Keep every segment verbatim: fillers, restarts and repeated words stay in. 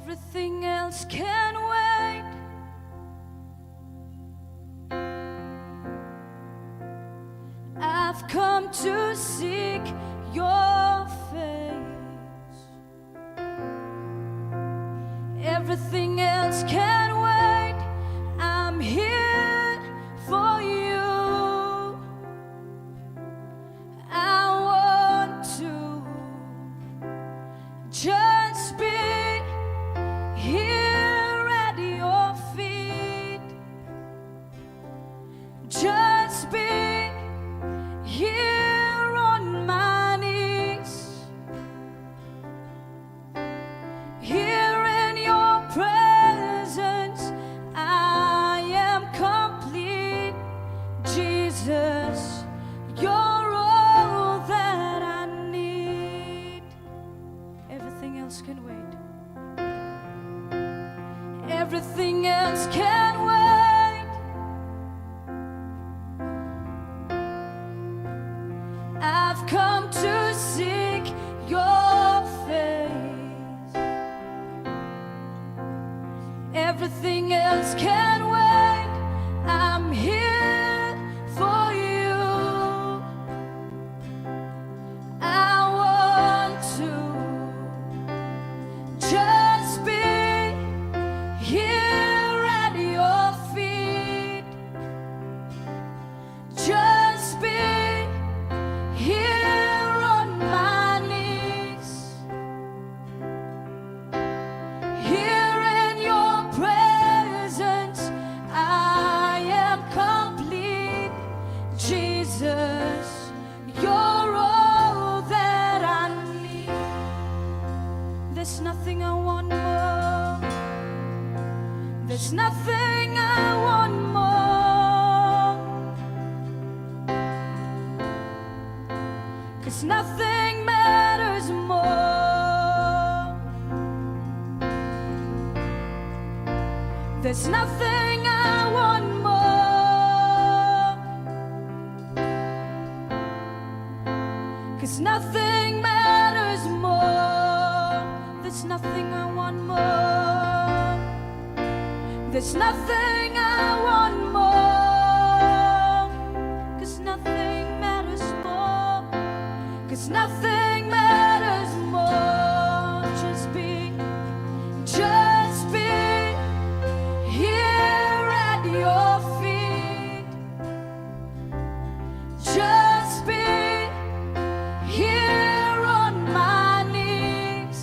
Everything else can wait. I've come to seek your face. Everything else can wait. I'm here for you. I want to just be here at your feet. Just be here on my knees. Here in your presence, I am complete. Jesus, you're all that I need. Everything else can wait. Everything else can wait. I've come to seek your face. Everything else can wait. I'm here for you. I want to just be here at your feet. Just be here on my knees. Here in your presence, I am complete. Jesus, you're all that I need. There's nothing I want more. There's nothing I want more. 'Cause nothing matters more. There's nothing I want more. 'Cause nothing matters more. There's nothing I want more. There's nothing I want more. 'Cause nothing matters more. 'Cause nothing matters more. Just be, just be here at your feet. Just be here on my knees.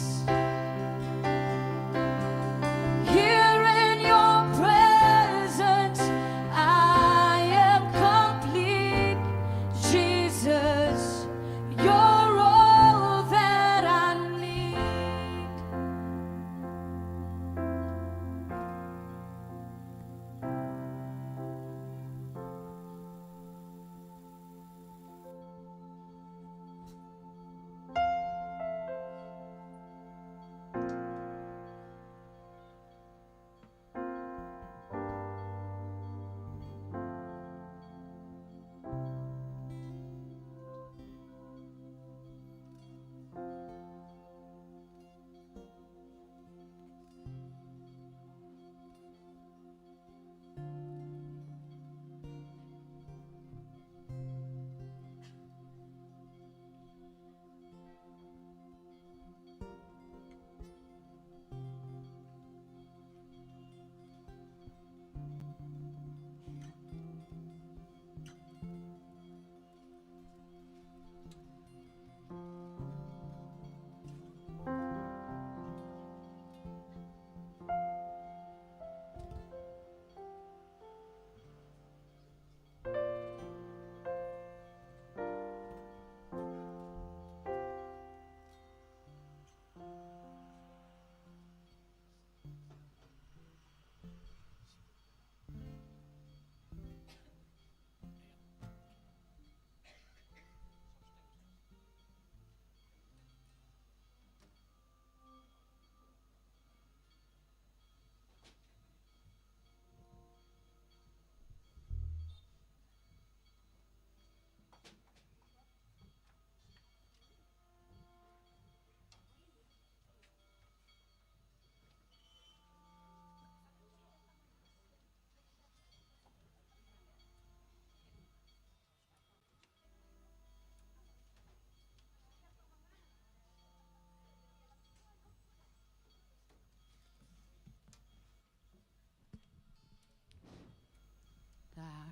Here in your presence, I am complete. Jesus, you're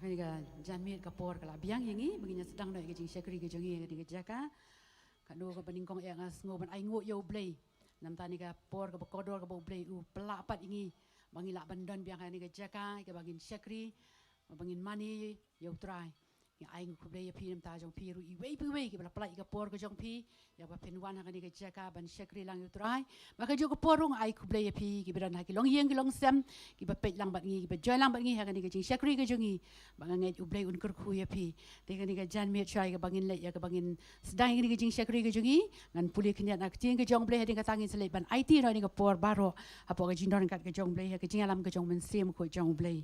Kane ka janmiet ka por ka la biang ïa ngi ba ngin ïa sdang noh ïa ka jingshakri ka jong ngi ha kane ka jaka. Kano kaba nyngkong eh nga sngew ban ainguh ïa U Blei. Namar kane ka por kaba kordor kaba U Blei u pynlah pat ïa ngi ba ngi lah ban don biang ha kane ka jaka kaba ngin shakri, ba ngin mane ïa U Trai. Ngi ai nguh khublei ïa phi namar jong phi ruh iwei pa iwei kiba la pynlait ïa ka por ka jong phi ïa ba phin wan ha kane ka jaka ban shakri lang ïa U Trai. Ba ka juh ka por ruh nga ai khublei ïa phi kiba don ha ki longïing ki longsem, kiba peit lang bad ngi, kiba join lang bad ngi ha kane ka jingshakri ka jong ngi. Ba nga ngeit U Blei un kyrkhu ïa phi. Te kane ka janmiet shai kaba ngin leit ïa kaba ngin sdang ïa kane ka jingshakri ka jong ngi, ngan pule khyndiat na ka ktien ka jong U Blei, hadien kata ngin sa leit ban aiti noh ïa kane ka por baroh hapoh ka jingdon ryngkat ka jong U Blei ha ka jingïalam ka jong U Mynsiem ka jong U Blei.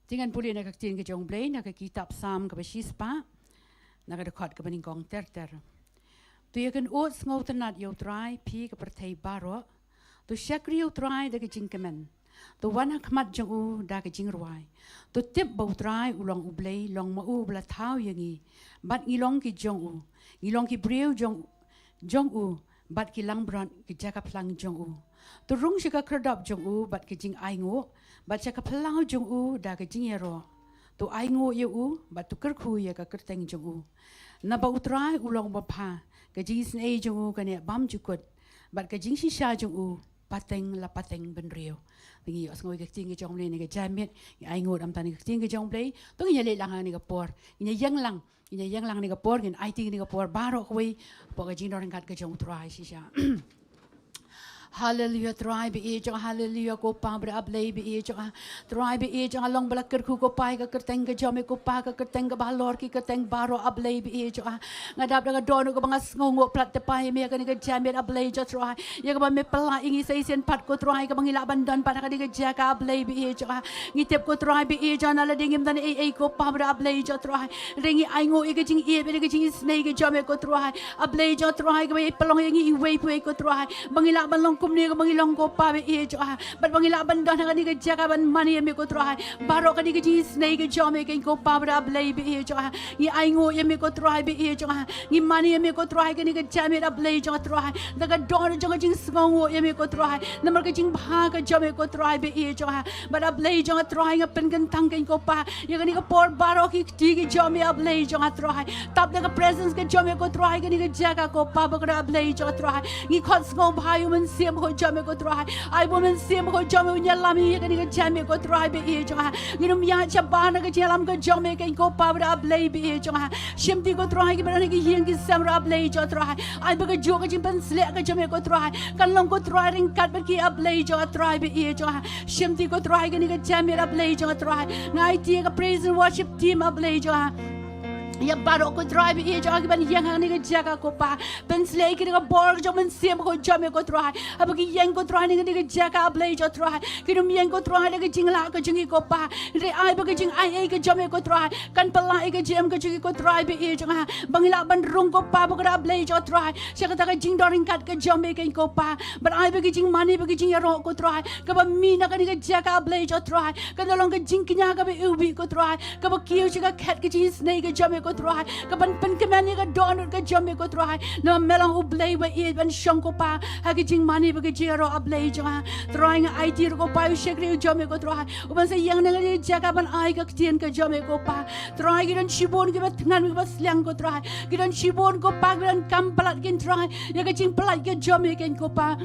Te ngan pule na ka ktien ka jong U Blei na ka kitab Salm kaba shispah, na ka dkhot kaba nyngkong ter ter. To ïakynduh sngewtynnad ïa U Trai phi ka pyrthei baroh. To shakri ïa U Trai da ka jingkmen. To wan ha khmat jong u da ka jingrwai. To tip ba U Trai u long U Blei, long ma u ba la thaw ïa ngi. Bad ngi long ki jong u. Ngi long ki briew jong jong u, bad ki langbrot ki jaka phlang jong u. To rung sha ka khyrdop jong u bad ka jingainguh, bad sha ka phyllaw jong u da ka jingïaroh. To ainguh ïa u bad to kyrkhu ïa ka kyrteng jong u. Naba U Trai u long uba bha, ka jingisynei jong u ka neh bymjukut, bad ka jingshisha jong u pateng la pateng bynriew. Te ngi ïohsngew ïa ka ktien ka jong U Blei ha kane ka janmiet, ngi ainguh namar kane ka ktien ka jong U Blei. To ngin ïa leit lang ha kane ka por, ngin ïa ïeng lang, ngin ïa ïeng lang ha kane ka por, ngin aiti ha kane ka por baroh kawei hapoh ka jingdon ryngkat ka jong U Trai shisha. Haleluia, Trai ba ïeit jong nga, haleluia, ko Pa ba da, A Blei ba ïeit jong nga. Trai ba ïeit jong nga, long ba la kyrkhu ko Pa ïa ka kyrteng ka jong me ko Pa, ka kyrteng kaba halor ki kyrteng baroh, A Blei ba ïeit jong nga. Nga dap da ka dohnud kaba nga sngewnguh palat te Pa ïa me ha kane ka janmiet, A Blei jong nga Trai. Ïa kaba me pynlah ïa ngi sa shisien pat ko Trai, kaba ngi lah ban don pat ha kane ka jaka, A Blei ba ïeit jong nga. Ngi tip ko Trai ba ïeit jong nga, na lade ngim don ei ei ko Pa ba da, A Blei jong nga Trai. Hynrei ngi ainguh ïa ka jingïeit, ïa ka jingisynei ka jong me ko Trai. A Blei jong nga Trai, kaba ïa pynlong ïa ngi iwei pa iwei ko Trai. Ba ngi lah ban long kumne kaba ngi long ko Pa ba ïeit jong nga. Bad ba ngi lah ban don ha kane ka jaka ban mane ïa me ko Trai. Baroh kane ka jingisynei ka jong me keiñ ko Pa ba da, A Blei ba ïeit jong nga. Ngi ainguh ïa me ko Trai ba ïeit jong nga. Ngi mane ïa me ko Trai kane ka janmiet, A Blei jong nga Trai. Da ka dohnud jong ka jingsngewnguh ïa me ko Trai. Namar ka jingbha ka jong me ko Trai ba ïeit jong nga. Bad A Blei jong nga Trai, nga pynkyntang keiñ ko Pa ïa kane ka por baroh, ki kti ki jong me, A Blei jong nga Trai. Tap da ka presence ka jong me ko Trai kane ka jaka ko Pa ba kordor, A Blei jong nga Trai. Ngi khot sngewbha ïa U Mynsiem Bakhuid jong me ko Trai. Ai ba U Mynsiem Bakhuid jong me un ïalam ïa kane ka janmiet ko Trai ba ïeit jong nga. Ngin ym ïaid shabar na ka jingïalam ka jong me keiñ ko Pa ba da, A Blei ba ïeit jong nga. Shimti ko Trai kiba don ha ki ïing ki sem ruh, A Blei jong nga Trai. Ai ba kajuh ka jingpynshlur ka jong me ko Trai kan long ko Trai ryngkat bad ki, A Blei jong nga Trai ba ïeit jong nga. Shimti ko Trai kane ka janmiet, A Blei jong nga Trai. Nga aiti ïa ka praise and worship team, A Blei jong nga. Ïa baroh ko Trai ba ïeit jong nga kiban ïeng ha kane ka jaka ko Pa. Pynshlur ïa ki da ka bor ka jong U Mynsiem Bakhuid jong me ko Trai. Haba ki ïeng ko Trai ha kane ka jaka, A Blei jong nga Trai, kin ym ïeng ko Trai da ka jinglah ka jong ki ko Pa. Hynrei ai ba ka jingaiei ka jong me ko Trai kan pynlah ïa ka jingim ka jong ki ko Trai ba ïeit jong nga. Ba ngi lah ban rung ko Pa ba kordor, A Blei jong nga Trai, sha kata ka jingdon ryngkat ka jong me keiñ ko Pa. Bad ai ba ka jingmane bad ka jingïaroh ko Trai kaba mih na kane ka jaka, A Blei jong nga Trai, kan da long ka jingkñia kaba iwbih ko Trai, kaba kiew sha ka khet ka jingisynei ka jong me ko Trai, kaban pynkmen ïa ka dohnud ka jong me ko Trai. Namar me long U Blei ba ïeit ban shong ko Pa ha ka jingmane bad ka jingïaroh, A Blei jong nga. Trai nga aiti ruh ko Pa ïa u shakri u jong me ko Trai, uban sa ïeng na kane ka jaka ban ai ka ktien ka jong me ko Pa. Trai ki don shibun kiba thngan, kiba sliang ko Trai. Ki don shibun ko Pa kiba donkam palat keiñ Trai ïa ka jingpynlait ka jong me keiñ ko Pa.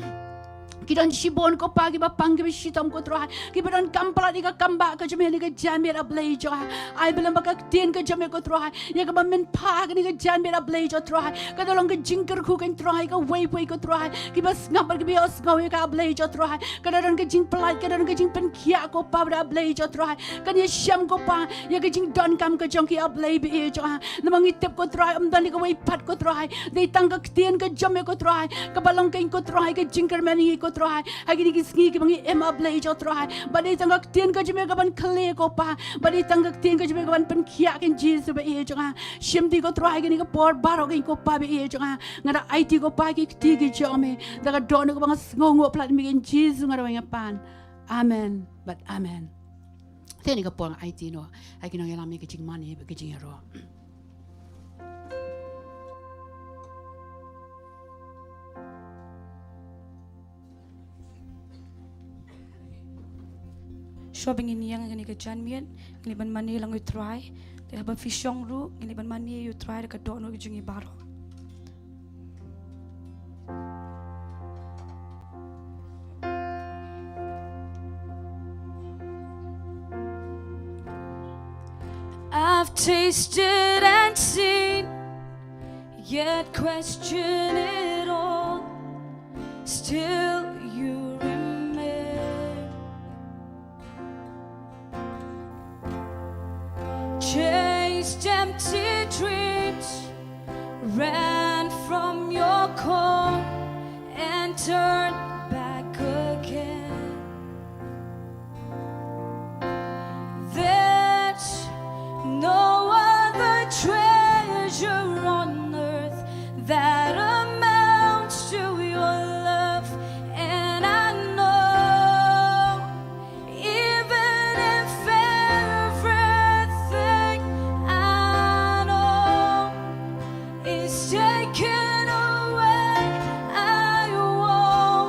Ki don shibun ko Pa kiba pang kiba shitom ko Trai, kiba donkam palat ïa ka kam bah ka jong me ha kane ka janmiet, A Blei jong nga. Ai ba lem bad ka ktien ka jong me ko Trai, ïa kaba men phah ha kane ka janmiet, A Blei jong nga Trai, kan da long ka jingkyrkhu keiñ Trai ïa kawei pa kawei ko Trai kiba sngap bad kiba ïohsngew ïa ka, A Blei jong nga Trai. Kan da don ka jingpynlait, kan da don ka jingpynkhiah ko Pa ba kordor, A Blei jong nga Trai. Kan ïashem ko Pa ïa ka jingdonkam ka jong ki, A Blei ba ïeit jong nga. Namar ngi tip ko Trai ym don ïa kawei pat ko Trai, dei tang ka ktien ka jong me ko Trai kaba long keiñ ko Trai ka jingkyrmen ïa ngi ko Trai ha kine ki sngi kiba ngi im, A Blei jong nga Trai. Bad dei tang ka ktien ka jong me kaban khleh ko Pa. Bad dei tang ka ktien ka jong me kaban pynkhiah keiñ Jisu ba ïeit jong nga. Shimti ko Trai kane ka por baroh keiñ ko Pa ba ïeit jong nga. Nga da aiti ko Pa ki kti ki jong me da ka dohnud kaba nga sngewnguh palat ïa me keiñ Jisu nga da weng nga pan. Amen bad amen. Te ha kane ka por nga aiti noh ha ki nongïalam ïa ka jingmane bad ka jingïaroh. Shuwa ba ngin ïeng ha kane ka janmiet, ngin leit ban mane lang ïa u Trai. Te haba phi shong ruh, ngin leit ban mane ïa u Trai da ka dohnud ka jong ngi baroh. I've tasted and seen, yet question it all. Still you remain. Chased empty dreams, ran from your call, and turned back again. There's no other treasure on earth that amounts to your love, and I know, even if everything I know is taken away, I won't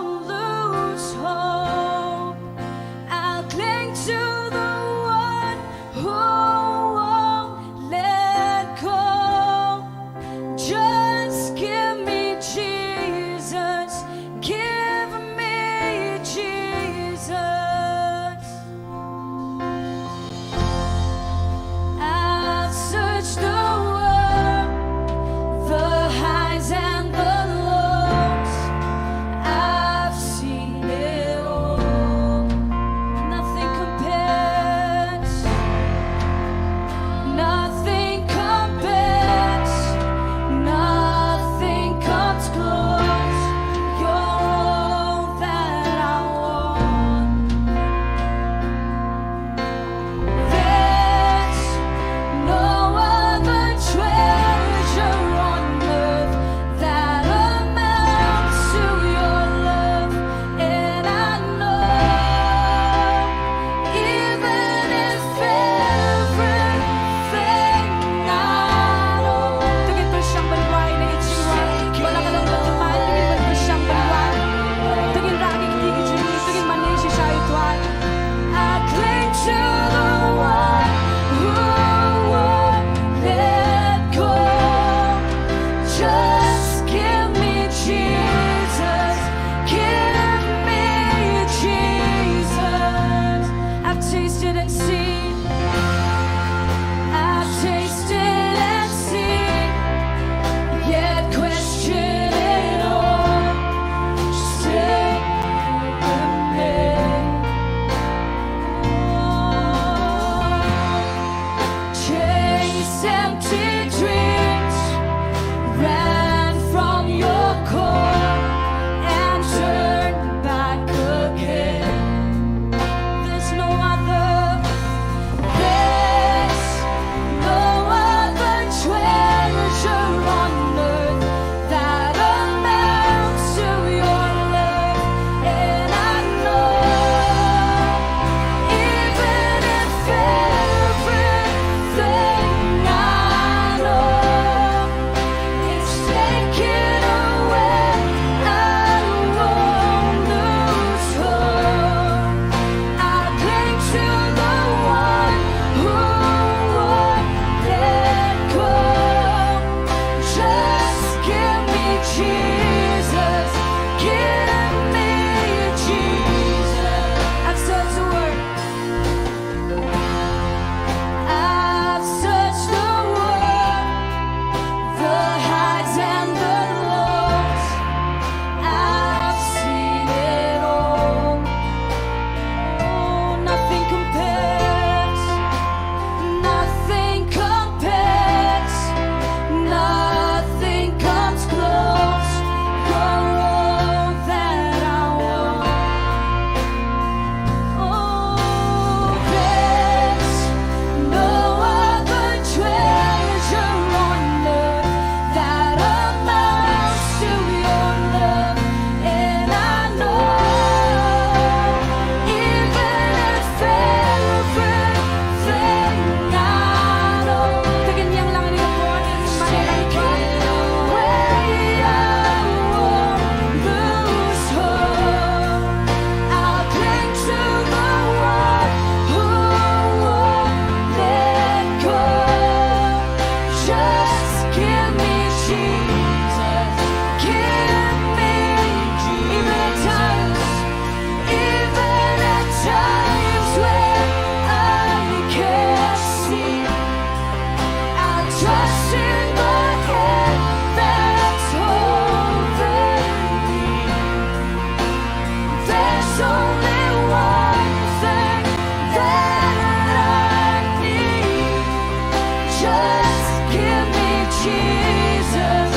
Jesus,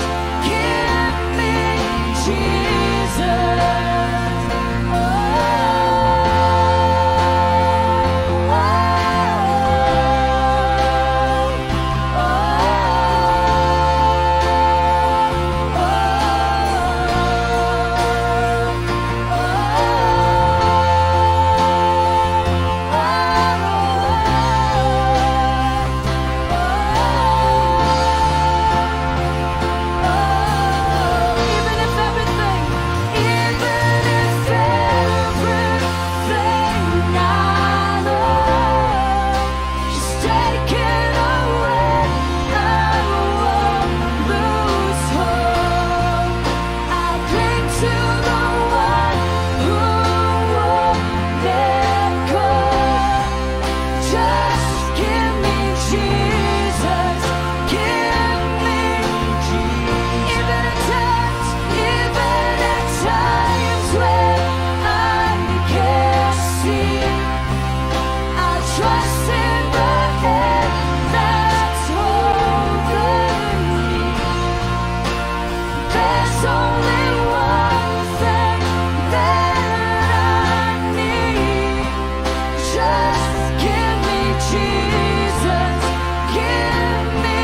give me Jesus. Oh, oh, oh, oh, oh. Even if everything, even if everything I know is taken away, I won't lose hope. I'll cling to the one who won't let go. Just give me Jesus, give me Jesus. Even at times, even at times when I can't see, I trust in the hand that's holding me. There's only one thing that I need. Just give me Jesus. Give me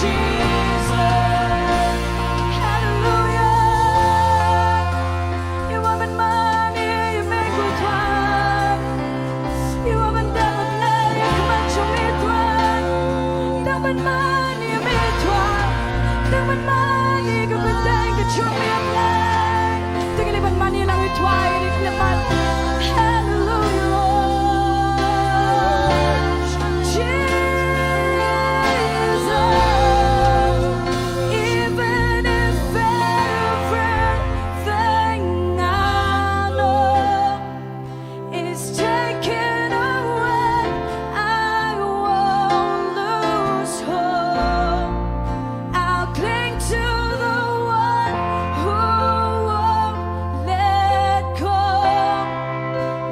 Jesus. Hallelujah. Ïa uba ban mane ïa me ko Trai. Ïa uba ban dap ban leh ïa ka khmat jong me Trai. Dap ban mane ïa me Trai. Dap ban mane ïa ka kyrteng ka jong me Blei. Te ngi leh ban mane lang ïa u Trai ïa kane ka khmat. Hallelujah, Lord Jesus. Even if everything I know is taken away, I won't lose hope. I'll cling to the one who won't let go.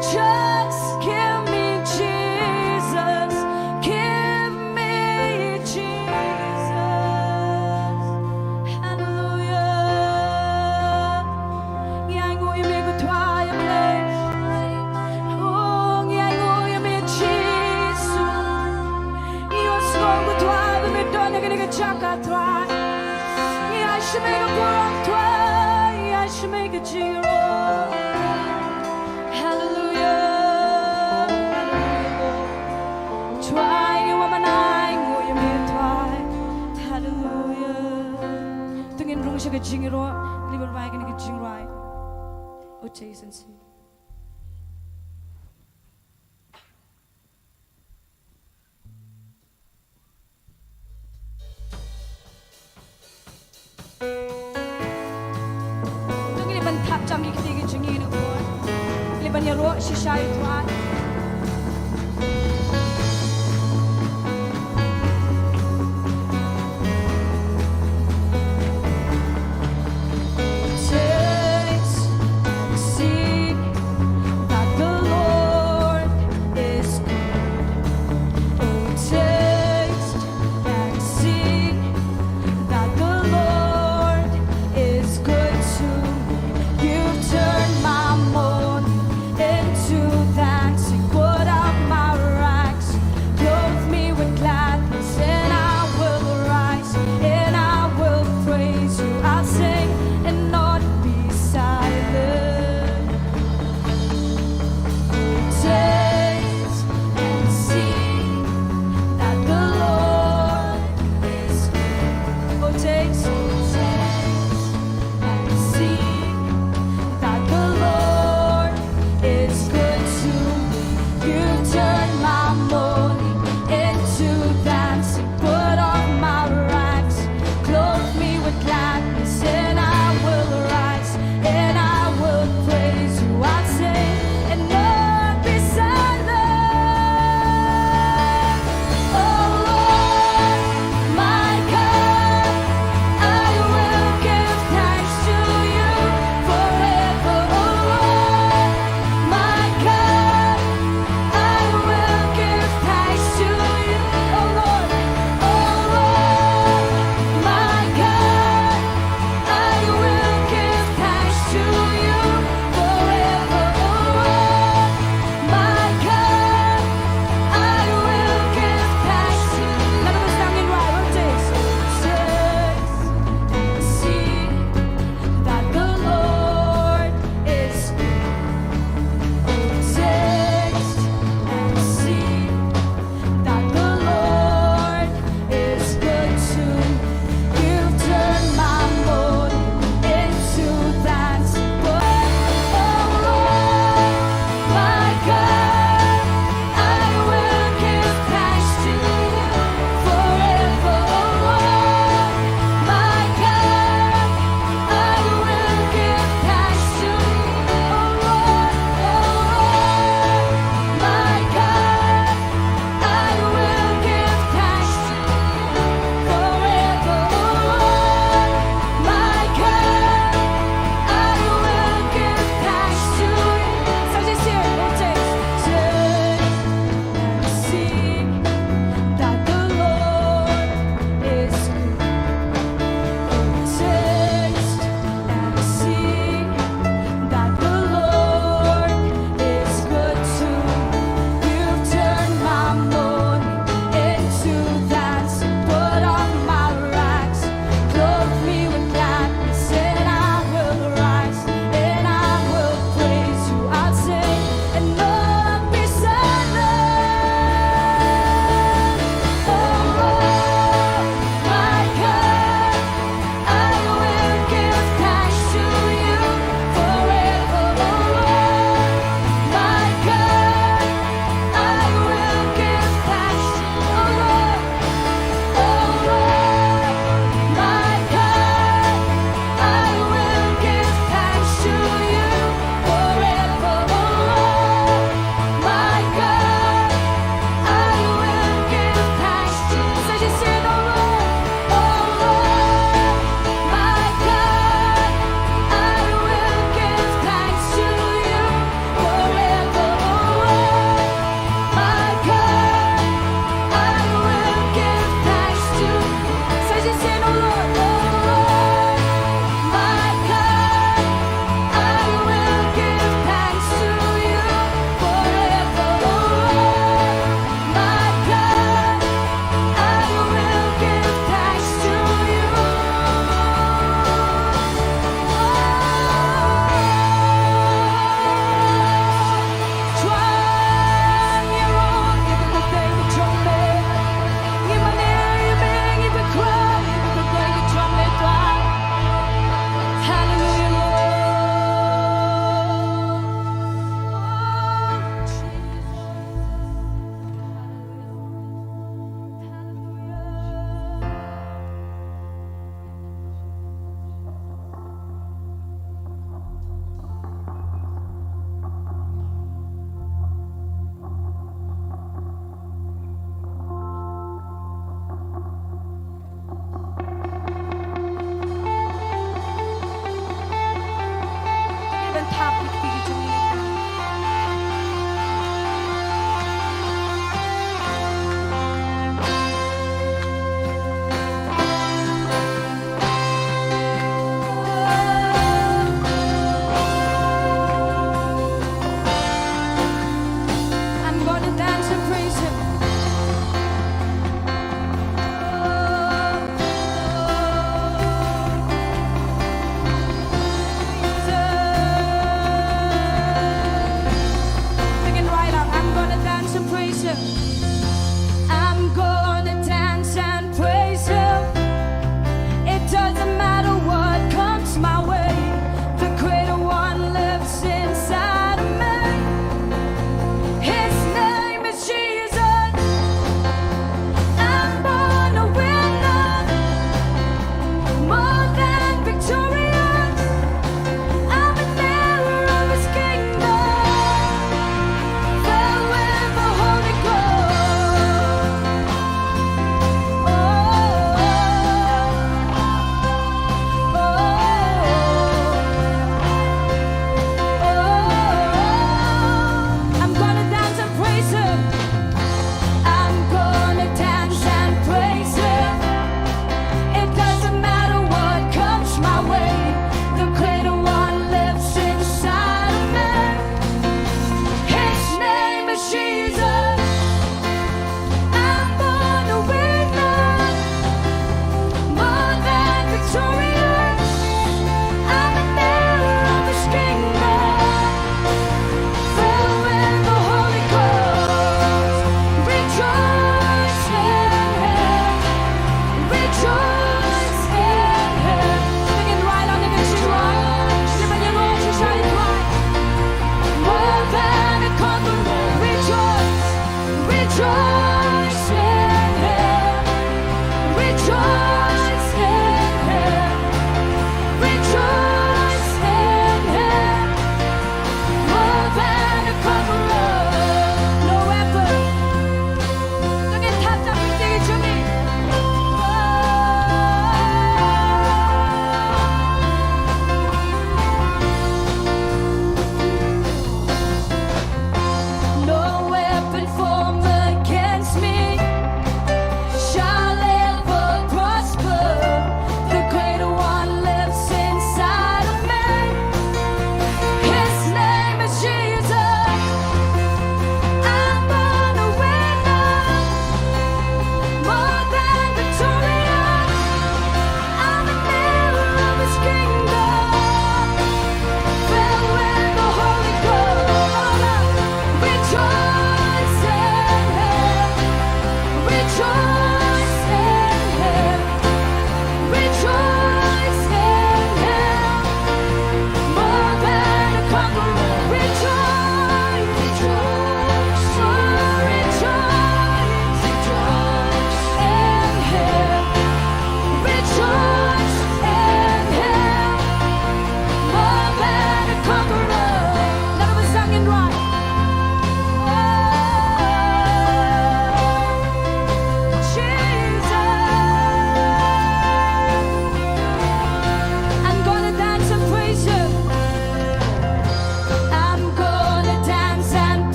Just give me Jesus, give me Jesus. Hallelujah. Ngi ainguh ïa me ko Trai ïa me. Oh, ngi ainguh ïa me Jisu. Ngi ïohsngew ko Trai ba me don ha kane ka jaka Trai. Ngi ai sha me ka burom Trai, ngi ai sha me ka jingïaroh. Hallelujah. Trai ngi wan ban ainguh ïa me Trai. Hallelujah. To ngin rung sha ka jingïaroh, ngi leit ban rwai kane ka jingrwai. O Jisu. To ngin leit ban thap jam ki kti ki jong ngi na u Trai. Ngin leit ban ïaroh shisha ïa u Trai. Taste and see that the Lord is good. Oh, taste and see that the Lord is good to me. You've turned my mourning into dancing.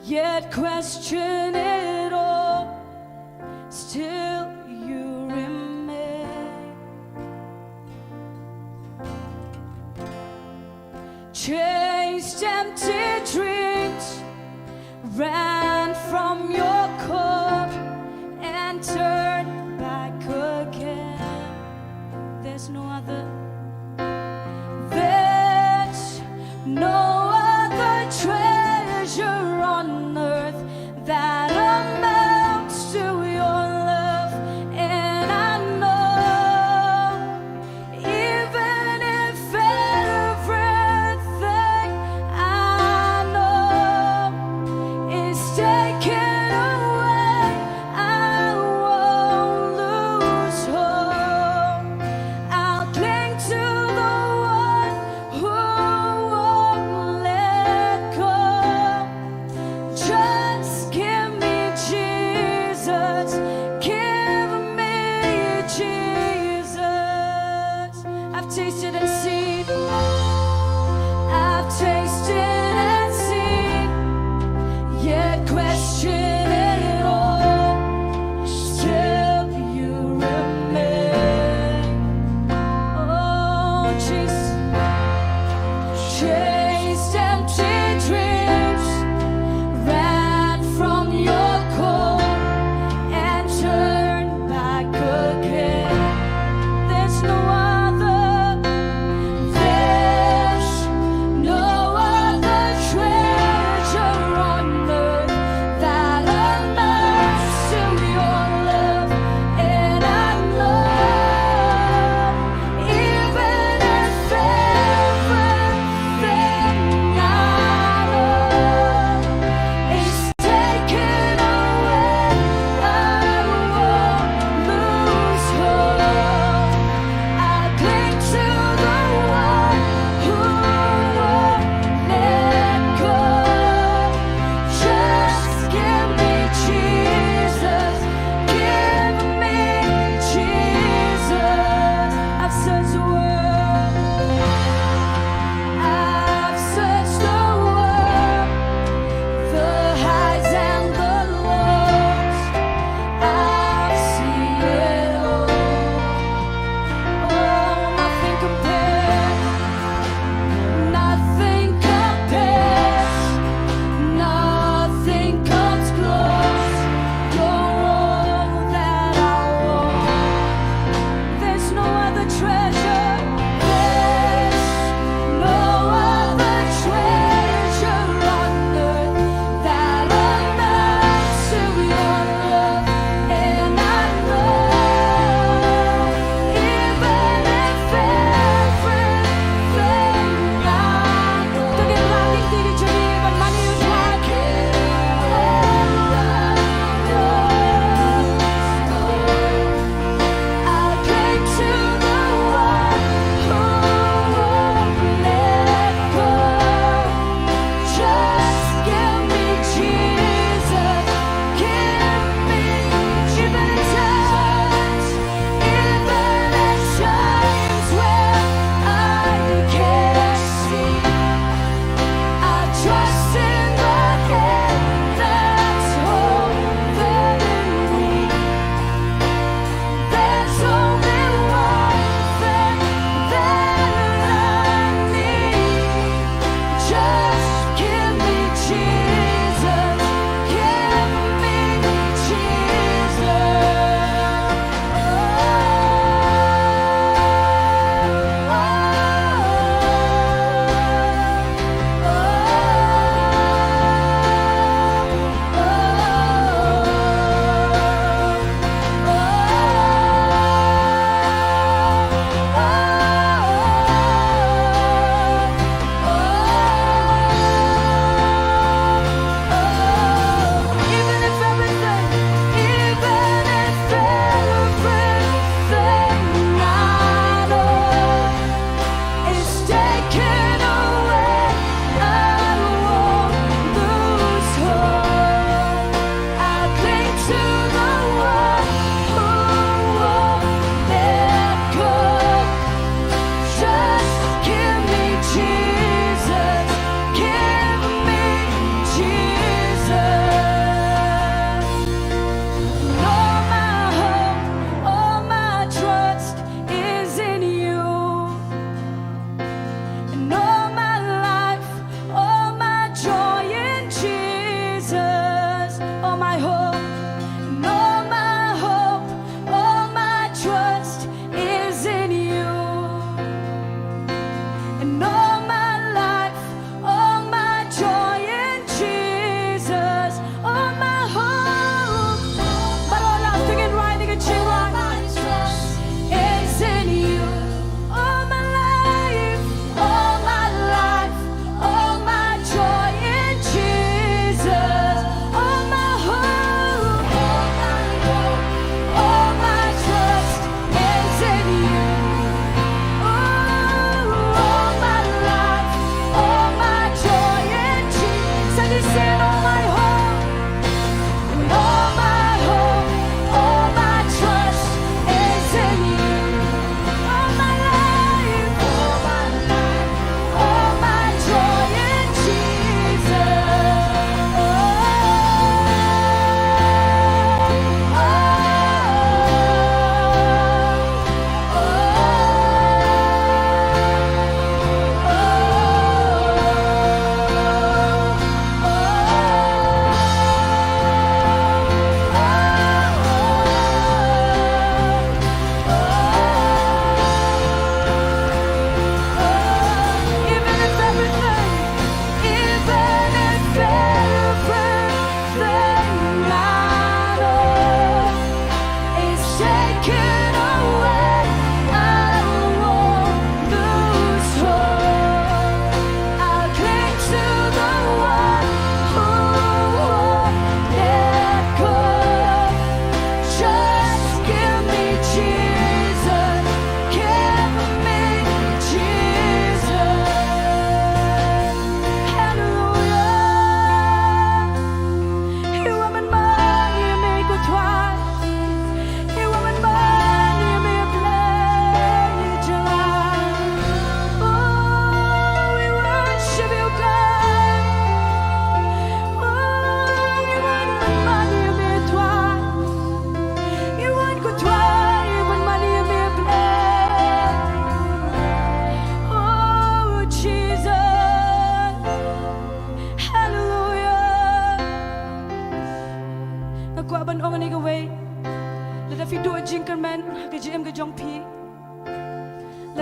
Yet question it all, still you remain. Chased empty dreams, ran from your call and turned back again. There's no other, there's no other treasure on earth that amounts to your love. And I know, even if everything I know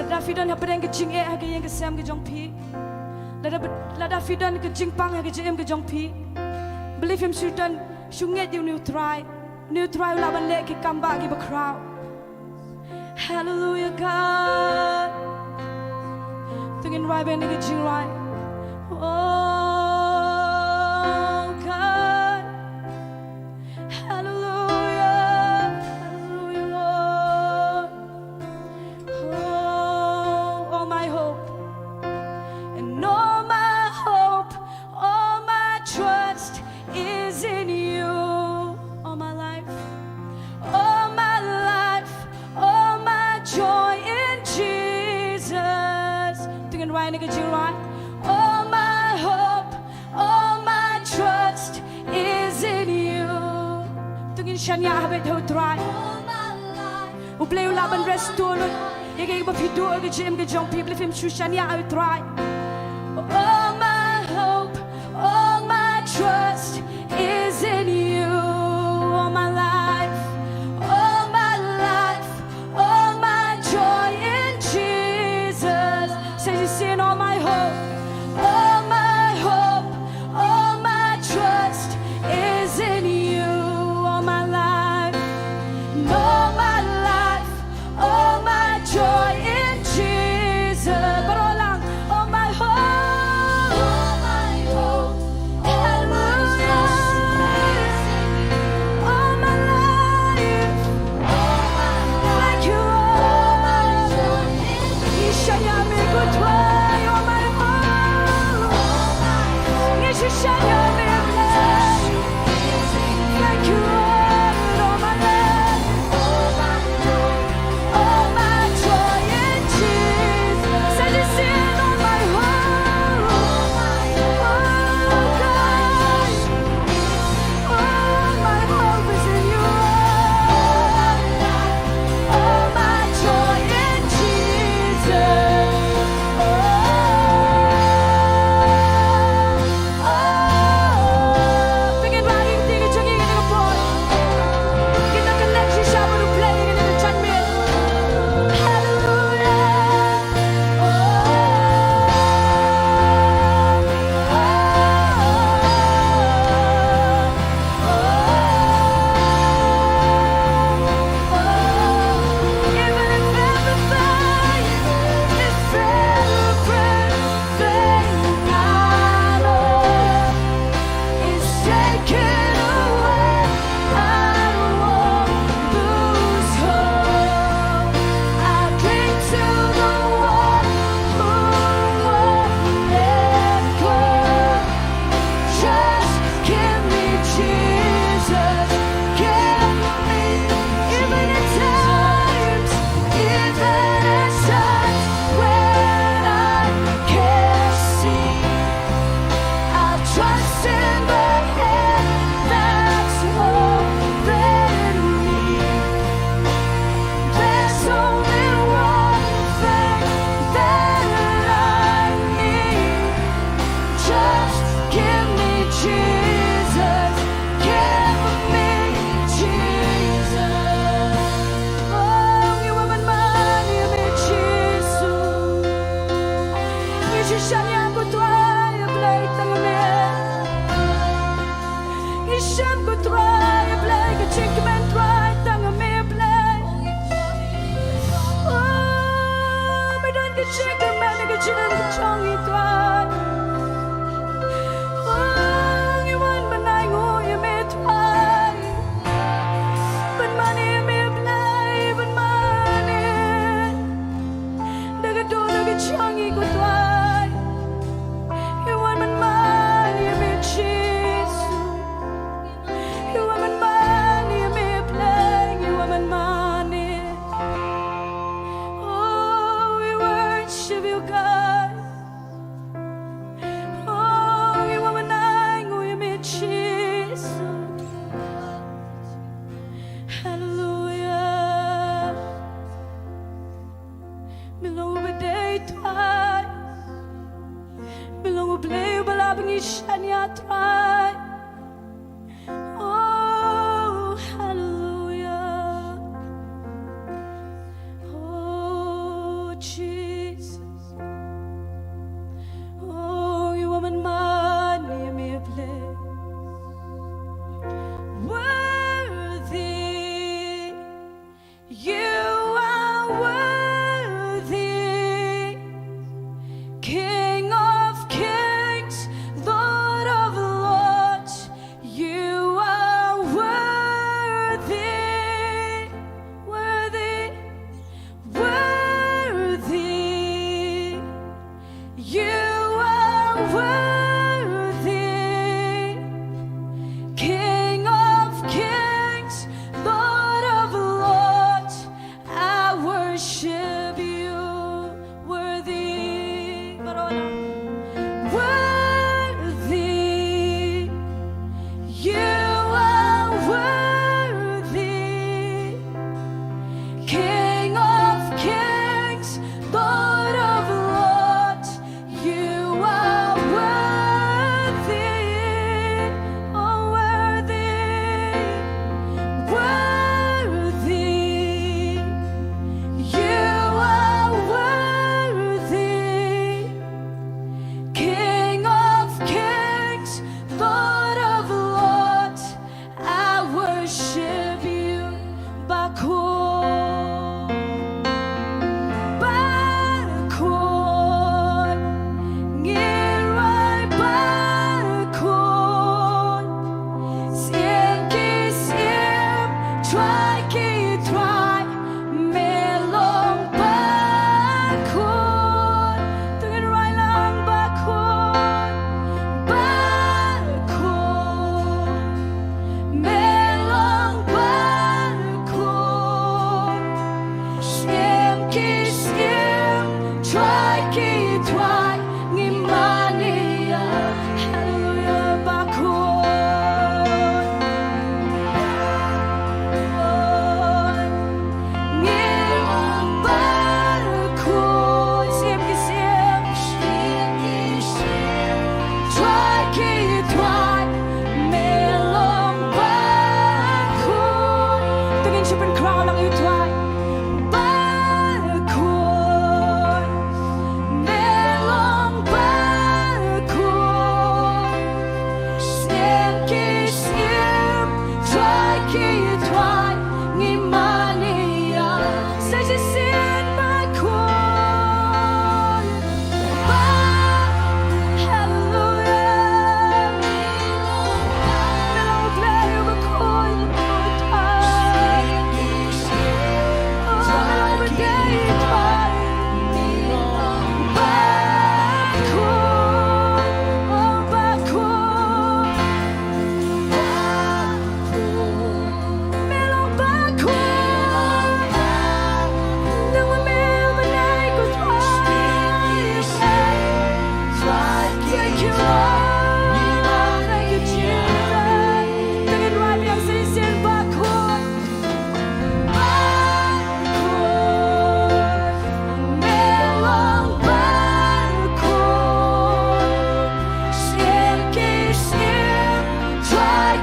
Lada phi don hapdeng ka jingeh ha ka ïing ka sem ka jong phi, lada, lada phi don ka jingpang ha ka jingim ka jong phi, believe him, shu don, shu ngeit ïa une u Trai. Une u Trai u lah ban leh ki kam ba ki bakhraw. Hallelujah, God. To ngin rwai bad kane ka jingrwai. Oh, God. Hallelujah. Hallelujah, Lord. Oh, all my hope and all my hope, all my trust is in you. All my life, all my life, all my joy in Jesus. To ngin rwai kane ka jingrwai. All my hope, all my trust is in you. To ngin shaniah ha beit ha u Trai. U Blei u lah ban restore lut ïa kaei ba phi duh ha ka jingim ka jong phi. Believe him, shu shaniah ha u Trai. All my hope, all my trust is in you. All my life, all my life, all my joy in Jesus. Say, you seen all my hope, all my hope, all my trust is in you. All my life, all my life, all my joy in Jesus. Baroh lang, all my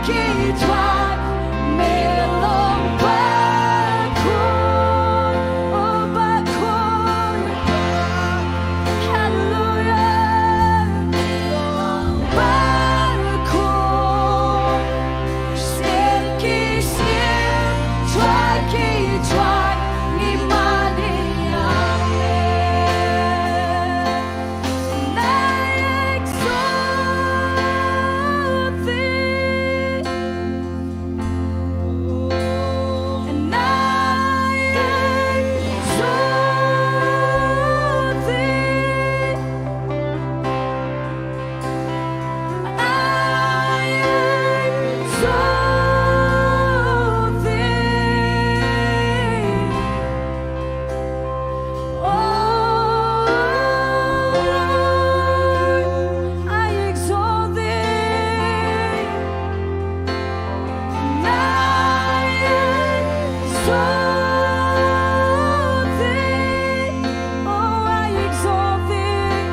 Ki tuat me long bakhuid, oh bakhuid. Hallelujah. Bakhuid. Sien ki sien, tuat ki tuat, ngi mane ïa me. And I exalt thee. And I exalt thee. I exalt thee. Oh Lord, I exalt thee. And I exalt thee. Oh, I exalt thee.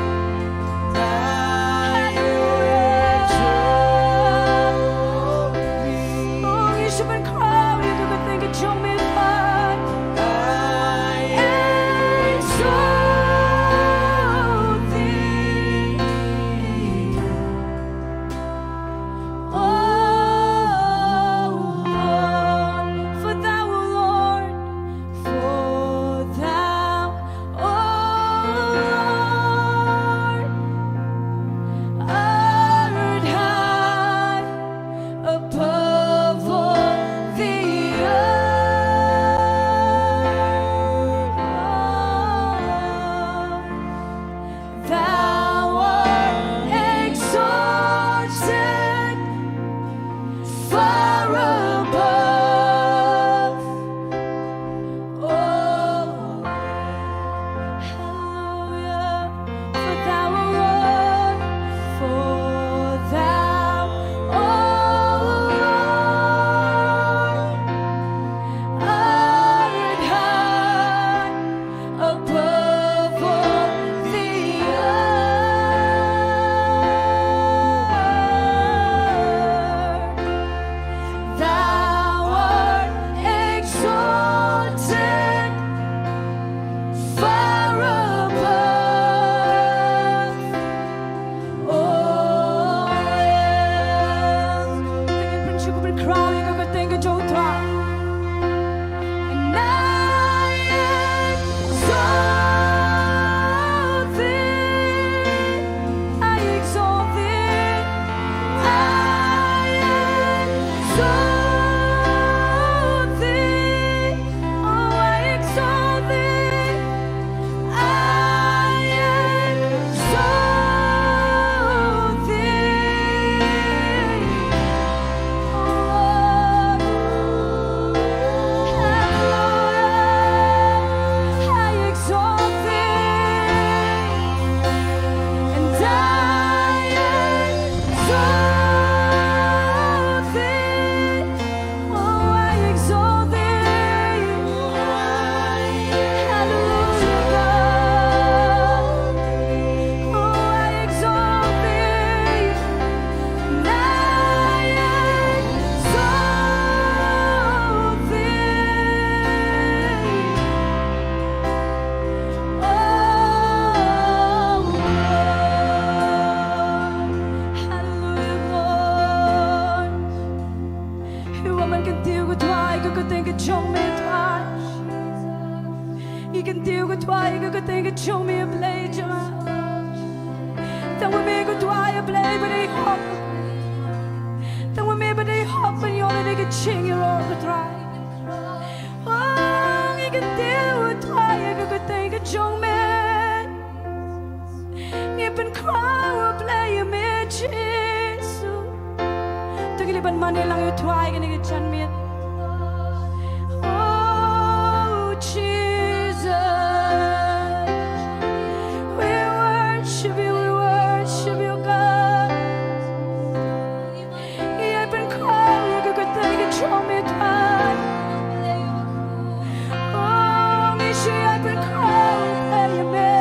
Hallelujah. Oh, ngi shu pynkhraw ïa ka kyrteng ka jong me, Trai. I exalt thee. Oh Lord, for thou, O Lord, for thou, O Lord, art high above all the earth. Thou art exalted far above. Oh, hallelujah. For thou, O Lord, for thou, O Lord, art high above all the earth. Thou art exalted far above. Oh, yes. Te ngin pynshukor pynkhraw ïa ka kyrteng ka jong u Trai. And I exalt thee. I exalt thee. I exalt thee. Oh, I exalt thee. I exalt thee. Oh, hallelujah. I exalt thee. And I exalt thee. Oh, I exalt thee. Hallelujah, God. Oh, I exalt thee. And I exalt thee. Oh, Lord. Hallelujah, Lord. Ïa u man kyntiew ko Trai ïa ka kyrteng ka jong me, Trai. Ngi kyntiew ko Trai ïa ka kyrteng ka jong me, Blei jong nga. Tang ma me ko Trai, Blei ba dei hok. Tang ma me ba dei hok ban ïoh ïa ka jingïarap ko Trai. Oh, ngi kyntiew ko Trai ïa ka kyrteng ka jong me. Ngi pynkhraw, Blei, ïa me Jisu. To ngin ïa ban mane lang ïa u Trai kane ka janmiet. Oh Jesus, we worship you, we worship you, God. Ngi ïa pynkhraw ïa ka kyrteng ka jong me, Trai. Oh, ngi shu ïa pynkhraw ïa me.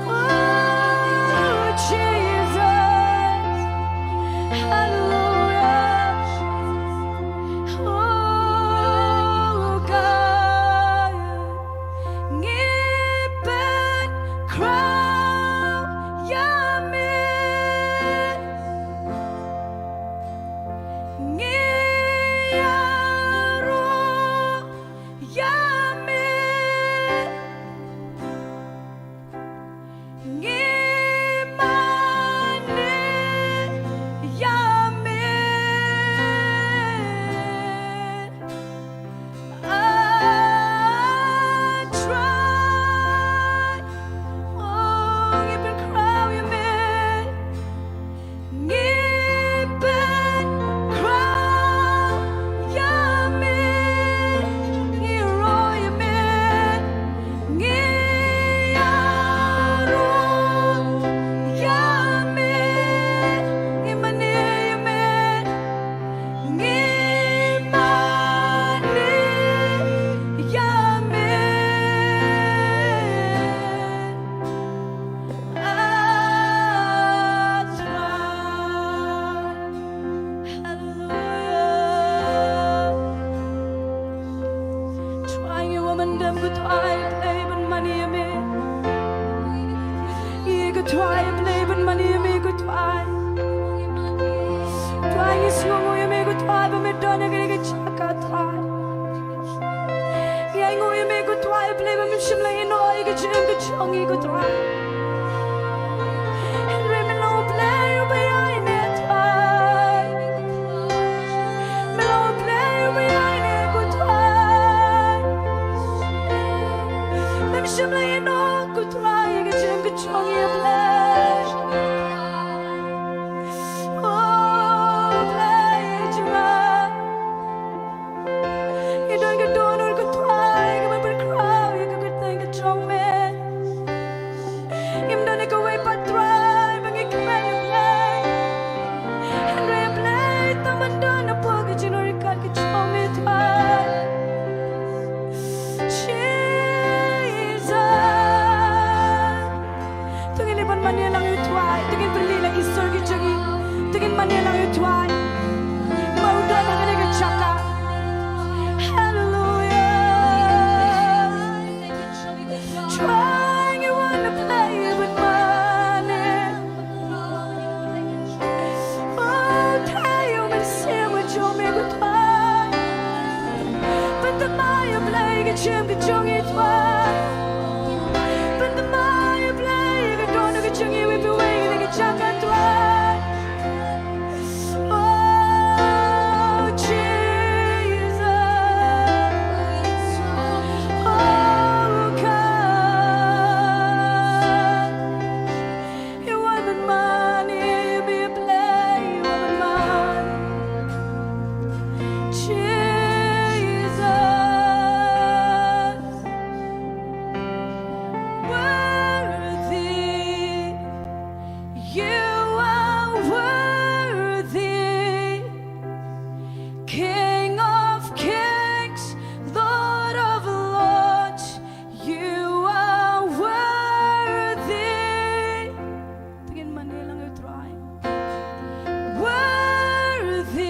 Oh Jesus. Hallelujah. Trai ba me don ha kane ka jaka, Trai. Ngi ainguh ïa me ko Trai, Blei ba me shym la ïehnoh ïa ka jingim ka jong ngi ko Trai. Hynrei me long u Blei uba ïaineh, Trai. Me long u Blei uba ïaineh ko Trai. Me shym la ïehnoh ko Trai ïa ka jingim ka jong ngi, Blei. Oh, Blei jong nga. Ngi don ka dohnud ko Trai kaba pynkhraw ïa ka kyrteng ka jong me. Ngim don ïa kawei pat Trai ba ngi kmen ïa Blei. Hynrei Blei tang ban don hapoh ka jingryngkat ka jong me Trai. Jesus. To ngin ïa ban mane lang ïa u Trai, to ngin pynlong lang ïa u Trai ki jong ngi, to ngin mane lang ïa u Trai. Ba u don ha kane ka jaka. Hallelujah. Trai ngi wan ïa Blei ban mane. Oh, Trai ïa u Mynsiem jong me ko Trai. Pynthymmai ïa Blei ka jingim ka jong ngi Trai. Pynthymmai ïa Blei ka dohnud ka jong ngi iwei pa iwei ha kane ka jaka Trai. Oh, Jesus. Oh, God. Ïa wan ban mane, ïa me Blei, ïa wan ban mane. Jesus, worthy, you are worthy, King of kings, Lord of lords, you are worthy. To ngin mane lang ïa u Trai. Worthy,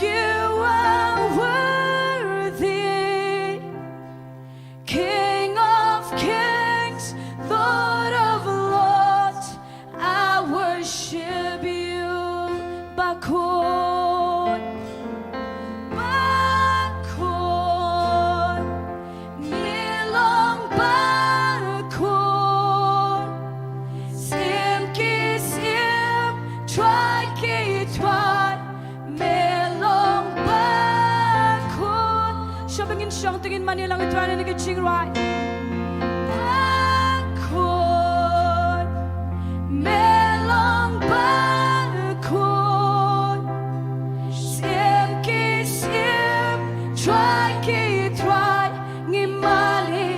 you are worthy, King of kings, Lord of lords, I worship you. Bakhuid, bakhuid, me long bakhuid, Syiem ki syiem, Trai ki trai, me long bakhuid. Shwa ba ngin shong, to ngin mane lang ïa u Trai ha kane ka jingrwai. Bakhuid, me long bakhuid, Syiem ki syiem, Trai ki trai, ngi mane.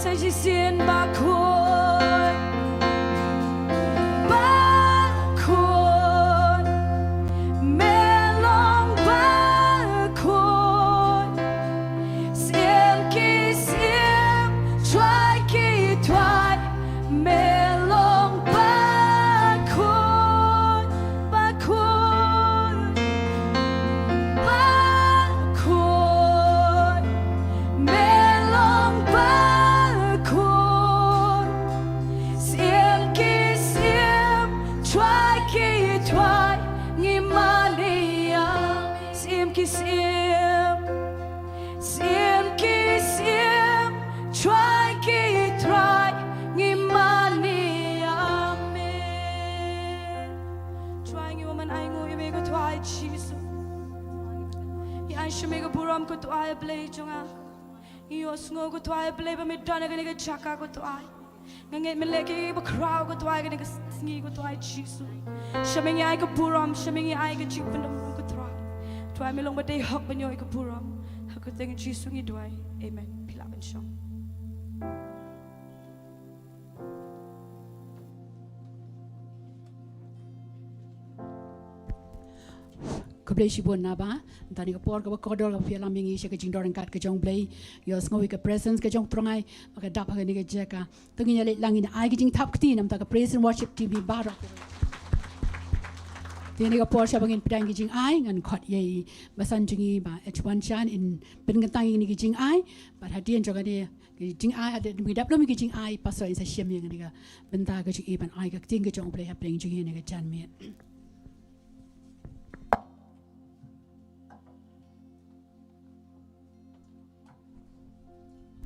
Sa shisien bakhuid, bakhuid, me long bakhuid, Syiem ki syiem, Trai ki trai, me long bakhuid, bakhuid, bakhuid, me long bakhuid, Syiem ki syiem, Trai ki trai, ngi mane ïa. Syiem ki syiem, Syiem ki syiem, Trai ki trai, ngi mane ïa me. Trai ngi wan ban ainguh ïa me ko Trai Jisu. Ngi ai sha me ka burom ko Trai Blei jong nga. Ngi ïohsngew ko Trai Blei ba me don ha kane ka jaka ko Trai. Nga ngeit me leh kiei kiei bakhraw ko Trai ha kane ka sngi ko Trai Jisu. Sha me ngi ai ka burom, sha me ngi ai ka jingpyndonkam ko Trai. Trai me long ba dei hok ban ïoh ïa ka burom. Ha ka kyrteng Jisu ngi duwai. Amen. Phi lah ban shong. Khublei shibun Naba, mynta kane ka por kaba kordor kaba phi ïalam ïa ngi sha ka jingdon ryngkat ka jong u Blei. Ïohsngew ïa ka presence ka jong u Trai ba ka dap ha kane ka jaka. To ngin ïa leit lang, ngin ai ka jingthap kti na ka bynta ka praise and worship team baroh. Te kane ka por shwa ba ngin pdiang ka jingai, ngan khot ïa i basan jong ngi Bah H Wanshan in pynkyntang ïa kane ka jingai. Bad hadien jong kane ka jingai, hadien ba ngi dap lum ïa ka jingai, Pastor in sa shim ïa kane ka bynta ka jong i ban ai ka ktien ka jong u Blei hapdeng jong ngi ha kane ka janmiet.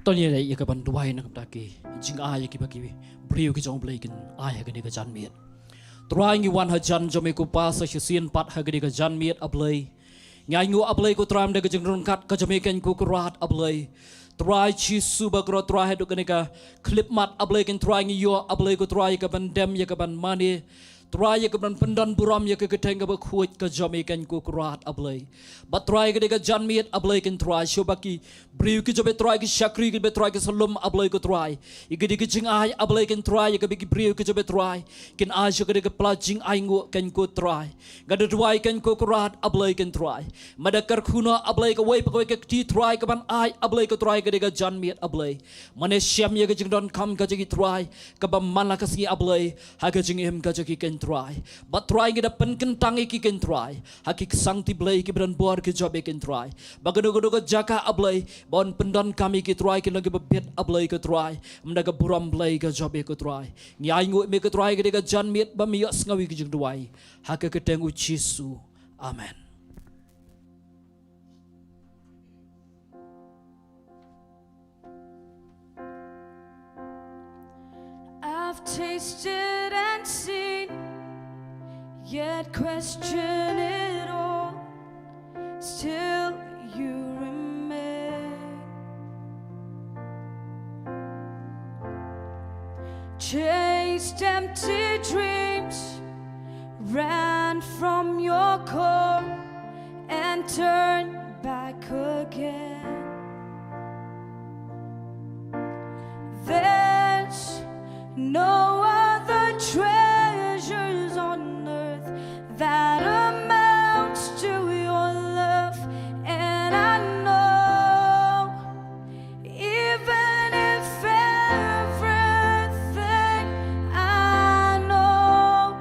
To ngin ïa ka ban duwai na ka bynta ki jingai ïa kiba ki briew ki jong U Blei kin ai ha kane ka janmiet. Trai, ngi wan hajan jong me ko Pa sa shisien pat ha kane ka janmiet, A Blei. Ngi ainguh, A Blei ko Trai, da ka jingryngkat ka jong me keiñ ko Kynrad, A Blei. Trai Jisu, ba kyrpad Trai, haduh kane ka khyllipmat, A Blei, keiñ Trai, ngi ïoh, A Blei ko Trai, ïa ka ban dem, ïa ka ban mane. Trai, ïa ka ban pyndon burom ïa ka kyrteng kaba khuid ka jong me keiñ ko Kynrad, A Blei. Bad Trai, ha kane ka janmiet, A Blei, keiñ Trai, shuwa ba ki briew ki jong me Trai, ki shakri ki jong me Trai, ki sa lum, A Blei ko Trai, ïa kane ka jingai, A Blei, keiñ Trai, ïa kaba ki briew ki jong me Trai kin ai sha kane ka pla jingainguh keiñ ko Trai. Nga da duwai keiñ ko Kynrad, A Blei, keiñ Trai, ma da kyrkhu noh, A Blei, kawei pa kawei ka kti Trai ka ban ai, A Blei ko Trai, ha kane ka janmiet, A Blei. Mane shem ïa ka jingdonkam ka jong ki Trai, kaba man la ka sngi, A Blei, ha ka jingim ka jong ki keiñ Trai. Bad Trai, ngi da pynkyntang ïa ki keiñ Trai ha ki ksangti Blei kiba don bor ki jong me keiñ Trai, ba kano kano ka jaka, A Blei, ba yn pyndonkam ïa ki Trai, kin long kiba bit, A Blei ko Trai, ym da ka burom Blei ka jong me ko Trai. Ngi ainguh ïa me ko Trai ha kane ka janmiet, ba me ïohsngew ïa ki jingduwai, ha ka kyrteng U Jisu. Amen. I've tasted and seen, yet question it all. Still you remain. Chased empty dreams, ran from your call, and turned back again. There's no other treasures on earth that amounts to your love, and I know, even if everything I know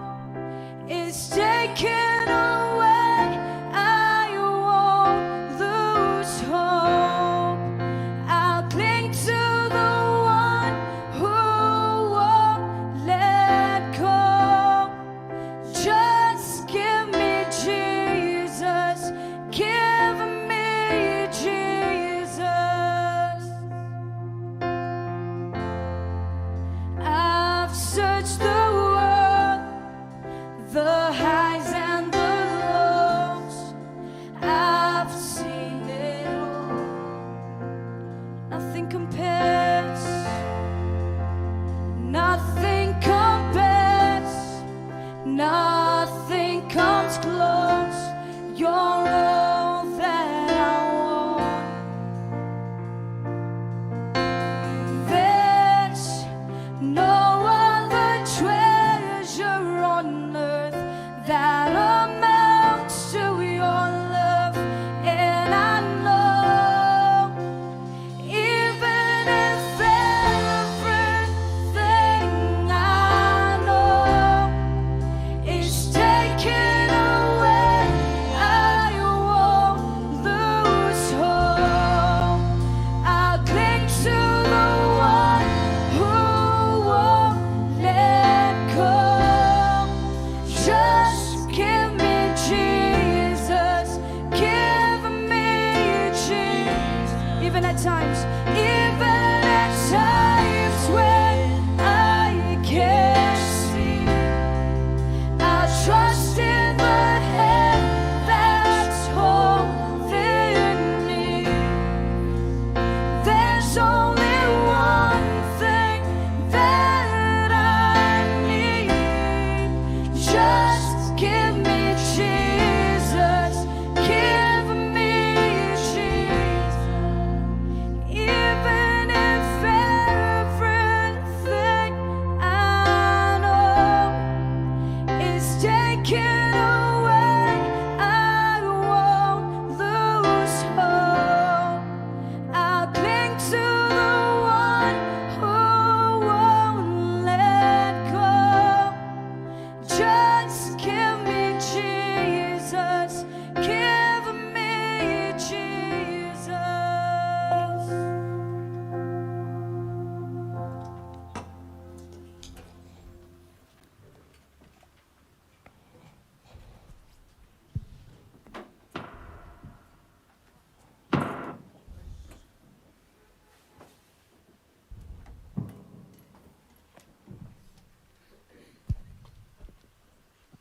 is taken away, I won't lose hope. I'll cling to the one who won't let go. Just give me Jesus, give me Jesus. I've searched the world, the highs and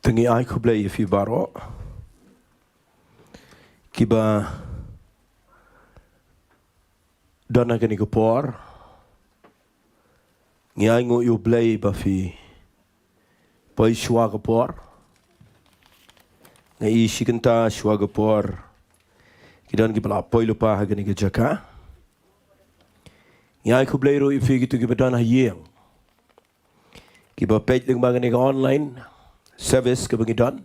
Te ngi ai khublei ïa phi baroh kiba don ha kane ka por. Ngi ai nguh ïa U Blei ba phi poi shuwa ka por. Nga i shi kynta shuwa ka por ki don kiba la poi lypa ha kane ka jaka. Ngi ai khublei ruh ïa phi kito kiba don ha ïing, kiba peit lyngba kane ka online service kaba ngi don.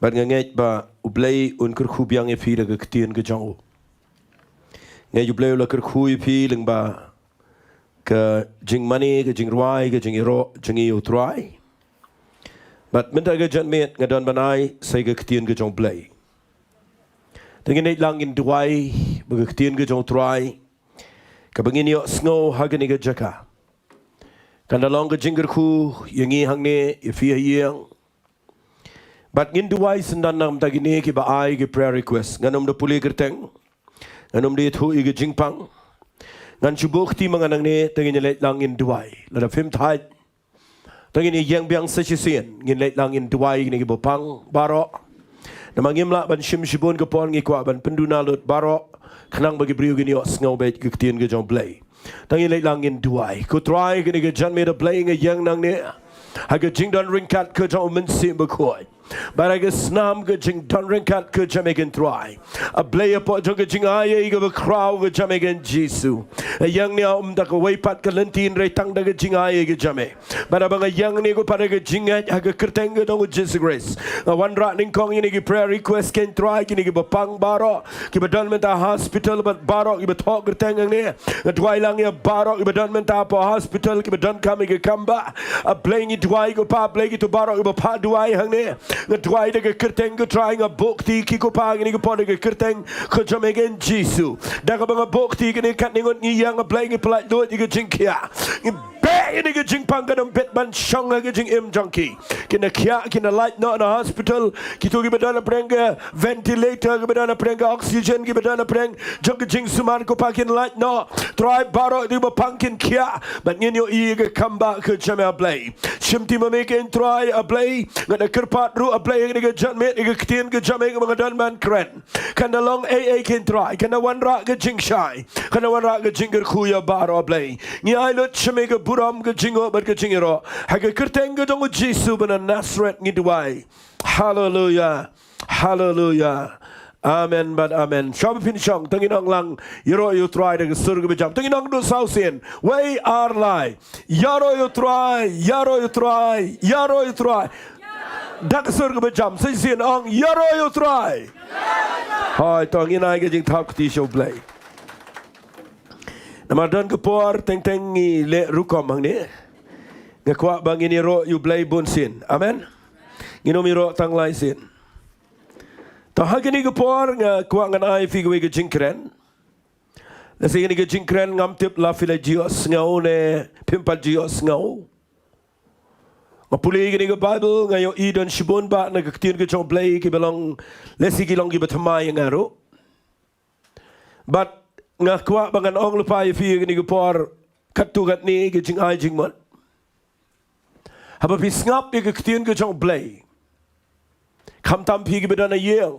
Bad nga ngeit ba U Blei un kyrkhu biang ïa phi da ka ktien ka jong u. Ngeit U Blei u la kyrkhu ïa phi lyngba ka jingmane, ka jingrwai, ka jingïaroh jong ngi ïa U Trai. Bad mynta ka janmiet nga don ban ai sa ïa ka ktien ka jong U Blei. Te ngin ïaid lang ngin duwai ba ka ktien ka jong U Trai kaba ngin ïohsngew ha kane ka jaka kan da long ka jingkyrkhu ïa ngi hangne, ïa phi ha ïing. Bad ngin duwai syndon na ka bynta kine kiba ai ki prayer request. Ngan ym da pule kyrteng, ngan ym da ïathuh ïa ki jingpang. Ngan shu buh kti ma nga nangne, te ngin ïaleit lang ngin duwai. Lada phim thait, te ngin ïeng biang sa shisien, ngin leit lang ngin duwai ïa kine kiba pang baroh. Namar ngim lah ban shim shibun ka por, ngi kwah ban pynduna lut baroh khnang ba ki briew kin ïohsngew beit ka ktien ka jong U Blei. Te ngin leit lang ngin duwai. Ko Trai, kane ka janmiet, A Blei, nga ïeng nangne ha ka jingdon ryngkat ka jong U Mynsiem Bakhuid. Bad ha ka snam ka jingdon ryngkat ka jong me, ko Trai, A Blei, hapoh jong ka jingai ei kaba khraw ka jong me, ko Jisu, nga ïeng ne ym da kawei pat ka lynti, hynrei tang da ka jingai ei ka jong me. Bad haba nga ïeng ne, ko Pa, da ka jingngeit ha ka kyrteng ka jong U Jisu Khrist, nga wanrah nyngkong ïa kine ki prayer request, ko Trai, kine kiba pang baroh, kiba don mynta ha hospital bad baroh kiba thoh kyrteng hangne. Nga duwai lang ïa baroh kiba don mynta hapoh hospital, kiba donkam ïa ka kambah. A Blei, ngi duwai, ko Pa, A Blei, kito baroh kiba phah duwai hangne, nga duwai da ka kyrteng, ko Trai, nga buh kti ki, ko Pa, kine ki por da ka kyrteng ka jong me, ko Jisu. Da kaba nga buh kti kine, katne ngut ngi ïeng, A Blei, ngi pyllait lut ïa ka jingkhiah. Ngi beh ïa kane ka jingpang, kan ym bit ban shong ha ka jingim jong ki. Kin da khiah, kin da lait noh na hospital. Kito kiba don hapdeng ka ventilator, kiba don hapdeng ka oxygen, kiba don hapdeng jong ka jingsumar, ko Pa, kin lait noh. Trai, baroh kito kiba pang kin khiah. Bad ngin ïohi ïa ka kambah ka jong me, A Blei. Shim ti ma me, ko Trai, A Blei. Nga da kyrpad ruh, A Blei, ha kane ka janmiet, ïa ka ktien ka jong me kaba nga don ban kren, kan da long ei ei, ko Trai, kan da wanrah ka jingshai, kan da wanrah ka jingkyrkhu ïa baroh, A Blei. Ngi ai lut sha me ka burom, ka jingnguh bad ka jingïaroh. Ha ka kyrteng ka jong U Jisu ba na Nasareth ngi duwai. Haleluia. Haleluia. Amen bad amen. Shuwa ba phin shong, to ngin ong lang, Ïaroh ïa U Trai, da ka sur kaba jam. To ngin ong duh saw sien. Wei, ar, lai. Ïaroh ïa U Trai, ïaroh ïa U Trai, ïaroh ïa U Trai. Da ka sur kaba jam, sa shisien ong, Ïaroh ïa U Trai. Hooid, to ngin ai ka jingthap kti sha U Blei. Namar don ka por teng teng ngi leh rukom hangne. Nga kwah ba ngin ïaroh ïa U Blei bun sien. Amen. Ngin ym ïaroh tang lai sien. To ha kane ka por nga kwah ngan ai ïa phi kawei ka jingkren. Lehse kane ka jingkren ngam tip la phi la ju ïohsngew ne phim pat ju ïohsngew. Nga pule ïa kane ka Baibl, nga ïohi don shibun bha na ka ktien ka jong U Blei kiba long, lehse ki long kiba thymmai ïa nga ruh. Bad nga kwah ba ngan ong lypa ïa phi ïa kane ka por katto katne ka jingai jingmut. Haba phi sngap ïa ka ktien ka jong U Blei, khamtam phi kiba don ha ïing.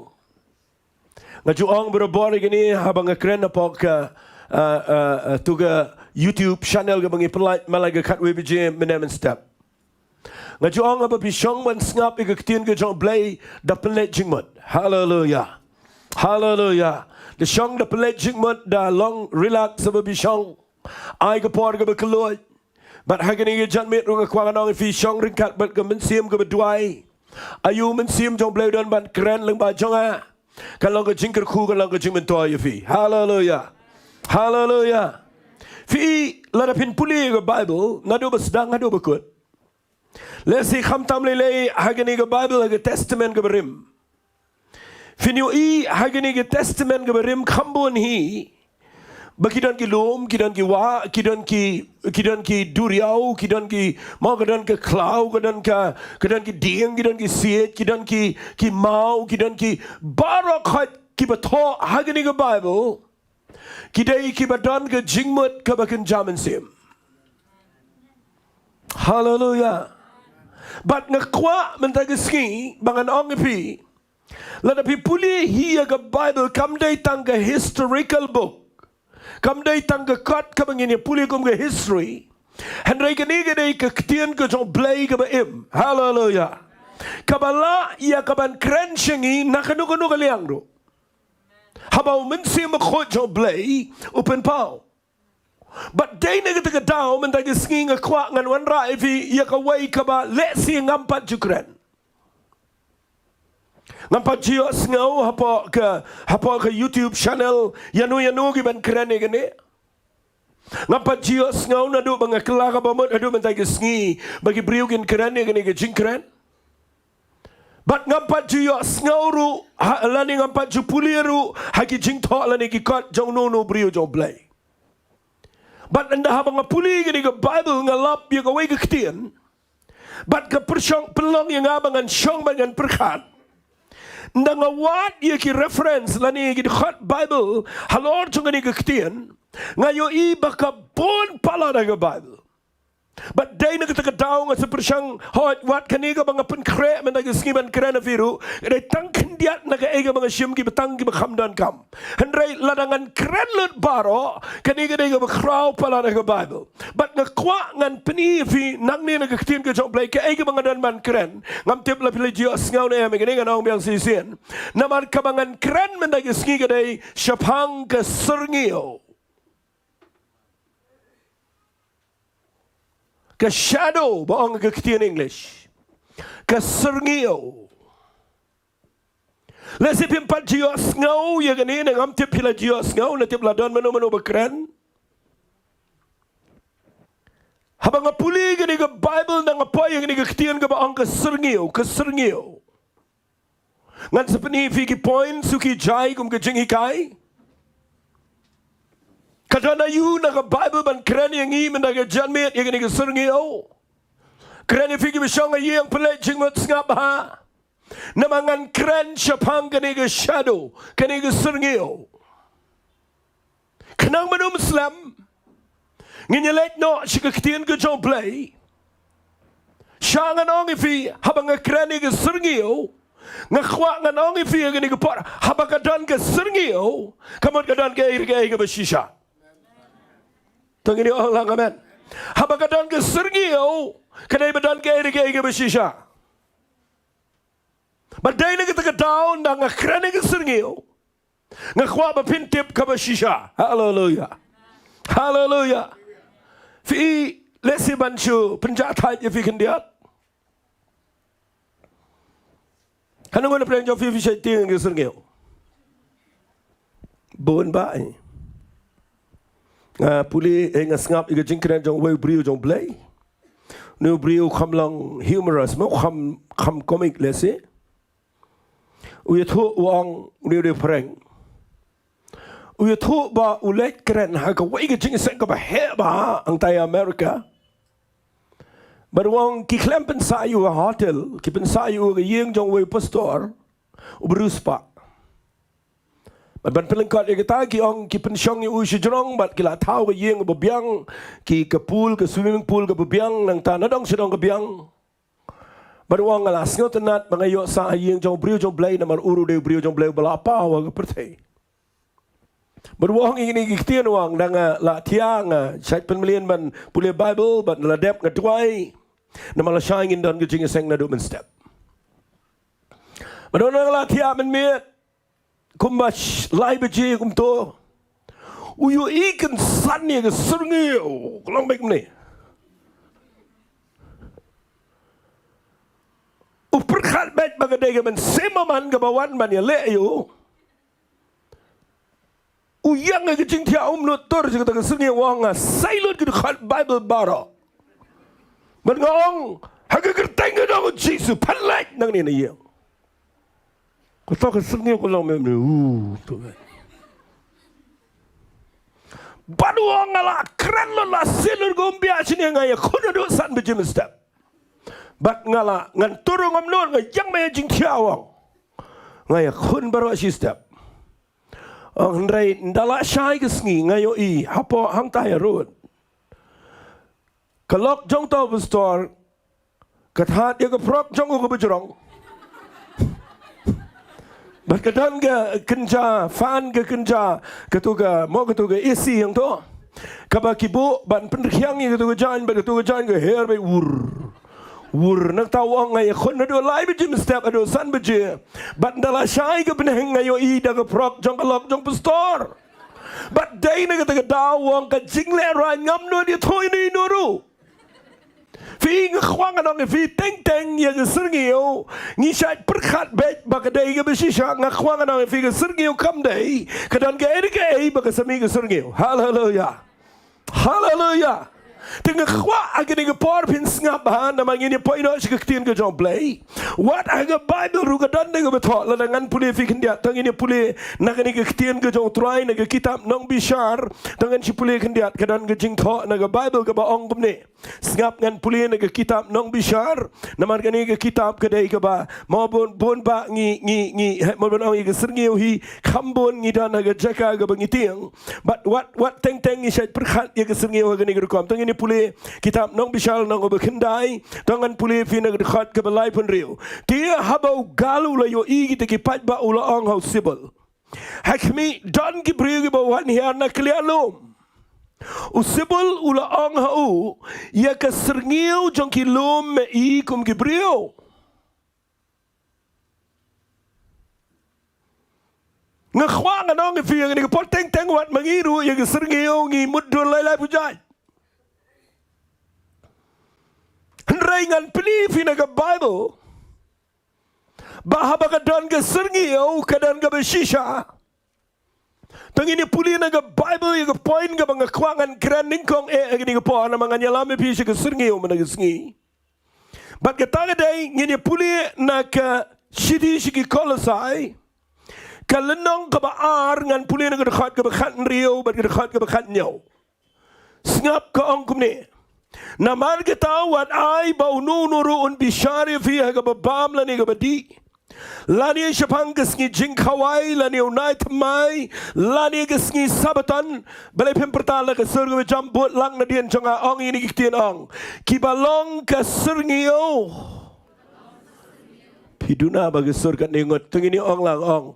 Nga ju ong barabor ïa kane haba nga kren hapoh ka, ah, ah, ah, to ka YouTube channel kaba ngi pynlait man la ka khatwei baje mynne mynstep. Nga ju ong haba phi shong ban sngap ïa ka ktien ka jong U Blei, da pynleit jingmut. Haleluia. Haleluia. Da shong da pynleit jingmut, da long relax haba phi shong. Ai ka por kaba kylluid. Bad ha kane ka janmiet ruh nga kwah ngan ong ïa phi, shong ryngkat bad ka mynsiem kaba duwai. Aïu mynsiem jong U Blei u don ban kren lyngba jong nga? Kan long ka jingkyrkhu, kan long ka jingmyntoi ïa phi. Haleluia. Haleluia. Phi, lada phin pule ïa ka Baibl naduh ba sdang haduh ba kut, lehse khamtam lei lei ha kane ka Baibl, ha ka Testament kaba rim, phin ïohi ha kane ka Testament kaba rim kham bun hi ba ki don ki lum, ki don ki wah, ki don ki, ki don ki duriaw, ki don ki, mo, ka don ka khlaw, ka don ka, ka don ki dieng, ki don ki siej, ki don ki, ki maw, ki don ki, baroh khoit kiba thoh ha kane ka Baibl ki dei kiba don ka jingmut kaba kynja mynsiem. Haleluia. Bad nga kwah mynta ka sngi ba ngan ong ïa phi, lada phi pule hi ïa ka Bible, kam dei tang ka historical book, kam dei tang ka kot kaba ngin ïa pule kum ka history. Hynrei kane ka dei ka ktien ka jong U Blei kaba im. Haleluia. Kaba lah ïa ka ban kren sha ngi na kano kano ka liang ruh. Haba U Mynsiem Bakhuid jong U Blei u pynpaw. Bad dei na kata ka daw mynta ka sngi nga kwah ngan wanrah ïa phi ïa kawei kaba lehse ngam pat ju kren. Ngam pat ju ïohsngew hapoh ka, hapoh ka YouTube channel ïano ïano ki ban kren ïa kane. Ngam pat ju ïohsngew naduh ba nga kylla kaba mut haduh mynta ka sngi ba ki briew kin kren ïa kane ka jingkren. Bad ngam pat ju ïohsngew ruh ha, lane ngam pat ju pule ruh ha ki jingthoh lane ki kot jong uno uno u briew jong U Blei. Bad ynda haba nga pule ïa kane ka Bible nga lap ïa kawei ka ktien. Bad ka pyrshang pynlong ïa nga ba ngan shong bad ngan pyrkhat. Ynda nga wad ïa ki reference lane ïa ki dkhot Bible halor jong kane ka ktien, nga ïohi ba ka bun palat ha ka Bible. Bad dei na kata ka daw nga sa pyrshang, hooid, wat kane kaba nga pynkhreh mynta ka sngi ban kren ha phi ruh, ka dei tang khyndiat na kaei kaba nga shim, kiba tang kiba kham donkam. Hynrei lada ngan kren lut baroh, kane ka dei kaba khraw palat ha ka Bible. Bad nga kwah ngan pyni ïa phi nangne na ka ktien ka jong U Blei kaei kaba nga don ban kren. Ngam tip la phi la ju ïohsngew ne em, kane ngan ong biang shisien. Namar kaba ngan kren mynta ka sngi ka dei shaphang ka syrngiew. Ka shadow ba ong ka ktien English. Ka syrngiew. Lehse phim pat ju ïohsngew ïa kane, ne ngam tip phi la ju ïohsngew, ne tip la don mano mano ba kren. Haba nga pule ïa kane ka Bible, ynda nga poi ïa kane ka ktien kaba ong ka syrngiew, ka syrngiew. Ngan sa pyni ïa phi ki points, u ki jai kum ka jinghikai. Ka don aïu na ka Bible ban kren ïa ngi mynta ka janmiet ïa kane ka syrngiew. Kren ïa phi kiba shong ha ïing, pynleit jingmut sngap bha. Namar ngan kren shaphang kane ka shadow, kane ka syrngiew. Khnang ban ym slem, ngin ïa leit noh sha ka ktien ka jong U Blei. Sha ngan ong ïa phi, haba nga kren ïa ka syrngiew, nga kwah ngan ong ïa phi ïa kane ka por, haba ka don ka syrngiew, ka mut ka don kaei re kaei kaba shisha. To ngin ïa ong lang amen. Haba ka don ka syrngiew, ka dei ba don kaei re kaei kaba shisha. Bad dei na kata ka daw ynda nga kren ïa ka syrngiew, nga kwah ba phin tip kaba shisha. Haleluia. Haleluia. Phi, lehse ban shu pynjah thait ïa phi khyndiat. Hangno na pdeng jong phi phi shait tieng ïa ka syrngiew? Bun bha. Nga pule, eh, nga sngap ïa ka jingkren jong uwei u briew jong U Blei. Une u briew u kham long humorous mo, u kham, kham comic lehse. U ïathuh, u ong, une u dei phareng. U ïathuh ba u leit kren ha kawei ka jingïaseng kaba heh bha hangtai America. Bad u ong ki khlem pynsah ïa u ha hotel, ki pynsah ïa u ha ka ïing jong uwei u pastor uba riewspah. Bad ban pynlyngkot ïa kata, ki ong ki pynshong ïa u shajrong bad ki la thaw ka ïing kaba biang, ki, ka pool, ka swimming pool kaba biang, nangta nadong shadong ka biang. Bad u ong, nga la sngewtynnat ba nga ïoh sah ha ïing jong u briew jong U Blei, namar u ruh u dei u briew jong U Blei uba la paw ha ka pyrthei. Bad u ong ïa kine ki ktien, u ong, ynda nga la thiah nga shait pynmlien ban pule Bible, bad la dep nga duwai. Namar lashai ngin don ka jingïaseng naduh mynstep. Bad ynda nga la thiah mynmiet, kumba sh-, lai baje kumto, u ïohi kynsan ïa ka syrngiew ka long beit kumne. U pyrkhat beit ba ka dei ka mynsiem maman kaba wan ban ïaleh ïa u. U ïeng ha ka jingthiah, um nud tur sha kata ka syrngiew, u ong, nga sei lut ki dkhot Bible baroh. Bad nga ong, ha ka kyrteng ka jong u Jisu, pynlait nangne na ïing. Kato ka syrngiew ka long mynmiet, u, to. Bad u ong, nga la kren lut, la sien lut, ka um biah shane, nga ïakhun naduh san baje mynstep. Bad nga la, ngan tur ruh ngam nud, nga ïeng beit ha jingthiah, u ong. Nga ïakhun baroh shistep. Ong, hynrei ynda la shai ka sngi nga ïohi hapoh hangtai ha rud, ka lok jong uta u pastor Ka thad ïa ka prok jong u kaba jrong. Bad ka don ka kynja fan, ka kynja, kato ka, mo kato ka A C hangto. Kaba ki buh ban pynrkhiang ïa kato ka jaiñ, bad kato ka jaiñ ka her beit wur. Wur, nangta u ong nga ïakhun haduh lai baje mynstep, haduh san baje. Bad ynda la shai ka bneng nga ïohi da ka prok jong ka lok jong pastor. Bad dei na kata ka daw u ong ka jinglehrain ngam nud ïathuh ïano ïano ruh. Phi, nga kwah ngan ong ïa phi, teng teng ïa ka syrngiew ngi shait pyrkhat beit ba ka dei kaba shisha. Nga kwah ngan ong ïa phi, ka syrngiew kam dei ka don kaei kaei ba ka sa mih ka syrngiew. Haleluya. Haleluya. Te nga kwah ha kane ka por phin sngap bha, namar ngin ïa poi noh sha ka ktien ka jong U Blei. Wat ha ka Baibl ruh ka don da kaba thoh, lada ngan pule phi khyndiat, to ngin ïa pule na kane ka ktien ka jong U Trai na ka kitab Nongbishar, to ngan sa pule khyndiat, ka don ka jingthoh na ka Baibl kaba ong kumne. Sngap, ngan pule na ka kitab Nongbishar, namar kane ka kitab ka dei kaba, mo bun, bun ba ngi, ngi, ngi, he, mo bun ong ïa ka syrngiew hi, kham bun ngi don ha ka jaka kaba ngi tieng. Bad wat, wat teng teng ngi shait pyrkhat ïa ka syrngiew ha kane ka rukom. To ngin ïa pule kitab Nongbishar lynnong kaba khyndai, to ngan pule ïa phi na ka dkhot kaba laiphew hynriew. Te haba u Gaal u la ïohi kita ki paidbah u la ong ha u Sibul, ha khmih, don ki briew kiba wan hiar na ka liang lum. U Sibul u la ong ha u, ïa ka syrngiew jong ki lum me i kum ki briew. Nga kwah ngan ong ïa phi, ïa kane ka por teng teng wat ma ngi ruh ïa ka syrngiew ngi mutdur lai lai pyrshah. Hynrei ngan pyni ïa phi na ka Baibl ba haba ka don ka syrngiew ka don kaba shisha. To ngin ïa pule na ka Baibl ïa ka point kaba nga kwah ngan kren nyngkong eh ha kane ka por, namar ngan ïalam ïa phi sha ka syrngiew mynta ka sngi. Bad kata ka dei ngin ïa pule na ka shithi sha ki Kolosai, ka lynnong kaba ar, ngan pule na ka dkhot kaba khathynriew bad ka dkhot kaba khathynñiew. Sngap, ka ong kumne. Namar kata wat ai ba uno uno ruh un bishar ïa phi ha kaba bam lane kaba dih, lane shaphang ka sngi jingkhawai, lane u bnai thymmai, lane ka sngi Sabbaton. Balei phim pyrta la ka sur kaba jam? Bud lang nadien jong nga, ong ïa kine ki ktien, ong, kiba long ka syrngiew. Phi duna ba ka sur katne ngut? To ngin ong lang, ong,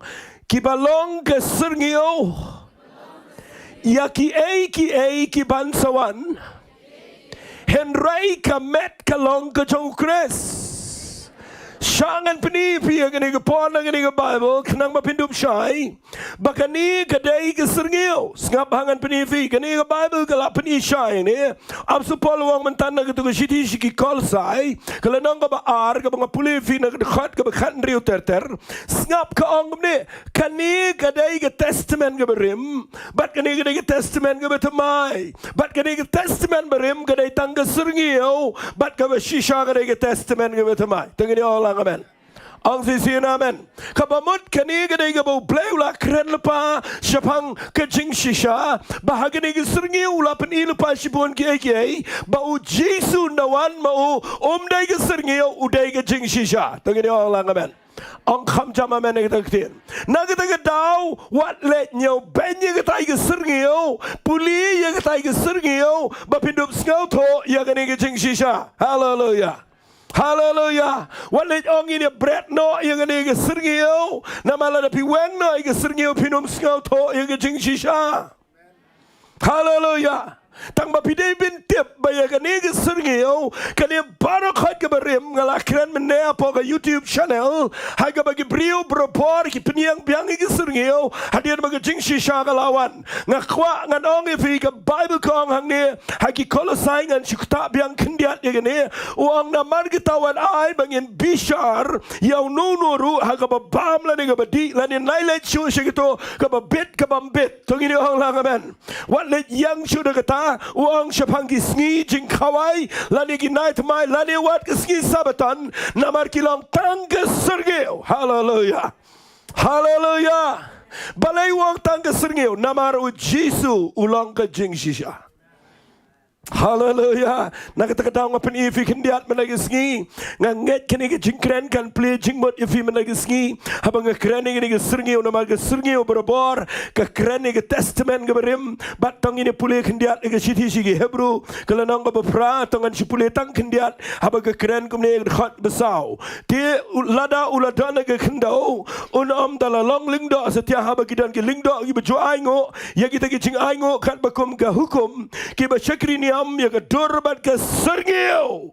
kiba long ka syrngiew ïa kiei kiei kiban sa wan, hynrei ka met ka long ka jong u Khrist. Sha ngan pyni ïa phi ha kane ka por na kane ka Baibl khnang ba phin dup shai ba kane ka dei ka syrngiew. Sngap, ha ngan pyni ïa phi, kane ka Baibl ka la pyni shai ne. Apostol Paul u ong mynta na kato ka shithi sha ki Kolosai, ka lynnong kaba ar, kaba nga pule ïa phi na ka dkhot kaba khathynriew ter ter. Sngap, ka ong kumne. Kane ka dei ka testament kaba rim, bad kane ka dei ka testament kaba thymmai. Bad kane ka testament ba rim ka dei tang ka syrngiew, bad kaba shisha ka dei ka testament kaba thymmai. To ngin ong lang amen. Ong shisha amen. Kaba mut kane ka dei kaba U Blei u la kren lypa shaphang ka jingshisha, ba ha kane ka syrngiew u la pyni lypa shibun kiei kiei, ba U Jisu ynda wan ma u um dei ka syrngiew, u dei ka jingshisha. To ngin ong lang amen. Ong kham jam amen ïa kata ka ktien. Na kata ka daw wat leit ñiewbeiñ ïa katai ka syrngiew, pule ïa katai ka syrngiew ba phin dup sngewthuh ïa kane ka jingshisha. Haleluya. Haleluya. Wat leit ong ngin ïa bret noh ïa kane ka syrngiew, namar lada phi weng noh ïa ka syrngiew phin ym sngewthuh ïa ka jingshisha. Haleluya. Tang ba phi dei ban tip ba ïa kane ka syrngiew, kane baroh khoit kaba rim, nga la kren mynne hapoh ka YouTube channel, ha kaba ki briew barabor ki pynïeng biang ïa ka syrngiew hadien ba ka jingshisha ka la wan. Nga kwah ngan ong ïa phi, ka Baibl ka ong hangne ha ki Kolosai, ngan shu ktah biang khyndiat ïa kane. U ong, namar kata wat ai ba ngin bishar ïa uno uno ruh ha kaba bam lane kaba dih, lane nai leit shuh sha kito kaba bit kaba ym bit. To ngin ong lang amen. Wat leit ïeng shuh da kata, u ong, shaphang ki sngi jingkhawai, lane ki bnai thymmai, lane wat ka sngi Sabbaton, namar ki long tang ka syrngiew. Haleluya. Haleluya. Balei u ong tang ka syrngiew? Namar U Jisu u long ka jingshisha. Haleluya. Na kata ka daw nga pyni ïa phi khyndiat mynta ka sngi. Nga ngeit kane ka jingkren kan plie jingmut ïa phi mynta ka sngi. Haba nga kren ïa kane ka syrngiew, namar ka syrngiew barabor ka kren ïa ka testament kaba rim. Bad to ngin ïa pule khyndiat ïa ka shithi sha ki Hebru, ka lynnong kaba phra, to ngan shu pule tang khyndiat haba ka kren kumne, ka dkhot ba saw. Te u-, lada u la don ha ka khyndew, un ym da la long lyngdoh satia haba ki don ki lyngdoh kiba ju ainguh ïa kita ki jingainguh katba kum ka hukum, kiba shakri niam ïa ka dur bad ka syrngiew,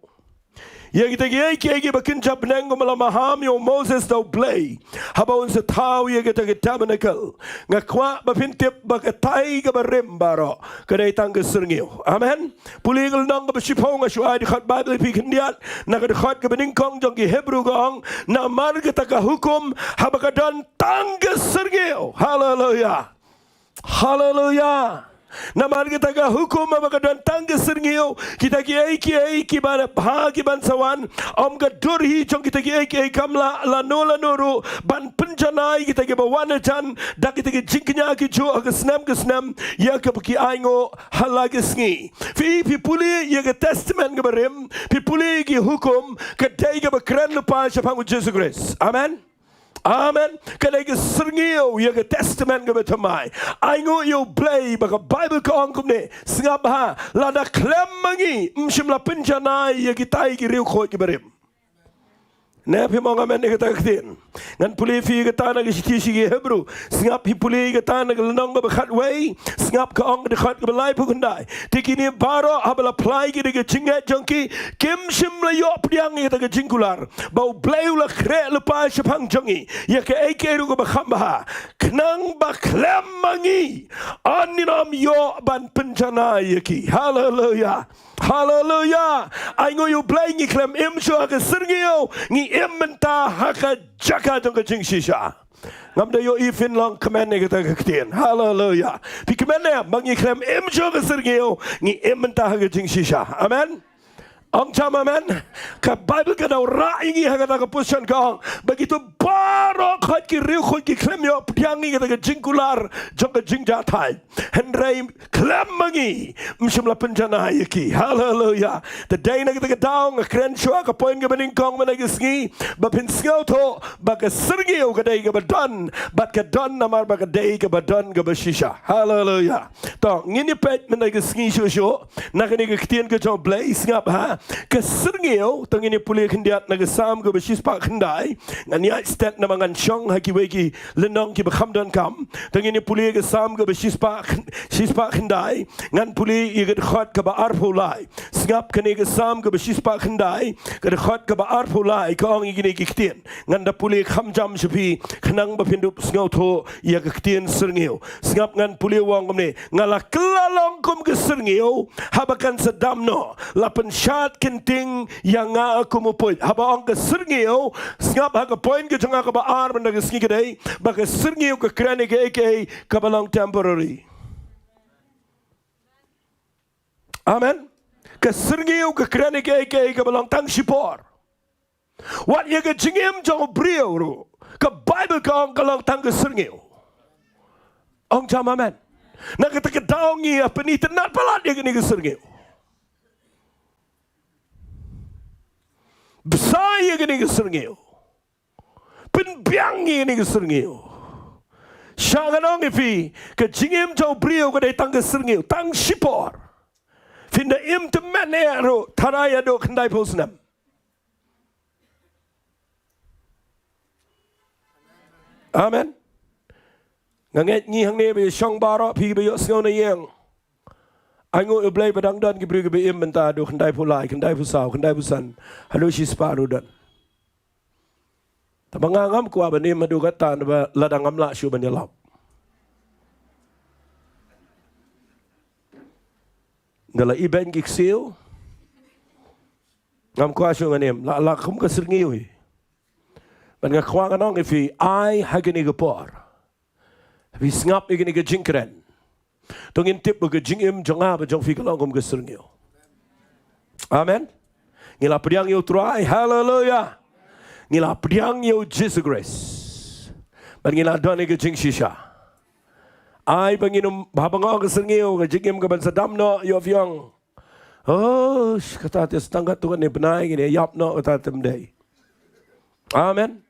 ïa kita kiei kiei kiba kynja bneng, kumba la maham ïa u Moses da U Blei haba un sa thaw ïa kata ka tabernacle. Nga kwah ba phin tip ba ka tai kaba rim baroh ka dei tang ka syrngiew. Amen. Pule ka lynnong kaba shiphew, nga shu ai dkhot Baibl ïa phi khyndiat, na ka dkhot kaba nyngkong jong ki Hebru ka ong, namar kata ka hukum haba ka don tang ka syrngiew. Haleluya. Haleluya. Namar kata ka hukum haba ka don tang ka syrngiew, kita kiei kiei kiba bha kiban sa wan, ym ka dur hi jong kita kiei kiei kam lah lano lano ruh ban pynjanai ïa kita kiba wan hajan da kita ki jingkñia ki juh ha ka snem ka snem, ïa kaba ki ainguh ha la ka sngi. Phi, phi pule ïa ka testament kaba rim, phi pule ïa ki hukum, ka dei kaba kren lypa shaphang U Jisu Khrist. Amen. Amen. Ka dei ka syrngiew ïa ka testament kaba thymmai. Ainguh ïa U Blei, ba ka Baibl ka ong kumne, sngap bha, lada khlem ma ngi, ym shym la pynjanai ïa kitai ki riewkhuid kiba rim. Ne phim ong amen ïa kata ka ktien? Ngan pule ïa phi kata na ka shithi sha ki Hebru. Sngap, phi pule ïa kata na ka lynnong kaba khatwei. Sngap, ka ong ka dkhot kaba laiphew khyndai, te kine baroh haba la phla ïa ki da ka jingngeit jong ki, kim shym la ïoh pdiang ïa kata ka jingkular ba U Blei u la khreh lypa shaphang jong ngi ïa kaei kaei ruh kaba kham bha, khnang ba khlem ma ngi, yn ym ïoh ban pynjanai ïa ki. Haleluya. Haleluya. Ainguh ïa U Blei, ngi khlem im shuh ha ka syrngiew, ngi im mynta ha ka jaka jong ka jingshisha. Ngam da ïohi phin long kmen ïa kata ka ktien. Haleluya. Phi kmen ne em ba ngi khlem im shuh ha ka syrngiew, ngi im mynta ha ka jingshisha? Amen. Ong jam amen. Ka Baibl ka daw rah ïa ngi ha kata ka position, ka ong ba kito baroh khoit ki riewkhuid ki khlem ïoh pdiang ïa kata ka jingkular jong ka jingjahthait. Hynrei khlem ma ngi, ym shym la pynjanai ïa ki. Haleluya. Te dei na kata ka daw nga kren shuwa ka point kaba nyngkong mynta ka sngi, ba phin sngewthuh ba ka syrngiew ka dei kaba don, bad ka don namar ba ka dei kaba don kaba shisha. Haleluya. To ngin ïa peit mynta ka sngi shuh shuh na kane ka ktien ka jong U Blei. Sngap ha ka syrngiew, to ngin ïa pule khyndiat na ka Salm kaba shispah khyndai. Ngan ïaid stet namar ngan shong ha kiwei ki lynnong kiba kham donkam. To ngin ïa pule ka Salm kaba shispah khyn-, shispah khyndai. Ngan pule ïa ka dkhot kaba arphew lai. Sngap, kane ka Salm kaba shispah khyndai, ka dkhot kaba arphew lai, ka ong ïa kine ki ktien. Ngan da pule kham jam sha phi khnang ba phin dup sngewthuh ïa ka ktien syrngiew. Sngap, ngan pule, u ong kumne, nga la kylla long kum ka syrngiew haba kan sa dam noh, la pynshad kynting ïa nga kum u puit. Haba ong ka syrngiew, sngap ha ka point ka jong nga kaba ar mynta ka sngi ka dei ba ka syrngiew ka kren ïa kaei kaei kaba long temporary. Amen. Ka syrngiew ka kren ïa kaei kaei kaba long tang shipor. Wat ïa ka jingim jong u briew ruh, ka Baibl ka ong ka long tang ka syrngiew. Ong jam amen. Na kata ka daw ngi ïa pynitynnad palat ïa kane ka syrngiew. Bsa ïa kane ka syrngiew. Pynbiang ïa kane ka syrngiew. Sha ngan ong ïa phi, ka jingim jong u briew ka dei tang ka syrngiew, tang shipor. Phin da im tymmen eh ruh, tharai haduh khyndaiphew snem. Amen. Nga ngeit ngi hangne ba ïa shong baroh phi ba ïohsngew na ïing. Ainguh ïa u Blei ba dang don ki briew kiba im mynta haduh khyndaiphew lai, khyndaiphew saw, khyndaiphew san, haduh shispah ruh don. Tangba nga ngam kwah ban im haduh katta, naba lada ngam lah shuh ban ïalap. Nda la ibeiñ ki ksiew. Ngam kwah shuh ngan im, la, la kum ka syrngiew hi. Bad nga kwah ngan ong ïa phi, ai ha kane ka por. Phi sngap ïa kane ka jingkren. To ngin tip ba ka jingim jong nga bad jong phi ka long kum ka syrngiew. Amen. Ngi la pdiang ïa u Trai, haleluya. Ngi la pdiang ïa u Jisu Khrist. Bad ngi la don ïa ka jingshisha. Ai ba ngin ym, haba nga ong ka syrngiew, ka jingim kaban sa dam noh, ïoh phi ong. Oh, kata te tang katto katne bnai ngin ïap noh, kata te ym dei. Amen.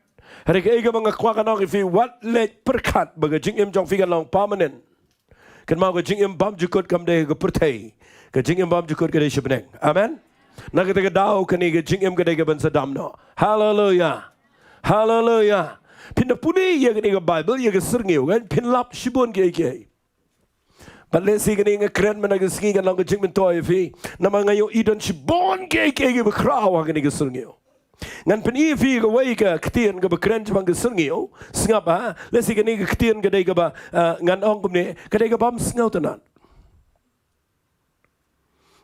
Hynrei kaei kaba nga kwah ban ong ïa phi, wat leit pyrkhat ba ka jingim jong phi kan long permanent. Kynmaw, ka jingim bymjukut kam dei ha ka pyrthei. Ka jingim bymjukut ka dei sha bneng. Amen. Na kata ka daw kane ka jingim ka dei kaban sa dam noh. Haleluya. Haleluya. Phin da pule ïa kane ka Baibl, ïa ka syrngiew, kan phin lap shibun kiei kiei. Bad lehse kane nga kren mynta ka sngi kan long ka jingmyntoi ïa phi. Namar nga ïohi don shibun kiei kiei kiba khraw ha kane ka syrngiew. Ngan pyni ïa phi kawei ka ktien kaba kren shaphang ka syrngiew. Sngap, ha? Lehse kane ka ktien ka dei kaba, ah, ngan ong kumne, ka dei kaba bym sngewtynnat.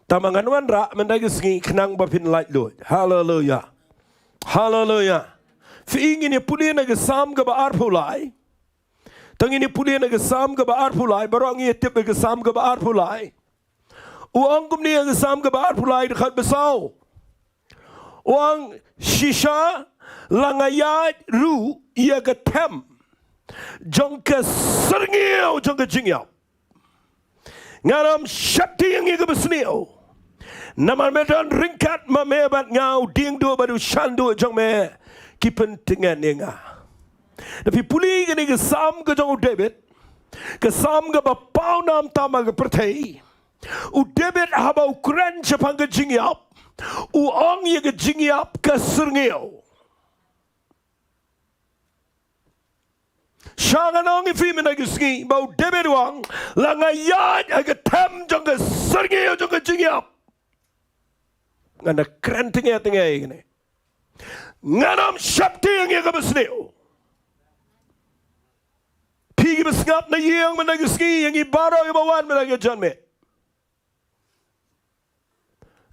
Tangba ngan wanrah mynta ka sngi khnang ba phin laitluid. Haleluya. Haleluya. Phi, ngin ïa pule na ka Salm kaba arphew lai. Te ngin ïa pule na ka Salm kaba arphew lai, baroh ngi ïa tip ïa ka Salm kaba arphew lai. U ong kumne ha ka Salm kaba arphew lai, dkhot ba saw. U ong, shisha la nga ïaid ruh ïa ka them jong ka syrngiew jong ka jingïap, ngan ym sheptieng ïa kaba sniew. Namar me don ryngkat ma me bad nga, u diengduh bad u shanduh jong me ki pyntngen ïa nga. Da phi pule kane ka Salm ka jong u David, ka Salm kaba paw nam tam ha ka pyrthei. U David haba u kren shaphang ka jingïap, u ong ïa ka jingïap ka syrngiew. Sha ngan ong ïa phi mynta ka sngi ba u David u ong, la nga ïaid ha ka them jong ka syrngiew jong ka jingïap, ngan da kren tynge tynge ïa kane. Ngan ym sheptieng ïa kaba sniew. Phi kiba sngap na ïing mynta ka sngi, ïa ngi baroh kiba wan mynta ka janmiet,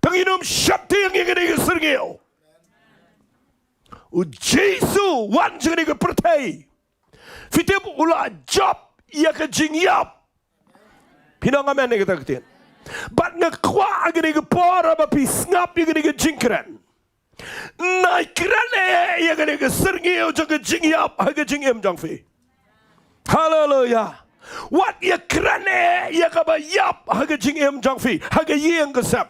te ngin ym sheptieng ïa kane ka syrngiew. U Jisu u wan sha kane ka pyrthei. Phi tip u la jop ïa ka jingïap. Phin ong amen ïa kata ka ktien? Bad nga kwah ha kane ka por ba phi sngap ïa kane ka jingkren. Nai kren eh ïa kane ka syrngiew jong ka jingïap ha ka jingim jong phi. Haleluya. Wat ïa kren eh ïa kaba ïap ha ka jingim jong phi, ha ka ïing ka sem.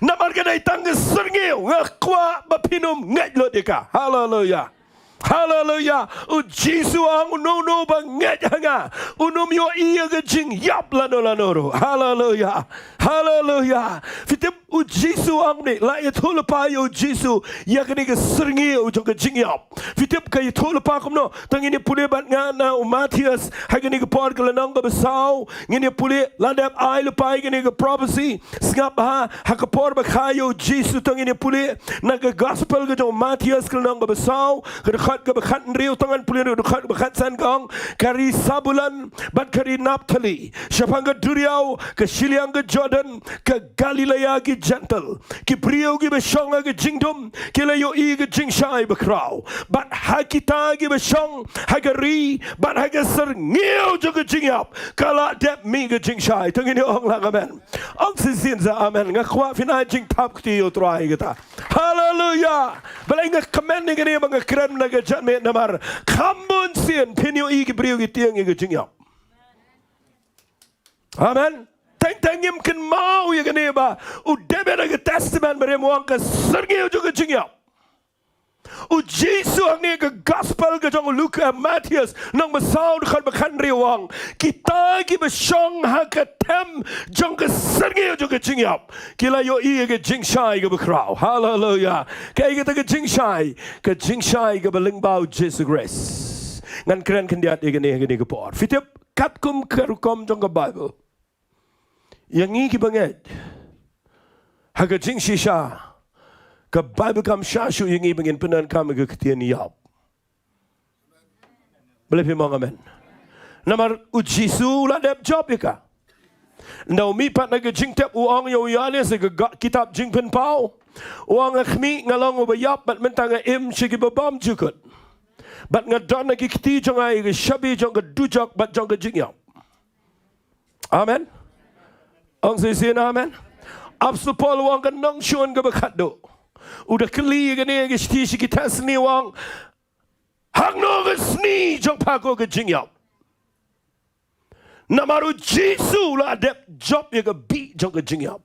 Namar ka dei tang ka syrngiew, nga kwah ba phin ym ngeit lut ïa ka. Haleluya. Haleluya. U Jisu u ong, uno uno ba ngeit ha nga, un ym ïohi ïa ka jingïap lano lano ruh. Haleluya. Haleluya. Phi tip u Jisu u ong ne, la ïathuh lypa ïa u Jisu ïa kane ka syrngiew jong ka jingïap. Phi tip ka ïathuh lypa kumno? Te ngin ïa pule bad nga na u Mathaios ha kane ka por ka lynnong kaba saw. Ngin ïa pule, la dep ai lypa ïa kane ka prophecy. Sngap bha, ha ka por ba kha ïa u Jisu, te ngin ïa pule na ka gospel ka jong u Mathaios ka lynnong kaba saw, ka dkhot kaba khathynriew, te ngan pule na ka dkhot kaba khatsan, ka ong, ka ri Sabulon bad ka ri Naphtali, shaphang ka duriaw ka shiliang ka Jordan, ka Galilaia ki Jentil, ki briew kiba shong ha ka jingdum ki la ïohi ka jingshai bakhraw. Bad ha kita kiba shong ha ka ri bad ha ka syrngiew jong ka jingïap, ka la dep mih ka jingshai. Te ngin ong lang amen. Ong shisien sa amen. Nga kwah phin ai jingthap kti ïa u Trai kita. Haleluya. Balei nga kmen ïa kane ba nga kren na ka janmiet? Namar kham bun sien phin ïohi ki briew ki tieng ïa ka jingïap. Amen. Teng teng ngim kynmaw ïa kane ba u David ha ka Testament Barim u ong ka syrngiew jong ka jingïap. U Jisu hangne ka gospel ka jong u Luka, Mathaios, lynnong ba saw dkhot ba khathynriew u ong, kita kiba shong ha ka them jong ka syrngiew jong ka jingïap ki la ïohi ïa ka jingshai kaba khraw. Haleluya. Kaei kata ka jingshai? Ka jingshai kaba lyngba u Jisu Khrist. Ngan kren khyndiat ïa kane ha kane ka por. Phi tip, katkum ka rukom jong ka Baibl, ïa ngi kiba ngeit ha ka jingshisha, ka Baibl kam shah shuh ïa ngi ba ngin pyndonkam ïa ka ktien ïap. Balei phim ong amen? Namar u Jisu u la dep jop ïa ka. Ynda u mih pat na ka jingtep, u ong ïa u Ïoannis ha ka ga-, kitab Jingpynpaw, u ong, nga khmih, nga long uba ïap bad mynta nga im sha kiba bymjukut, bad nga don ha ki kti jong nga ïa ka shabi jong ka dujok bad jong ka jingïap. Amen. Ong shisien amen. Apostol Paul u ong, ka nongshun kaba khatduh, u da kylli ïa kane ka shithi sha ki Thessaloni, u ong, hangno ka sni jong pha ko ka jingïap? Namar u Jisu u la dep jop ïa ka bih jong ka jingïap.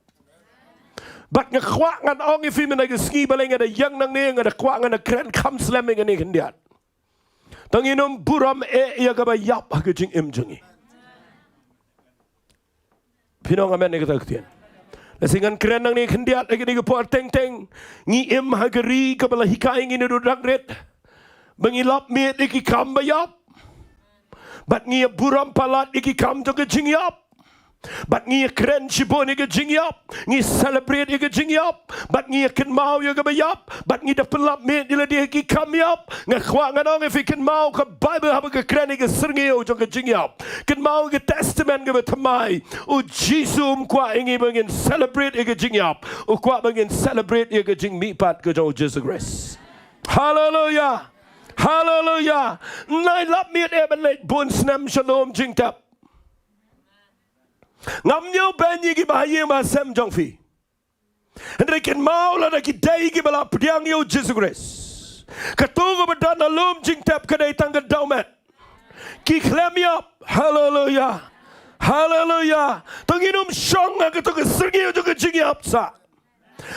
Bad nga kwah ngan ong ïa phi mynta ka sngi, balei nga da ïeng nangne, nga da kwah, nga da kren kham slem ïa kane khyndiat. To ngin ym burom eh ïa kaba ïap ha ka jingim jong ngi. Phi ong amen ïa kata ka ktien. Lehse ngan kren nangne khyndiat, ha kane ka por teng teng ngi im ha ka ri kaba la hikai ïa ngi naduh dang rit ba ngi lap miet ïa ki kam ba ïap. Bad ngi ïa burom palat ïa ki kam jong ka jingïap. Bad ngi ïa kren shibun ïa ka jingïap. Ngi celebrate ïa ka jingïap. Bad ngi ïa kynmaw ïa kaba ïap. Bad ngi da pynlap miet ïa lade ha ki kam ïap. Nga kwah ngan ong ïa phi, kynmaw ka Baibl haba ka kren ïa ka syrngiew jong ka jingïap. Kynmaw ka Testament kaba thymmai. U Jisu um kwah ïa ngi ba ngin celebrate ïa ka jingïap. U kwah ba ngin celebrate ïa ka jingmihpat ka jong u Jisu Khrist. Haleluya. Haleluya. Nai lap miet eh ban leit bun snem sha lum jingtep. Ngam ñiew ban ïa ki ba ha ïing ba ha sem jong phi. Hynrei kynmaw lada ki dei ki ba la pdiang ïa u Jisu Khrist, kato kaba don ha lum jingtep ka dei tang ka dewmet. Ki khlem ïap. Haleluya. Haleluya. To ngin ym shong ha kato ka syrngiew jong ka jingïap sa.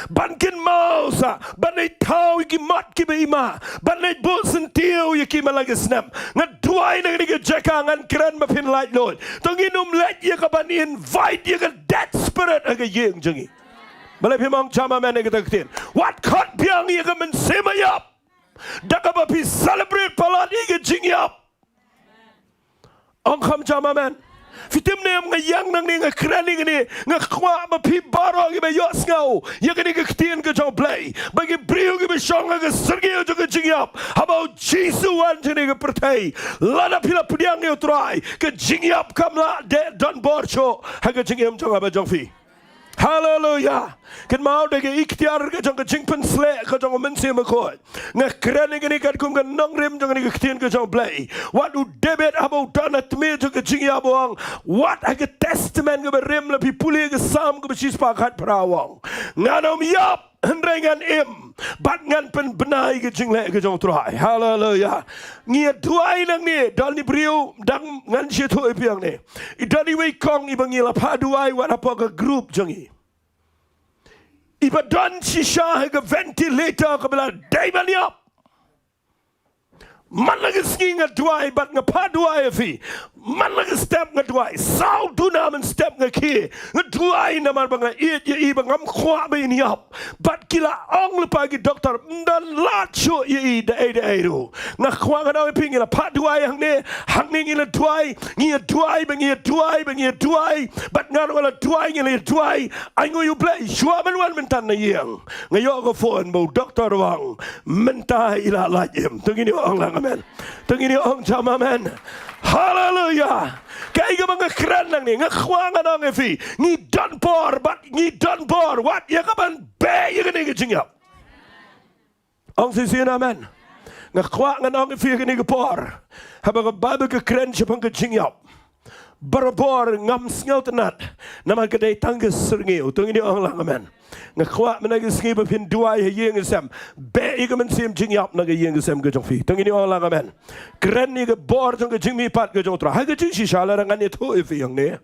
Ban kynmaw sa, ban leit thaw ïa ki mat kiba i ma, ban leit buh syntiew ïa ki man la ka snem. Nga duwai na kane ka jaka, ngan kren ba phin laitluid. To ngin ym leit ïa ka ban invite ïa ka dead spirit ha ka ïing jong ngi. Balei phim ong jam amen ïa kata ka ktien? Wat khot biang ïa ka mynsiem ba ïap da kaba phi celebrate palat ïa ka jingïap. Ong kham jam amen. Phi tip ne em, nga ïeng nangne, nga kren ïa kane, nga kwah ba phi baroh kiba ïohsngew ïa kane ka ktien ka jong u Blei, ba ki briew kiba shong ha ka syrngiew jong ka jingïap, haba u Jisu wan sha kane ka pyrthei, lada phi la pdiang ïa u Trai, ka jingïap kam lah dei don bor shuh ha ka jingim jong nga bad jong phi. Haleluya. Kynmaw da ka iktiar ka jong ka jingpynsleh ka jong u Mynsiem Bakhuid, nga kren ïa kane katkum ka nongrim jong kane ka ktien ka jong u Blei. Wat u David haba u don ha tmier jong ka jingïap u ong, wat ha ka Testament kaba rim, la phi pule ka Salm kaba shispah khatphra u ong, ngan ym ïap hynrei ngan im bad ngan pynbna ïa ka jingleh ka jong u Trai. Haleluya. Ngi ïa duwai nangne, don i briew dang ngan shu ïathuh ïa phi hangne. I don iwei i kong iba ngi la phah duwai wat hapoh ka group jong ngi, iba don shisha ha ka ventilator kaba la dei ban ïap. Man la ka sngi nga duwai bad nga phah duwai ïa phi. Man la ka step nga duwai. Saw duna mynstep nga khie. Nga duwai namar ba nga ïeit ïa i ba ngam kwah ba in ïap. Bad ki la ong lypa ki doktor, ym don lad shuh ïa i da ei da ei ruh. Nga kwah ngan ong ïa phi, ngi la phah duwai hangne, hangne ngi la duwai, ngi ïa duwai, ba ngi ïa duwai, ba ngi ïa duwai. Bad nga ruh nga la duwai, ngi la ïa duwai. Ainguh ïa u Blei, shuwa ban wan mynta na ïing, nga ïoh ka phone ba u doktor u ong mynta i la lait im. To ngin ïa ong lang amen. To ngin ïa ong jam amen. Haleluya. Kaei kaba nga kren nangne, nga kwah ngan ong ïa phi, ngi don bor bad ngi don bor wat ïa ka ban beh ïa kane ka jingïap. Ong shisien amen. Nga kwah ngan ong ïa phi ha kane ka por, haba ka Baibl ka kren shaphang ka jingïap, barabor ngam sngewtynnat namar ka dei tang ka syrngiew. To ngin ïa ong lang amen. Nga kwah mynta ka sngi ba phin duwai ha ïing ha sem, beh ïa ka mynsiem jingïap na ka ïing ka sem ka jong phi. To ngin ïa ong lang amen. Kren ïa ka bor jong ka jingmihpat ka jong u Trai. Ha ka jingshisha lada ngan ïathuh ïa phi hangne,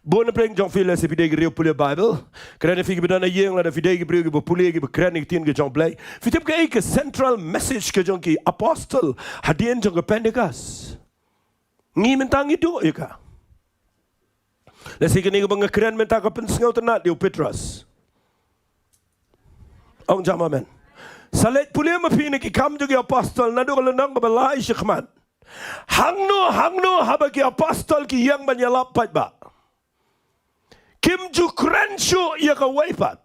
bun na pdeng jong phi lehse phi dei ki riew pule Baibl. Kren ïa phi kiba don ha ïing, lada phi dei ki briew kiba pule, kiba kren ïa ka ktien ka jong u Blei. Phi tip kaei ka central message ka jong ki apostol hadien jong ka Pentecost? Ngi mynta ngi duh ïa ka. Lehse kane kaba nga kren mynta ka pynsngewtynnat ïa u Petros. Ong jam amen. Sa leit pule ma phi na ki Kam jong ki Apostol, naduh ka lynnong kaba lai shakhmat. Hangno hangno haba ki apostol ki ïeng ban ïalap paidbah, kim ju kren shuh ïa kawei pat.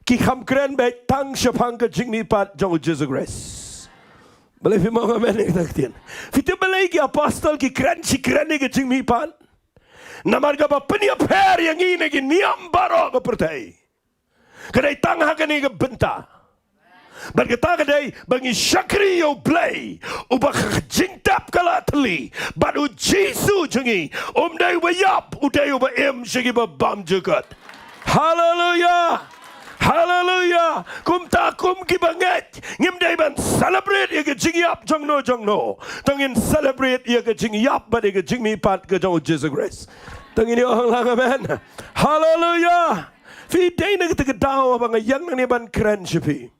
Ki kham kren beit tang shaphang ka jingmihpat jong u Jisu Khrist. Balei phim ong amen ïa kata ka ktien? Phi tip balei ki apostol ki kren shi kren ïa ka jingmihpat? Namar kaba pynïapher ïa ngi na ki niam baroh ka pyrthei, ka dei tang ha kane ka bynta. Bad kata ka dei ba ngi shakri ïa u Blei uba ka jingtep ka la thylli, bad u Jisu jong ngi um dei uba ïap, u dei uba im sha kiba bam jukut. Haleluya. Haleluya. Kumta kum kiba ngeit, ngim dei ban celebrate ïa ka jingïap jongno jongno. To ngin celebrate ïa ka jingïap bad ïa ka jingmihpat ka jong u Jisu Khrist. To ngin ïa ong lang amen. Haleluya. Phi dei na kata ka daw ba nga ïeng nangne ban kren sha phi.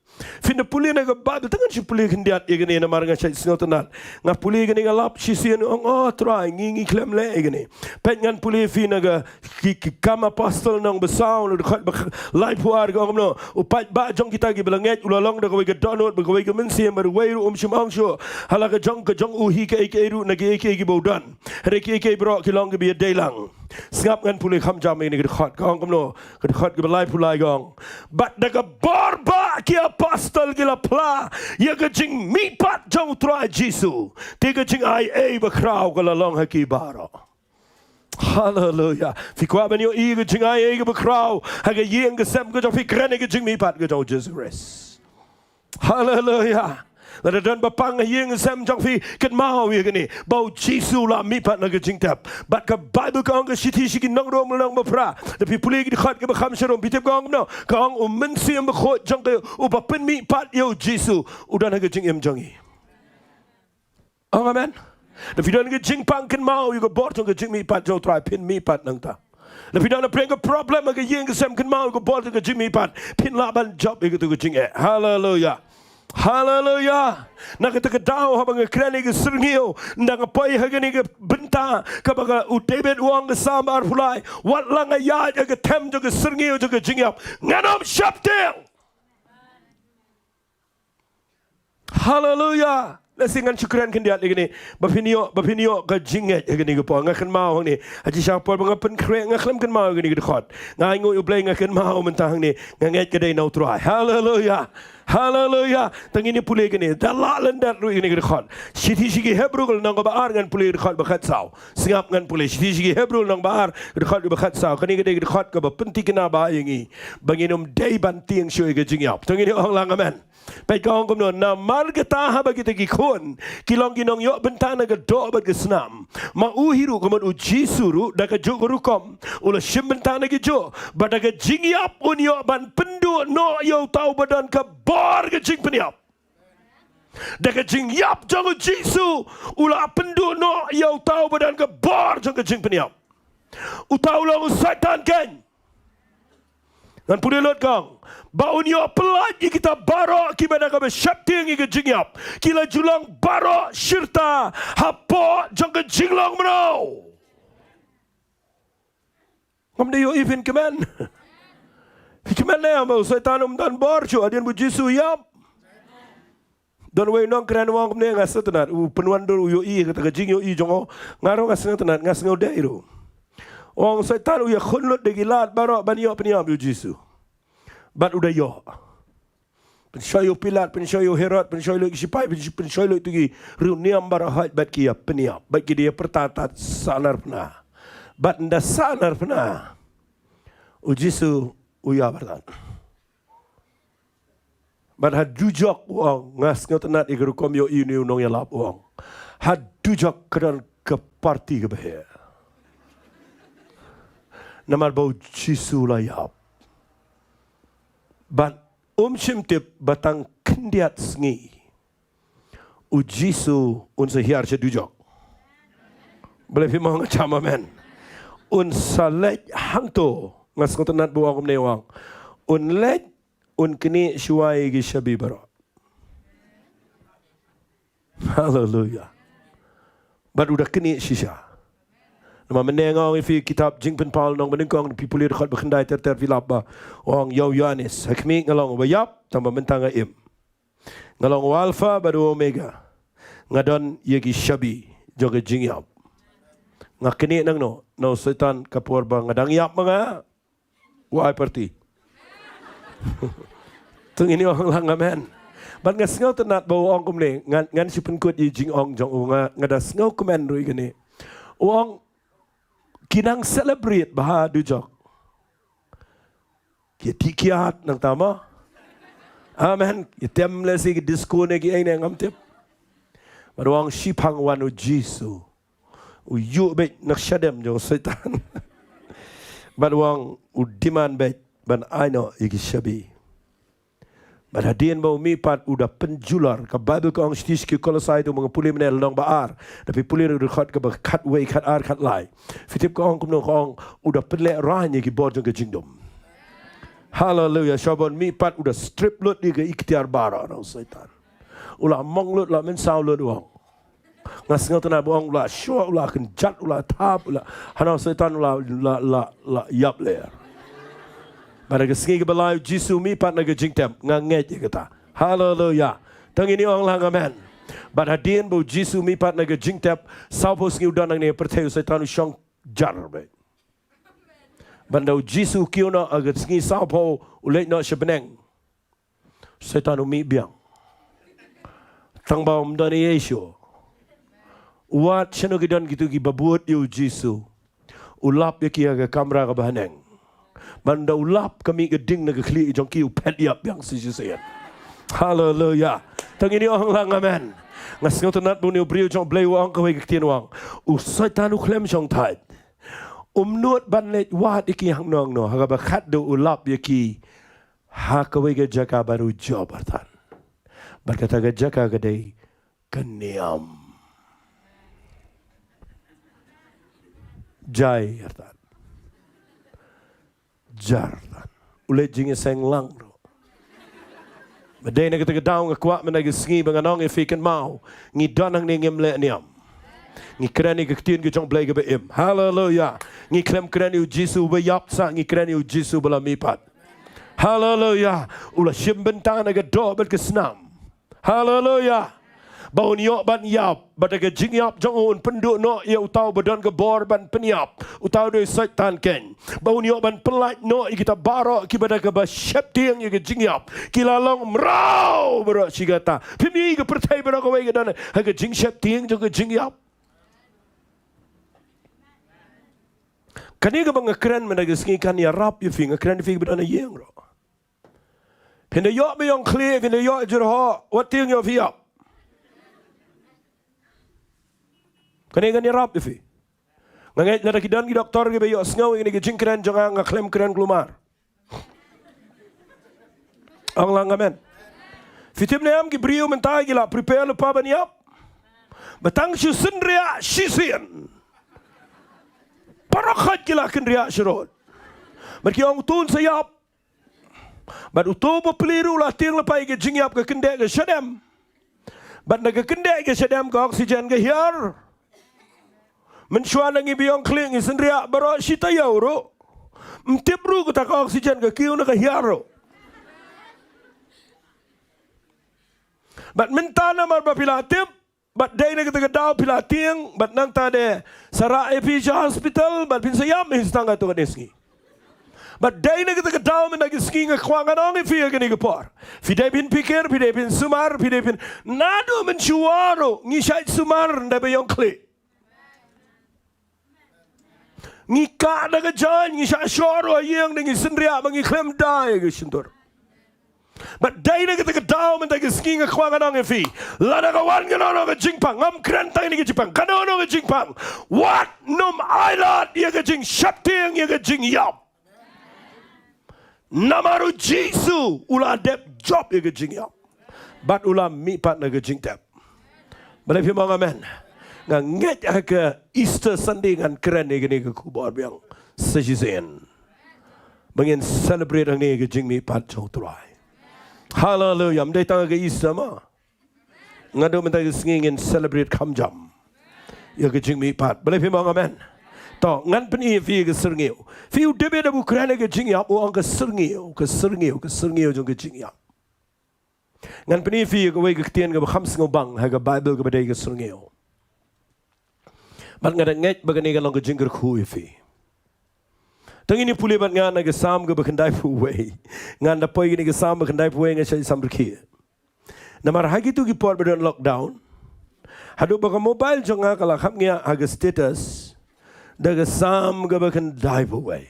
Phin da pule na ka Baibl, tang ngan shu pule khyndiat ïa kane namar nga shait sngewtynnat. Nga pule kane nga lap shisien, ong, "Oh Trai, ngi ngi khlem leh ïa kane." Peit ngan pule phi na ka ki, ki Kam Apostol lynnong ba saw, na ka dkhot ba laiphew ar ka ong kumno: U paidbah jong kita kiba la ngeit u la long da kawei ka dohnud bad kawei ka mynsiem, bad uwei ruh um shym ong shuh ha la ka jong ka jong u hi kaei kaei ruh na kiei kiei kiba u don. Hynrei kiei kiei baroh ki long kiba ïadei lang. Sngap ngan pule kham jam ïa kane ka dkhot, ka ong kumno, ka dkhot kaba laiphew lai ka ong: Bad da ka bor ba ki apostol ki la phla ïa ka jingmihpat jong U Trai Jisu, te ka jingai ei bakhraw ka la long ha ki baroh. Haleluya. Phi kwah ban ïohi ka jingai ei bakhraw ha ka ïing ka sem ka jong phi, kren ïa ka jingmihpat ka jong U Jisu Khrist. Haleluya. Lada don ba pang ha ïing sem jong phi, kynmaw ïa kane, ba U Jisu u la mihpat na ka jingtep. Bad ka Baibl ka ong, ka Shithi sha ki Nong Rom lynnong ba phra, da phi pule ki dkhot kiba kham sharum, phi tip ka ong kumno? Ka ong, U Mynsiem Bakhuid jong ka, uba pynmihpat ïa U Jisu, u don ha ka jingim jong ngi. Ong amen. Da phi don ka jingpang, kynmaw ïa ka bor jong ka jingmihpat jong U Trai, phin mihpat nangta. Da phi don na pdeng ka problem ha ka ïing ka sem, kynmaw ïa ka bor jong ka jingmihpat, phin lah ban jop ïa kata ka jingeh. Haleluya. Haleluya. Na kata ka daw haba nga kren ïa ka syrngiew, ynda nga poi ha kane ka bynta kaba ka, u David u ong, ka Salm arphew lai: Wat la nga ïaid ha ka them jong ka syrngiew jong ka jingïap, ngan ym sheptieng. Haleluya. Lehse ngan shu kren khyndiat ïa kane, ba phin ïoh, ba phin ïoh ka jingngeit ha kane ka por. Nga kynmaw hangne, ha shisha por ba nga pynkhreh, nga khlem kynmaw ïa kane ka dkhot. Nga ainguh ïa U Blei, nga kynmaw mynta hangne, nga ngeit ka dei na U Trai. Haleluya. Haleluya. Tang ngin ïa pule kane, da lah lyndet ruh ïa kane ka dkhot. Shithi sha ki Hebru ka lynnong kaba ar, ngan pule ka dkhot ba khatsaw. Sngap ngan pule, Shithi sha ki Hebru lynnong ba ar, ka dkhot ba khatsaw. Kane ka dei ka dkhot kaba pynthikna bha ïa ngi, ba ngin ym dei ban tieng shuh ïa ka jingïap. Tang ngin ïa ong lang amen. Peit ka ong kumno: Namar kata, haba kita ki khun ki long ki nongïoh bynta na ka doh bad ka snam, ma u hi ruh, ka mut U Jisu ruh, da kajuh ka rukom u la shim bynta na kajuh, ba da ka jingïap un ïoh ban pynduh noh ïa uta uba don ka bor ka jingpynïap. Da ka jingïap jong U Jisu u la pynduh noh ïa uta uba don ka bor jong ka jingpynïap. Uta u long u Soitan keiñ. Ngan pule lut ka ong, ba un ïoh pyllait ïa kita baroh kiba da kaba sheptieng ïa ka jingïap, ki la ju long baroh shirta hapoh jong ka jinglong mraw. Ngam dei ïohi phin kmen. Phi kmen ne em ba u Soitan um don bor shuh hadien ba U Jisu u ïap? Don uwei u nongkren u ong kumne, nga sngewtynnat, u pynwandur, u ïohi kata ka jingïohi jong u. Nga ruh nga sngewtynnat, nga sngewdei ruh. U ong, Soitan u ïakhun lut da ki lad baroh ban ïoh pynïap ïa U Jisu. Bad u da ïoh. Pynshoi ïa u Pilat, pynshoi ïa u Herod, pynshoi lut ki shipai, pyn-, pynshoi lut ïa ki riewniam baroh, hooid, bad ki ïa pynïap, bad ki da ïa pyrta tad sahnarphna. Bad ynda sahnarphna, U Jisu u ïap artat. Bad ha dujok u ong, nga sngewtynnat ïa ka rukom ïohi une u nongïalap, u ong, ha dujok ka don ka party kaba heh. Namar ba U Jisu u la ïap. Bad um shym tip ba tang khyndiat sngi U Jisu un sa hiar sha dujok. Balei phi ym ong jam amen? Un sa leit hangto, nga sngewtynnat ba u ong kumne, u ong, un leit, un knieh shuwa ïa ki shabi baroh. Haleluya. Bad u da knieh shisha. Namar mynne nga ong ïa phi, kitab Jingpynpaw lynnong banyngkong, phi pule dkhot ba khyndai ter ter, phi lap ba u ong ïa u Ïoannis, ha khmih nga long uba ïap, tangba mynta nga im. Nga long u Alpha bad u Omega. Nga don ïa ki shabi jong ka jingïap. Nga knieh nangno na u Soitan ka por ba nga dang ïap ma nga? Wai party. To ngin ong lang amen. Bad nga sngewtynnat ba u ong kumne, ngan, ngan shu pynkut ïa i jingong jong u, nga, nga da sngewkmen ruh ïa kane. U ong ki nang celebrate bha ha dujok. Ki ïa tih kiad nangta mo. Amen. Ki tem lehse ki disco ne ki ei ne, ngam tip. Bad u ong shiphang wan U Jisu. U ïuh beit na ka shadem jong u Soitan. Bad u ong u demand beit ban ai noh ïa ki shabi. Bad hadien ba u mihpat u da pynjulor, ka Baibl ka ong, Shithi sha ki Kolosai, to ma nga pule mynne lynnong ba ar. Da phi pule ruh dkhot kaba khatwei, khatar, khatlai, phi tip ka ong kumno, ka ong u da pynlehrain ïa ki bor jong ka jingdum. Haleluya. Shuwa ban mihpat u da strip lut ïa ka iktiar baroh na u Soitan. U la mong lut, la mynsaw lut u ong. Nga sngewtynnat ba u ong u la shuh, u la kynjat, u la thap, u la, hana u Soitan u la, la, la, la ïap lyer. Bad ha ka sngi kaba lai u Jisu mihpat na ka jingtep, nga ngeit ïa kata. Haleluya. Tang ïa ini ong lang amen. Bad hadien ba u Jisu mihpat na ka jingtep, sawphew sngi u don hangne ha pyrthei, u Soitan u shong jar beit. Bad ynda u Jisu kiew noh ha ka sngi sawphew u leit noh sha bneng. Soitan u mih biang. Tang ba um don ei ei shuh. U wad shano ki don kito kiba bud ïa u Jisu. U lap ïa ki ha ka kamra kaba haneng. Bad ynda u lap ka mih ka ding na ka khlieh jong ki, u phet ïap biang sa shisien. Haleluya. Tang ïa ini ong lang amen. Nga sngewtynnat ba une u briew jong U Blei u ong kawei ka ktien, u ong, u Soitan u khlem shong thait. Um nud ban leit wad ïa ki hangno hangno, ha kaba khatduh u lap ïa ki ha kawei ka jaka ba u jop artat. Bad kata ka jaka ka dei ka niam. Jai artat. Jar artat. U leit jingïaseng lang ruh. Ba dei na kata ka daw nga kwah mynta ka sngi ba ngan ong ïa phi, kynmaw, ngi don hangne ngim leh niam. Ngi kren ïa ka ktien ka jong U Blei kaba im. Haleluya. Ngi khlem kren ïa u Jisu uba ïap sah, ngi kren ïa u Jisu ba la mihpat. Haleluya. U la shim bynta na ka doh bad ka snam. Haleluya. Ba un ïoh ban ïap, bad da ka jingïap jong u un pynduh noh ïa uta uba don ka bor ban pynïap, uta u dei u Soitan keiñ. Ba un ïoh ban pyllait noh ïa kita baroh kiba da kaba sheptieng ïa ka jingïap, ki la long mraw baroh shi katta. Phim ïohi ka pyrthei baroh kawei ka don ha ka jingsheptieng jong ka jingïap. Kane kaba nga kren mynta ka sngi kan ïarap ïa phi, nga kren ïa phi kiba don ha ïing ruh. Phin da ïoh ba ïong khlieh, phin da ïoh jyrhoh, wat tieng ïoh phi ïap. Kane kan ïarap ïa phi. Nga ngeit lada ki don ki doktor kiba ïohsngew ïa kane ka jingkren jong nga, nga khlem kren kulmar. Ong lang amen. Phi tip ne em, ki briew mynta ki la prepare lypa ban ïap. Ba tang shu synriah shisien, baroh khoit ki la kynriah sharud. Bad ki ong, uto un sa ïap. Bad uto u bapli ruh u la tieng lypa ïa ka jingïap, ka kyndeh ka shadem. Bad na ka kyndeh ka shadem ka oxygen ka hiar. Mynshuwa na ngi ba ïong khlieh ngi synriah baroh shi taïew ruh. Ym tip ruh kata ka oxygen ka kiew ne ka hiar ruh. Bad mynta namar ba phi la tip, bad dei na kata ka daw phi la tieng, bad nangta de sa rah ïa phi sha hospital, bad phin sa ïam hi tang katto katne sngi. Bad dei na kata ka daw mynta ka sngi nga kwah ngan ong ïa phi ha kane ka por. Phi dei phin phikir, phi dei phin sumar, phi dei phin, naduh mynshuwa ruh ngi shait sumar ynda ba ïong khlieh. Ngi kah da ka jaiñ, ngi shah shor ha ïing, da ngi synriah ba ngi khlem da ïa ka shyntur. Bad dei na kata ka daw mynta ka sngi nga kwah ngan ong ïa phi. Lada ka wan kano kano ka jingpang, ngam kren tang ïa ka jingpang, kano kano ka jingpang, wat nym ailad ïa ka jingsheptieng ïa ka jingïap. Namar u Jisu u la dep jop ïa ka jingïap. Bad u la mihpat na ka jingtep. Balei phim ong amen? Nga ngeit ha ka Easter Sunday ngan kren ïa kane ka khubor biang sa shisien. Ba ngin celebrate hangne ka jingmihpat jong u Trai. Haleluya. Ym dei tang ha ka Easter mo. Nga duh mynta ka sngi ngin celebrate kham jam ïa ka jingmihpat. Balei phim ong amen? To, ngan pyni ïa phi ka syrngiew. Phi, u David haba u kren ïa ka jingïap u ong ka syrngiew, ka syrngiew, ka syrngiew jong ka jingïap. Ngan pyni ïa phi ïa kawei ka ktien kaba kham sngewbang ha ka Baibl kaba dei ka syrngiew. Bad nga da ngeit ba kane ka long ka jingkyrkhu ïa phi. To ngin ïa pule bad nga na ka Salm kaba khyndaiphew wei. Ngan da poi kane ka Salm ba khyndaiphew wei, nga shait samrkhie. Namar ha kito ki por ba don lockdown, haduh ba ka mobile jong nga ka la kham ngiah ha ka status da ka Salm kaba khyndaiphew wei.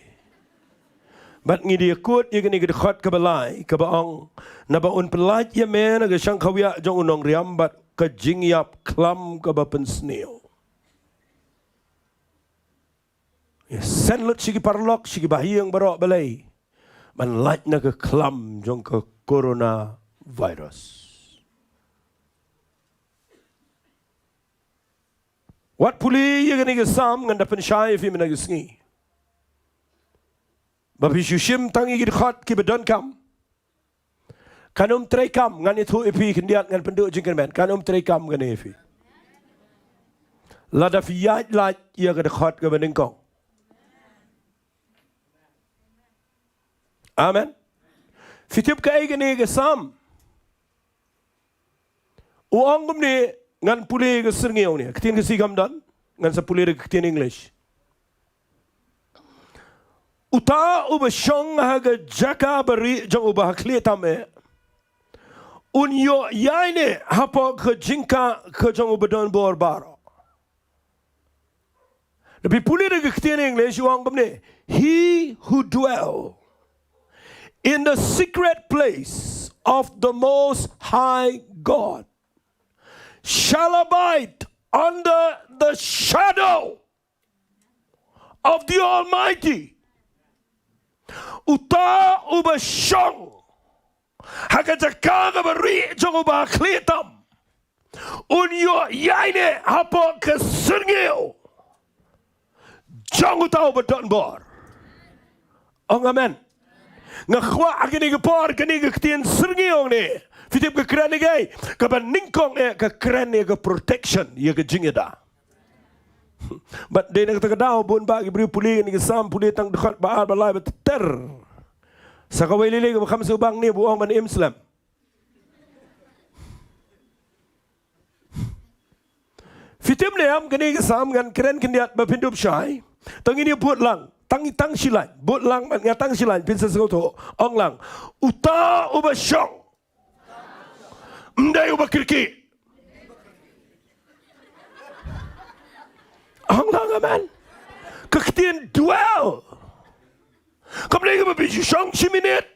Bad ngi da ïakut ïa kane ka dkhot kaba lai kaba ong, naba un pyllait ïa me na ka shangkhawiah jong u nongriam bad ka jingïap khlam kaba pynsniew. Ïa send lut sha ki paralok, sha ki bahaïing baroh balei ban lait na ka khlam jong ka coronavirus. Wat pule ïa kane ka Salm, ngan da pynshai ïa phi mynta ka sngi. Ba phi shu shim tang ïa ki dkhot kiba donkam. Kan ym treikam, ngan ïathuh ïa phi khyndiat, ngan pynduh jingkyrmen. Kan ym treikam kane ïa phi. Lada phi ïaid lait ïa ka dkhot kaba nyngkong. Amen. Phi tip kaei kane ka Salm? U ong kumne, ngan pule ka syrngiew ne. Ka ktien Khasi kam don, ngan sa pule da ka ktien English. Uta uba shong ha ka jaka barieh jong uba ha khlieh tam eh, un ïoh ïaineh hapoh ka jingkah ka jong uba don bor baroh. Lada phi pule da ka ktien English, u ong kumne, "He who dwell in the secret place of the Most High God shall abide under the shadow of the Almighty." Uta uba shong ha ka jaka kaba rieh jong uba ha khlieh tam, un ïoh ïaineh hapoh ka syrngiew jong uta uba don bor. Ong amen. Nga kwah ha kane ka por, kane ka ktien syrngiew ne, phi tip ka kren ïa kaei? Kaba nyngkong eh ka kren ïa ka protection, ïa ka jingïada. Bad dei na kata ka daw bun bah ki briew pule kane ka Salm, pule tang dkhot ba ar, ba lai, ba ter. Sa kawei lei lei kaba kham sngewbang ne ba u ong ban im slem. Phi tip ne em, kane ka Salm ngan kren khyndiat ba phin dup shai. Tang ngin ïa bud lang, tang, tang shi lain, bud lang, nga tang shi lain, phin sa sngewthuh. Ong lang, uta uba shong. Ym dei uba kyrkieh. Ong lang amen. Ka ktien dwell, kam dei kaba phi shu shong shi minit.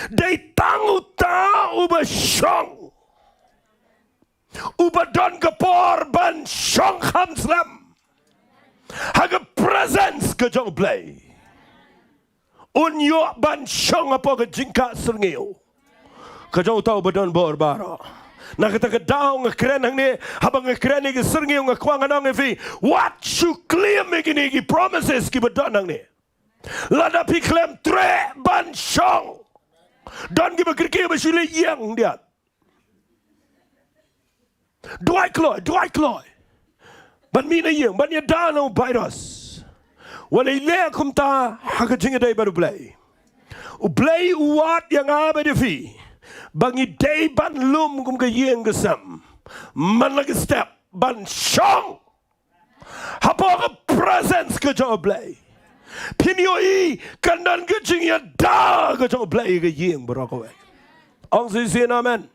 Dei tang uta uba shong, uba don ka por ban shong kham slem ha ka presence ka jong U Blei. Un ïoh ban shong hapoh ka jingkah syrngiew ka jong uta uba don bor baroh. Na kata ka daw nga kren hangne, haba nga kren ïa ka syrngiew, nga kwah ngan ong ïa phi, wat shu claim ïa kine ki promises kiba don hangne. Lada phi khlem treh ban shong, don kiba kyrkieh ba shu leit ïeng diat. Duwai kloi, duwai kloi ban mih na ïing, ban ïada na u virus. Wat leh kumta ha ka jingïadei bad U Blei. U Blei u wad ïa nga bad ïa phi ba ngi dei ban lum kum ka ïing ka sem man la ka step ban shong hapoh ka presence ka jong U Blei. Phin ïohi kan don ka jingïada ka jong U Blei ka ïing baroh kawei. Ong shisien amen.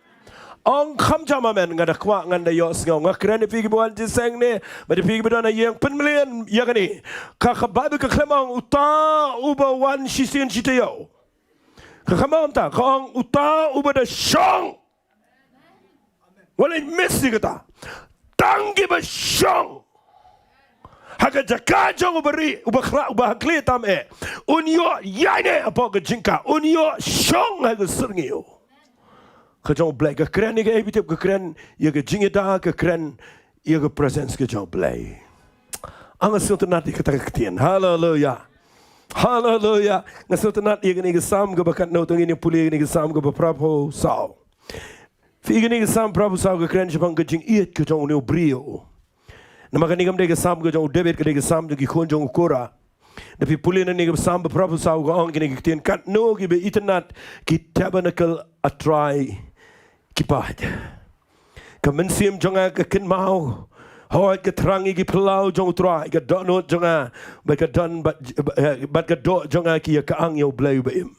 Ong kham jam amen, nga da kwah ngan da ïohsngew. Nga kren ïa phi kiba wan jingïaseng ne bad ïa phi kiba don ha ïing, pynmlien ïa kane. Ka, ka Baibl ka khlem ong uta uba wan shisien shi taïew. Ka khlem ong kumta, ka ong uta uba da shong. Wat leh miss ïa kata. Tang kiba shong ha ka jaka jong uba rieh, uba khla, uba ha khlieh tam eh, un ïoh ïaineh hapoh ka jingkah, un ïoh shong ha ka syrngiew ka jong U Blei. Ka kren ïa kaei, phi tip? Ka kren ïa ka jingïada, ka kren ïa ka presence ka jong U Blei. Nga sngewtynnat ïa kata ka ktien. Haleluia. Haleluia. Nga sngewtynnat ïa kane ka Salm kaba katno, to ngin ïa pule ïa kane ka Salm kaba phra phew saw. Phi, kane ka Salm phra phew saw ka kren shaphang ka jingïeit ka jong une u briew. Namar kane kam dei ka Salm ka jong u David, ka dei ka Salm jong ki khun jong u Korah. Da phi pule na kane ka Salm ba phra phew saw, ka ong kine ki ktien: Katno kiba itynnat ki tabernacle, A Trai, ki paid. Ka mynsiem jong nga ka kynmaw, hooid, ka thrang ïa ki phyllaw jong U Trai. Ka dohnud jong nga bad ka don, bad, bad ka doh jong nga ki ïa kyang ïa U Blei uba im.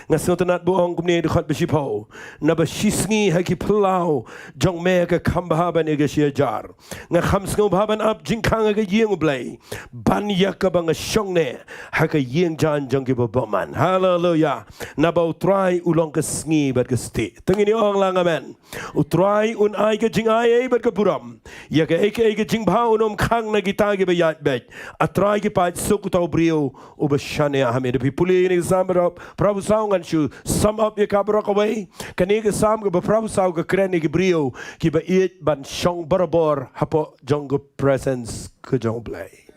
Nga sngewtynnat ba ong kumne, dkhot ba shiphew: Naba shisngi ha ki phyllaw jong me ka kham bha ban ïa ka shi hajar. Nga kham sngewbha ban ap jingkhang ha ka ïing U Blei, ban ïa kaba nga shong ne ha ka ïing jaiñ jong kiba bymman. Haleluia. Naba U Trai u long ka sngi bad ka stieh. To ngin ong lang amen. U Trai un ai ka jingai ei bad ka burom ïa kaei kaei ka jingbha, un ym khang na kita kiba ïaid beit. A Trai ki paid, suk uta u briew uba shaniah ha me. Da phi pule ïa kane ka Salm phra phew saw, ngan shu sum up ïa ka baroh kawei. Kane ka Salm kaba phra phew saw ka kren ïa ki briew kiba ïeit ban shong barabor hapoh jong ka presence ka jong U Blei.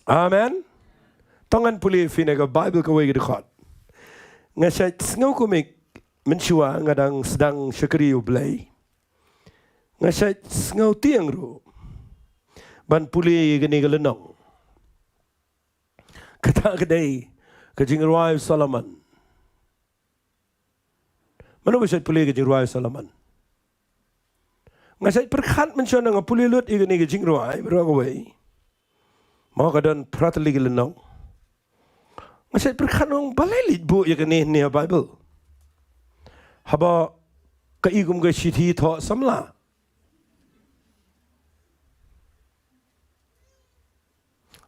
Amen. To ngan pule ïa phi na ka Bible kawei ka dkhot. Nga shait sngew kumne mynshuwa nga dang sdang shakri ïa U Blei. Nga shait sngew tieng ruh ban pule ïa kane ka lynnong. Kata ka dei ka jingrwai u Solomon. Mano ba shait pule ka jingrwai Solomon? Nga shait pyrkhat mynshuwa nga pule lut ïa kane ka jingrwai baroh kawei. Mo ka don phra tylli ki lynnong. Nga shait pyrkhat ong balei leit buh ïa kane ne ha Bible. Haba ka i kum ka shithi thoh samla.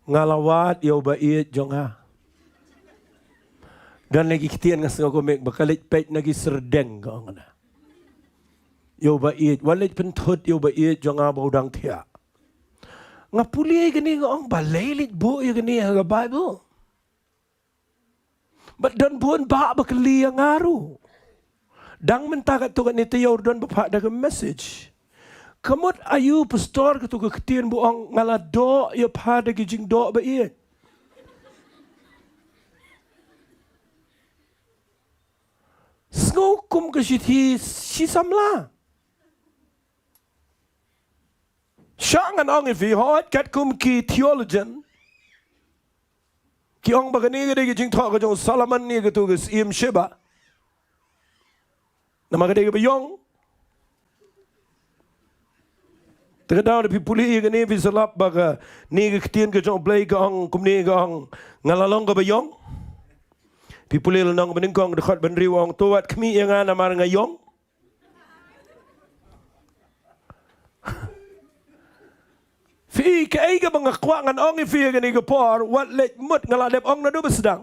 Nga la wad ïa uba ïeit jong nga. Don la ki ktien nga sngew kumne ba ka leit peit na ki syrdeng ka ong na. Ïa uba ïeit, wat leit pynthut ïa uba ïeit jong nga ba u dang thiah. Nga pule ïa kane nga ong balei leit buh ïa kane ha ka Bible. Bad don bun bah ba kylli ïa nga ruh. Dang mynta katto katne taïew don ba phah da ka message. Ka mut aïu pastor kato ka ktien ba ong nga la doh ïa pha da ki jingdoh ba ïeit. Sngew kum ka shithi shi samla. Sha ngan ong ïa phi hooid katkum ki theologian ki ong ba kane ka dei ka jingthoh ka jong u Solomon ïa kato ka Syiem Sheba. Namar ka dei kaba ïong. Te ka daw da phi pule ïa kane phi sa lap ba kane ka ktien ka jong U Blei ka ong kumne ka ong nga la long kaba ïong. Phi pule lynnong ba nyngkong dkhot ba hynriew ong to wat khmih ïa nga namar nga ïong. Phi kaei kaba nga kwah ngan ong ïa phi ïa kane ka por wat leit mut nga la dep ong naduh ba sdang.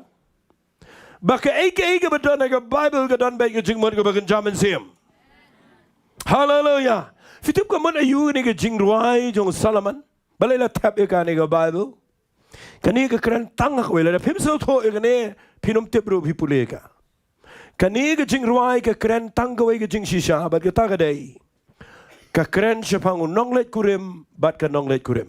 Ba kaei kaei kaba don ha ka Bible ka don beit ka jingmut kaba kynja mynsiem. Haleluya. Phi tip ka mut aïu kane ka jingrwai jong u Solomon. Balei la thep ïa kane ka Bible. Kane ka kren tang ha kawei lada phim sngewthuh ïa kane phin ym tip ruh phi pule ïa ka. Kane ka jingrwai ka kren tang kawei ka jingshisha bad kata ka dei. Ka kren shaphang u nongleit kurim bad ka nongleit kurim.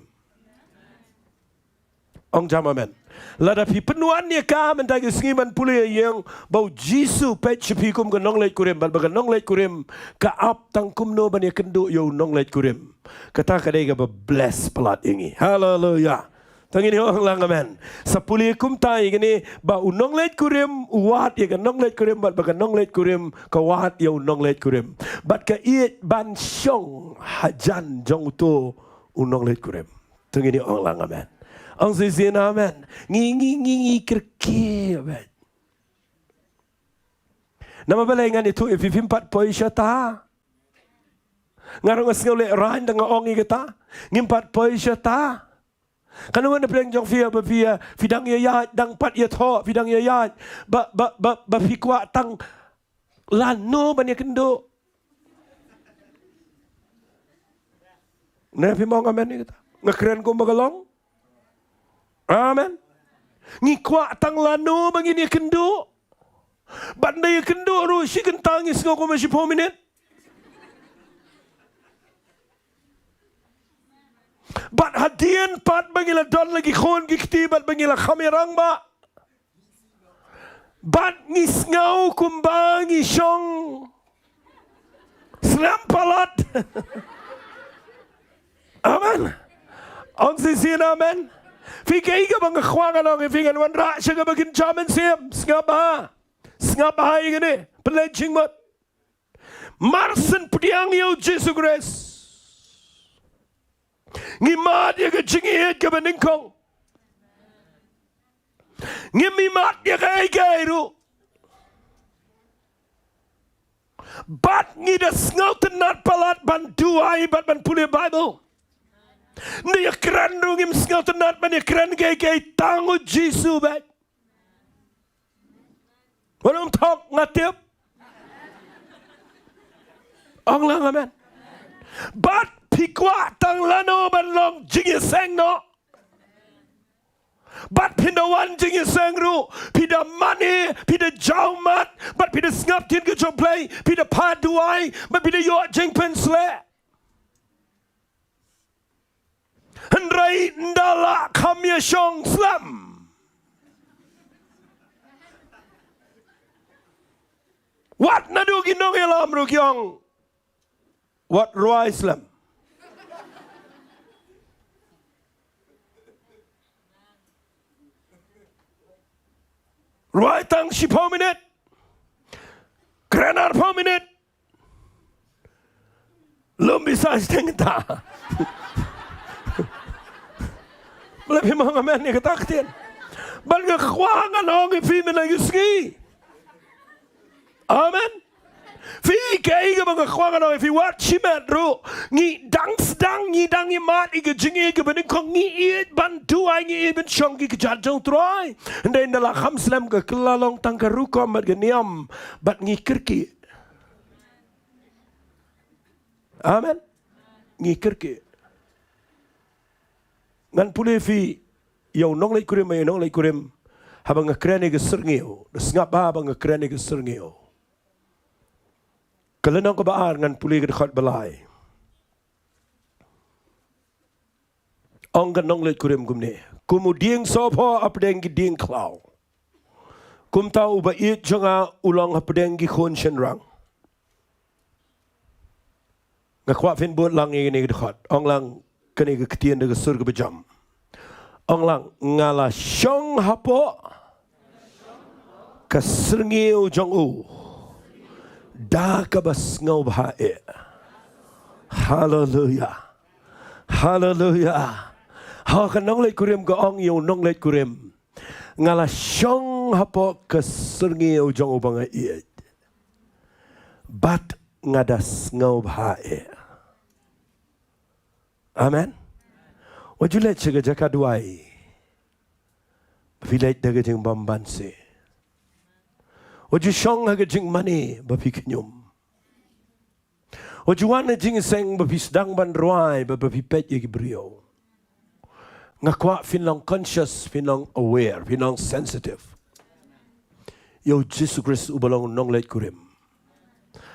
Ong jam amen. Lada phi pynwan ïa ka mynta ki sngi ban pule ïa ïeng ba u Jisu peit sha phi kum ka nongleit kurim bad ba ka nongleit kurim ka ap tang kumno ban ïakynduh ïa u nongleit kurim. Kata ka dei kaba bless palat ïa ngi. Haleluya. To ngin ong lang amen. Sa pule kumta ïa kane ba u nongleit kurim u wad ïa ka nongleit kurim bad ba ka nongleit kurim ka wad ïa u nongleit kurim. Bad ka ïeit ban shong hajan jong uto u nongleit kurim. To ngin ong lang amen. Ong shisien amen. Ngi ngi ngi ngi kyrkieh amen. Namar balei ngan ïathuh ïa phi phim pat poi shata. Nga ruh nga sngew lehraiñ da nga ong ïa kata. Ngim pat poi shata. Kano na pdeng jong phi ba phi ïa phi dang ïa ïaid dang pat ïathoh phi dang ïa ïaid ba ba ba ba phi kwah tang lano ban ïakynduh. Ne phi ong amen ïa kata. Nga kren kum ba ka long. Amen. Ngi kwah tang lano ba ngin ïakynduh. Ban da ïakynduh ruh shi kynta ngi sngew kum shiphew minit. Bad hadien pat ba ngi la don la ki khun ki kti bad ba ngi la kham ïarang ba. Bad ngi sngew kumba ngi shong slem palat. Amen. Ong shisien amen. Phi kaei kaba nga kwah ngan ong ïa phi ngan wanrah sha kaba kynja mynsiem. Sngap bha. Sngap bha ïa kane. Pynleit jingmut. Mar shen pdiang ïa u Jisu Khrist. Ngi mad ïa ka jingïeit kaba nyngkong. Ngim mad ïa kaei kaei ruh. Bad ngi da sngewtynnat palat ban duwai bad ban pule Bible. Ngi ïa kren ruh ngim sngewtynnat ban ïa kren kaei kaei tang u Jisu bad. Wan ym thok nga tip. Ong lang amen. Bad phi kwah tang lano ban long jingïaseng noh. Bad phin da wan jingïaseng ruh phi da mane phi da jaw mat bad phi da sngap ktien ka jong U Blei phi da phah duwai bad phi da ïoh jingpynshlur. Hynrei ynda lah kham ïa shong slem. Wat naduh ki nongïalam ruh ki ong, wat rwai slem. Rwai tang shiphew minit. Kren arphew minit. Lum bisa shiteng ta. Balei phim ong amen ïa kata ka ktien? Bad nga kwah ngan ong ïa phi mynta ka sngi. Amen. Phi, kaei kaba nga kwah ngan ong ïa phi, wat shimet ruh. Ngi dang sdang, ngi dang ïa mad ïa ka jingïeit kaba nyngkong, ngi ïeit ban duwai, ngi ïeit ban shong ki kjat jong U Trai. Hynrei ynda la kham slem ka kylla long tang ka rukom bad ka niam bad ngi kyrkieh. Amen. Ngi kyrkieh. Ngan pule phi ïa u nongleit kurim, ïa u nongleit kurim. Haba nga kren ïa ka syrngiew, da sngap bha haba nga kren ïa ka syrngiew. Ka lynnong kaba ar ngan pule ka dkhot ba lai. Ong ka nongleit kurim kumne: Kum u dieng sohphoh hapdeng ki dieng khlaw, kumta u ba ïeit jong nga u long hapdeng ki khun shynrang. Nga kwah phin bud lang ïa kane ka dkhot. Ong lang kane ka ktien da ka sur kaba jam. Ong lang: Nga la shong hapoh ka syrngiew jong u da kaba sngewbha eh. Haleluya. Haleluya. Ha, ka nongleit kurim ka ong ïa u nongleit kurim: Nga la shong hapoh ka syrngiew jong u ba nga ïeit, bad nga da sngewbha eh. Amen. Wat ju leit sha ka jaka duwai ba phi leit da ka jingbymbanse. Wat ju shong ha ka jingmane ba phi khñium. Wat ju wan ha jingïaseng ba phi sdang ban rwai, ba, ba phi peit ïa ki briew. Nga kwah phin long conscious, phin long aware, phin long sensitive ïa u Jisu Khrist uba long u nongleit kurim.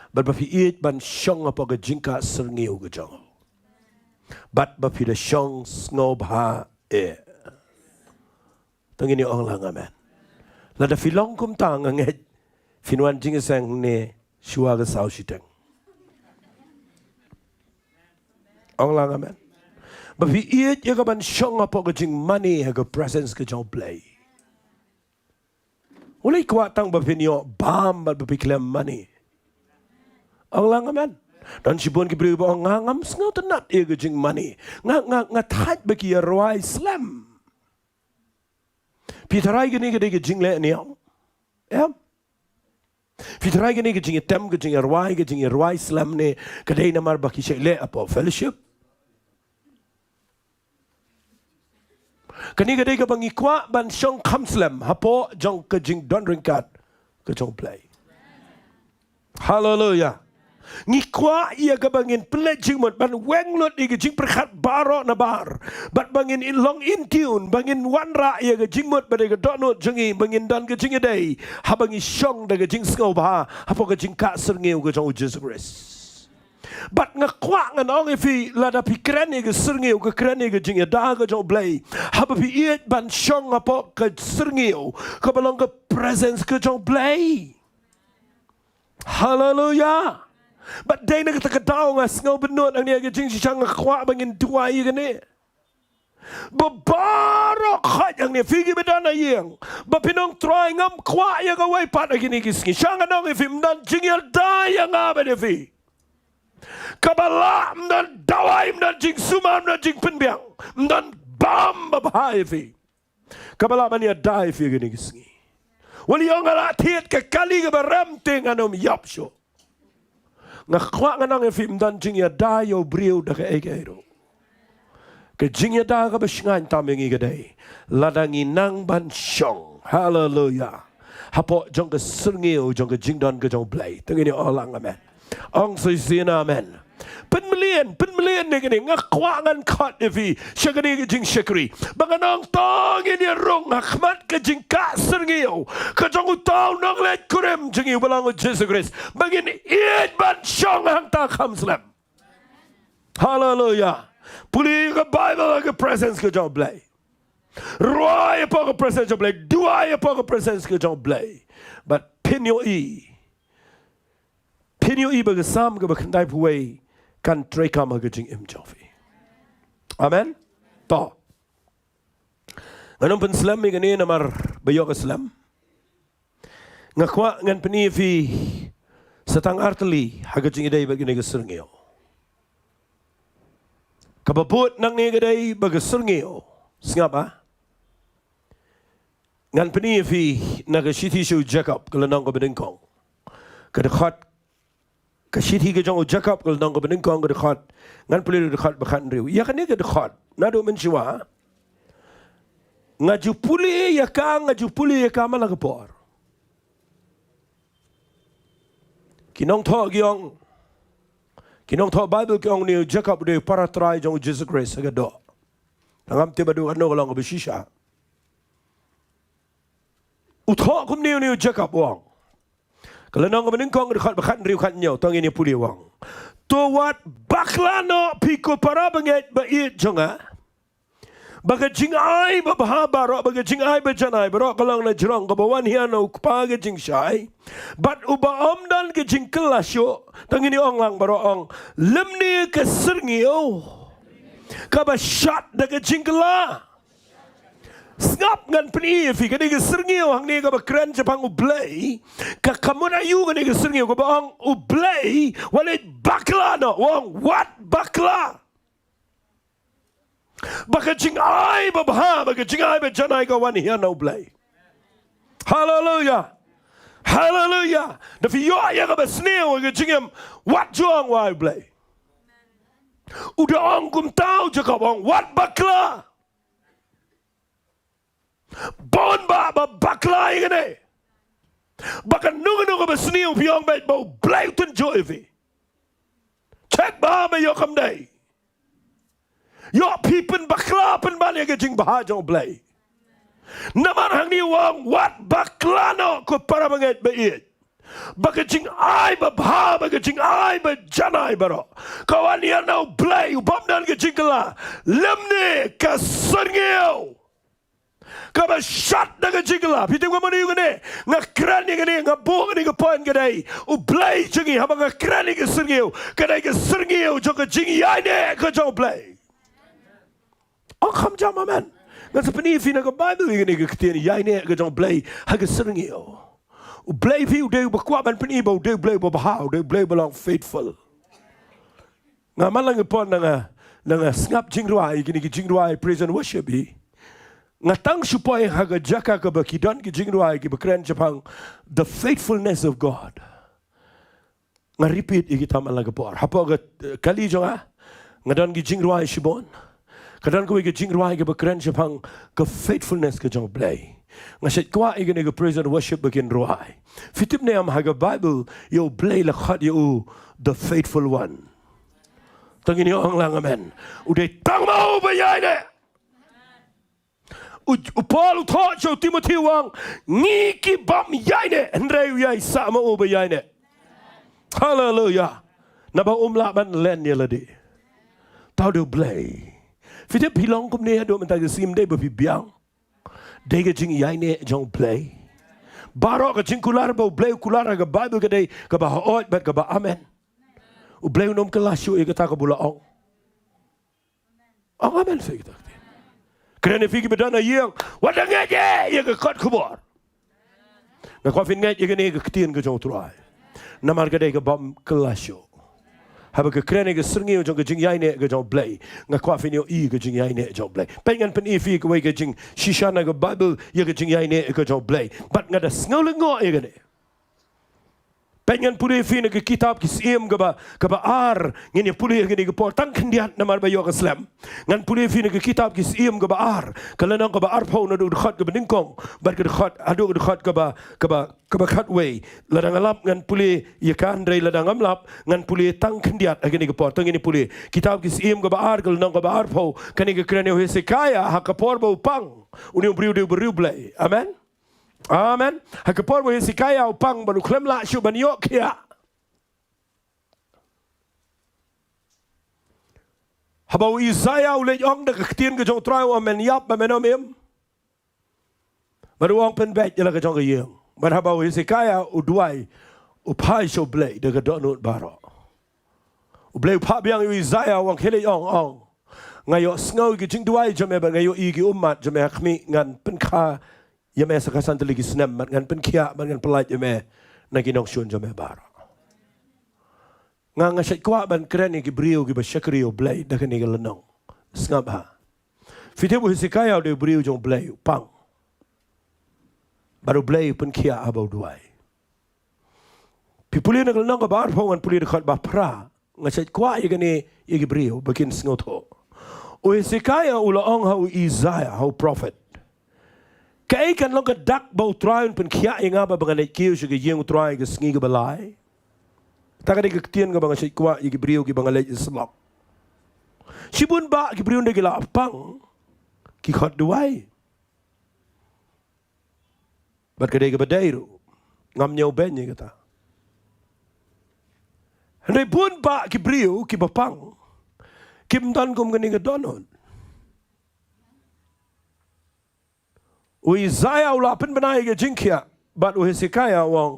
Bad ba phi ïeit ban shong hapoh ka jingkah syrngiew ka jong u. Bad ba phi da shong sngewbha eh. To ngin ong lang amen. Lada phi long kumta nga ngeit phin wan jingïaseng ne shuwa ka saw shiteng. Ong lang amen. Ba phi ïeit ïa ka ban shong hapoh ka jingmane ha ka presence ka jong U Blei. Wat leh kwah tang ba phin ïoh bam bad ba phi khlem mane. Ong lang amen. Don shibun ki briew ba ong, nga ngam sngewtynnat ïa ka jingmane. Nga, nga, nga thait ba ki ïa rwai slem. Phi tharai kane ka dei ka jingleh niam? Em? Phi tharai kane ka jingïatem, ka jingïarwai, ka jingïarwai slem ne ka dei namar ba ki shait leh hapoh fellowship? Kane ka dei kaba ngi kwah ban shong kham slem hapoh jong ka jingdon ryngkat ka jong U Blei. Haleluya. Ngi kwah ïa kaba ngin pynleit jingmut ban weng lut ïa ka jingpyrkhat baroh na bar. Bad ba ngin long in tune, ba ngin wanrah ïa ka jingmut bad ïa ka dohnud jong ngi, ba ngin don ka jingïadei haba ngi shong da ka jingsngewbha hapoh ka jingkah syrngiew ka jong U Jisu Khrist. Bad nga kwah ngan ong ïa phi, lada phi kren ïa ka syrngiew, ka kren ïa ka jingïada ka jong U Blei, haba phi ïeit ban shong hapoh ka syrngiew kaba long ka presence ka jong U Blei. Haleluya. Bad dei na kata ka daw nga sngew bynnud hangne ha ka jingshisha, nga kwah ba ngin duwai ïa kane. Ba baroh khoit hangne, phi kiba don ha ïing, ba phin ong, Trai, ngam kwah ïa kawei pat ha kine ki sngi. Sha ngan ong ïa phi, ym don jingïada ïa nga bad ïa phi. Kaba lah, ym don dawai, ym don jingsumar, ym don jingpynbiang, ym don bam babha ïa phi kaba lah ban ïada ïa phi ha kine ki sngi. Wat leh ong, nga la thied ka kali kaba rem te ngan ym ïap shuh. Nga kwah ngan ong ïa phi, ym don jingïada ïa u briew da kaei kaei ruh. Ka jingïada kaba shngaiñ tam ïa ngi ka dei lada ngi nang ban shong, haleluya, hapoh jong ka syrngiew jong ka jingdon ka jong U Blei. To ngin ong lang amen. Ong shisien amen. Pynmlien, pynmlien ïa kane, nga kwah ngan khot ïa phi sha kane ka jingshakri, ba ngan ong, to ngin ïa rung ha khmat ka jingkah syrngiew ka jong uta u nongleit kurim jong ngi uba long U Jisu Khrist, ba ngin ïeit ban shong hangta kham slem. Haleluya. Pule ïa ka Bible ha ka presence ka jong U Blei. Rwai hapoh ka presence jong U Blei. Duwai hapoh ka presence ka jong U Blei. Bad phin ïohi, phin ïohi ba ka Salm kaba khyndaiphew wei kan treikam ha ka jingim jong phi. Amen. To, ngan ym pynslem ïa kane namar ba ïoh ka slem. Nga kwah ngan pyni ïa phi sa tang artylli ha ka jingïadei bad kane ka syrngiew. Kaba bud nangne ka dei ba ka syrngiew. Sngap, ah? Ngan pyni ïa phi na ka shithi sha u Jakob ka lynnong kaba nyngkong, ka dkhot, ka shithi ka jong u Jakob ka lynnong kaba nyngkong, ka dkhot, ngan pule ïa ka dkhot ba khathynriew. Ïa kane ka dkhot, naduh mynshuwa nga ju pule ïa ka, nga ju pule ïa ka man la ka por. Ki nongthoh ki ong, ki nongthoh Bible ki ong une u Jakob u dei u para trai jong u Jisu Khrist ha ka doh. Ngam tip haduh katno ka long kaba shisha. U thoh kumne une u Jakob u ong, ka lynnong kaba nyngkong, ka dkhot ba khathynriew, khathynñiew, to ngin ïa pule, u ong: To wat bakla noh phi ko para bangeit ba ïeit jong nga, ba ka jingai babha baroh, ba ka jingai bajanai baroh ka long na jrong kaba wan hi na u Kpa ka jingshai, bad uba ym don ka jingkylla shuh. To ngin ïa ong lang baroh, ong: Lymne ka syrngiew kaba shad da ka jingkylla. Sngap, ngan pyni ïa phi, kane ka syrngiew hangne kaba kren shaphang U Blei, ka, ka mut aïu kane ka syrngiew kaba ong U Blei wat leit bakla noh, u ong wat bakla. Ba ka jingai babha, ba ka jingai bajanai ka wan hi na U Blei. Haleluia. Haleluia. Da phi ïoh ïa kaba sniew ha ka jingim, wat ju ong wai U Blei. U da ong kumta, u Jakob ong wat bakla. Bun ba, ba bakla ïa kane. Ba kano kano kaba sniew phi ong beit ba U Blei u tynjuh ïa phi. Check bha ba ïoh kam dei. Ïoh phi pynbakla pynban ïa ka jingbha jong U Blei. Namar hangne u ong wat bakla noh ko para bangeit ba ïeit, ba ka jingai babha, ba ka jingai bajanai baroh ka wan hi na U Blei uba ym don ka jingkylla. Lymne ka syrngiew kaba shad da ka jingkylla. Phi tip ka mut aïu kane? Nga kren ïa kane, nga buh kane ka point ka dei, U Blei jong ngi, haba nga kren ïa ka syrngiew, ka dei ka syrngiew jong ka jingïaineh ka jong U Blei. Ong kham jam amen. Ngan sa pyni ïa phi na ka Bible ïa kane ka ktien ïaineh ka jong U Blei ha ka syrngiew. U Blei phi u dei uba kwah ban pyni ba u dei U Blei uba bha, u dei U Blei uba long faithful. Nga man la nga poi na nga, na nga sngap jingrwai, kine ki jingrwai praise and worship hi. Nga tang shu poi ha ka jaka kaba ki don ki jingrwai kiba kren shaphang the faithfulness of God. Nga repeat ïa kita man la ka por. Hapoh ka, eh, kali jong nga, nga don ki jingrwai shibun. Ka don kawei ka jingrwai kaba kren shaphang ka faithfulness ka jong U Blei. Nga shait kwah ïa kane ka praise and worship ba kin rwai. Phi tip ne em ha ka Bible ïa U Blei la khot ïa u the faithful one. To ngin ïa ong lang amen. U dei tang ma u ba ïaineh. U, u Paul u thoh sha u Timothi u ong, ngi ki bym ïaineh, hynrei u ïaisah ma u ba ïaineh. Haleluia. Naba um lah ban len ïa lade. Tang u dei U Blei. Phi tip phi long kumne haduh mynta ka sngi, ym dei ba phi biang. Dei ka jingïaineh jong U Blei. Baroh ka jingkular ba U Blei u kular ha ka Bible ka dei kaba hooid bad kaba amen. U Blei un ym kylla shuh ïa kata kaba u la ong. Ong amen sha kita ka ktien. Kren ïa phi kiba don ha ïing, wat da ngeit ïa ka kot khubor. Nga kwah phin ngeit ïa kane ka ktien ka jong U Trai. Namar ka dei ka bym kylla shuh. Haba ka kren ïa ka syrngiew jong ka jingïaineh ka jong U Blei, nga kwah phin ïohi ka jingïaineh jong U Blei. Peit ngan pyni ïa phi kawei ka jingshisha na ka Bible ïa ka jingïaineh ka jong U Blei. Bad nga da sngew lyngngoh ïa kane. Peit ngan pule ïa phi na ka kitab Ki Syiem kaba, kaba ar, ngin ïa pule ïa kane ka por tang khyndiat namar ba ïoh ka slem. Ngan pule ïa phi na ka kitab Ki Syiem kaba ar, ka lynnong kaba arphew naduh ka dkhot kaba nyngkong bad ka dkhot, haduh ka dkhot kaba, kaba, kaba khatwei. Lada nga lap ngan pule ïa ka, hynrei lada ngam lap ngan pule tang khyndiat ha kane ka por. To ngin ïa pule. Kitab Ki Syiem kaba ar, ka lynnong kaba arphew, kane ka kren ïa u Hesekiah ha ka por ba u pang. Une u briew u dei u briew Blei. Amen. Amen. Ha ka por ba u Hesekiah u pang bad u khlem lah shuh ban ïoh khiah. Haba u Isaiah u leit ong da ka ktien ka jong u Trai, u ong men ïap bad men ym im. Bad u ong pynbeit ïa la ka jong ka ïing. Bad haba u Hezekiah u duwai, u phai sha u Blei da ka dohnud baroh. U Blei u phah biang ïa u Isaiah, u ong khie leit ong, ong, nga ïohsngew ïa ki jingduwai jong me bad nga ïohi ïa ki ummat jong me, ha khmih ngan pynkha ïa me sa ka san tylli ki snem, bad ngan pynkhiah bad ngan pyllait ïa me na ki nongshun jong me baroh. Nga, nga shait kwah ban kren ïa ki briew kiba shakri ïa u Blei da kane ka lynnong. Sngap ha. Phi tip u Hezekiah u dei u briew jong u Blei, u pang. Bad u Blei u pynkhiah haba u duwai. Phi pule na ka lynnong kaba arphew, ngan pule dkhot ba phra. Nga shait kwah ïa kane ïa ki briew ba kin sngewthuh. U Hezekiah u la ong ha u Isaiah, ha u prophet, kaei kan long ka dak ba u Trai un pynkhiah ïa nga ba, ba ngan leit kiew sha ka ïing u Trai ka sngi kaba lai? Kata ka dei ka ktien kaba nga shait kwah ïa ki briew kiba nga leit ïasyllok. Shibun bah ki briew ynda ki la pang, ki khot duwai. Bad ka dei kaba dei ruh. Ngam ñiewbeiñ ïa kata. Hynrei bun bah ki briew kiba pang, kim don kum kane ka dohnud. U Isaiah u la pynbna ïa ka jingkhiah, bad u Hezekiah u ong,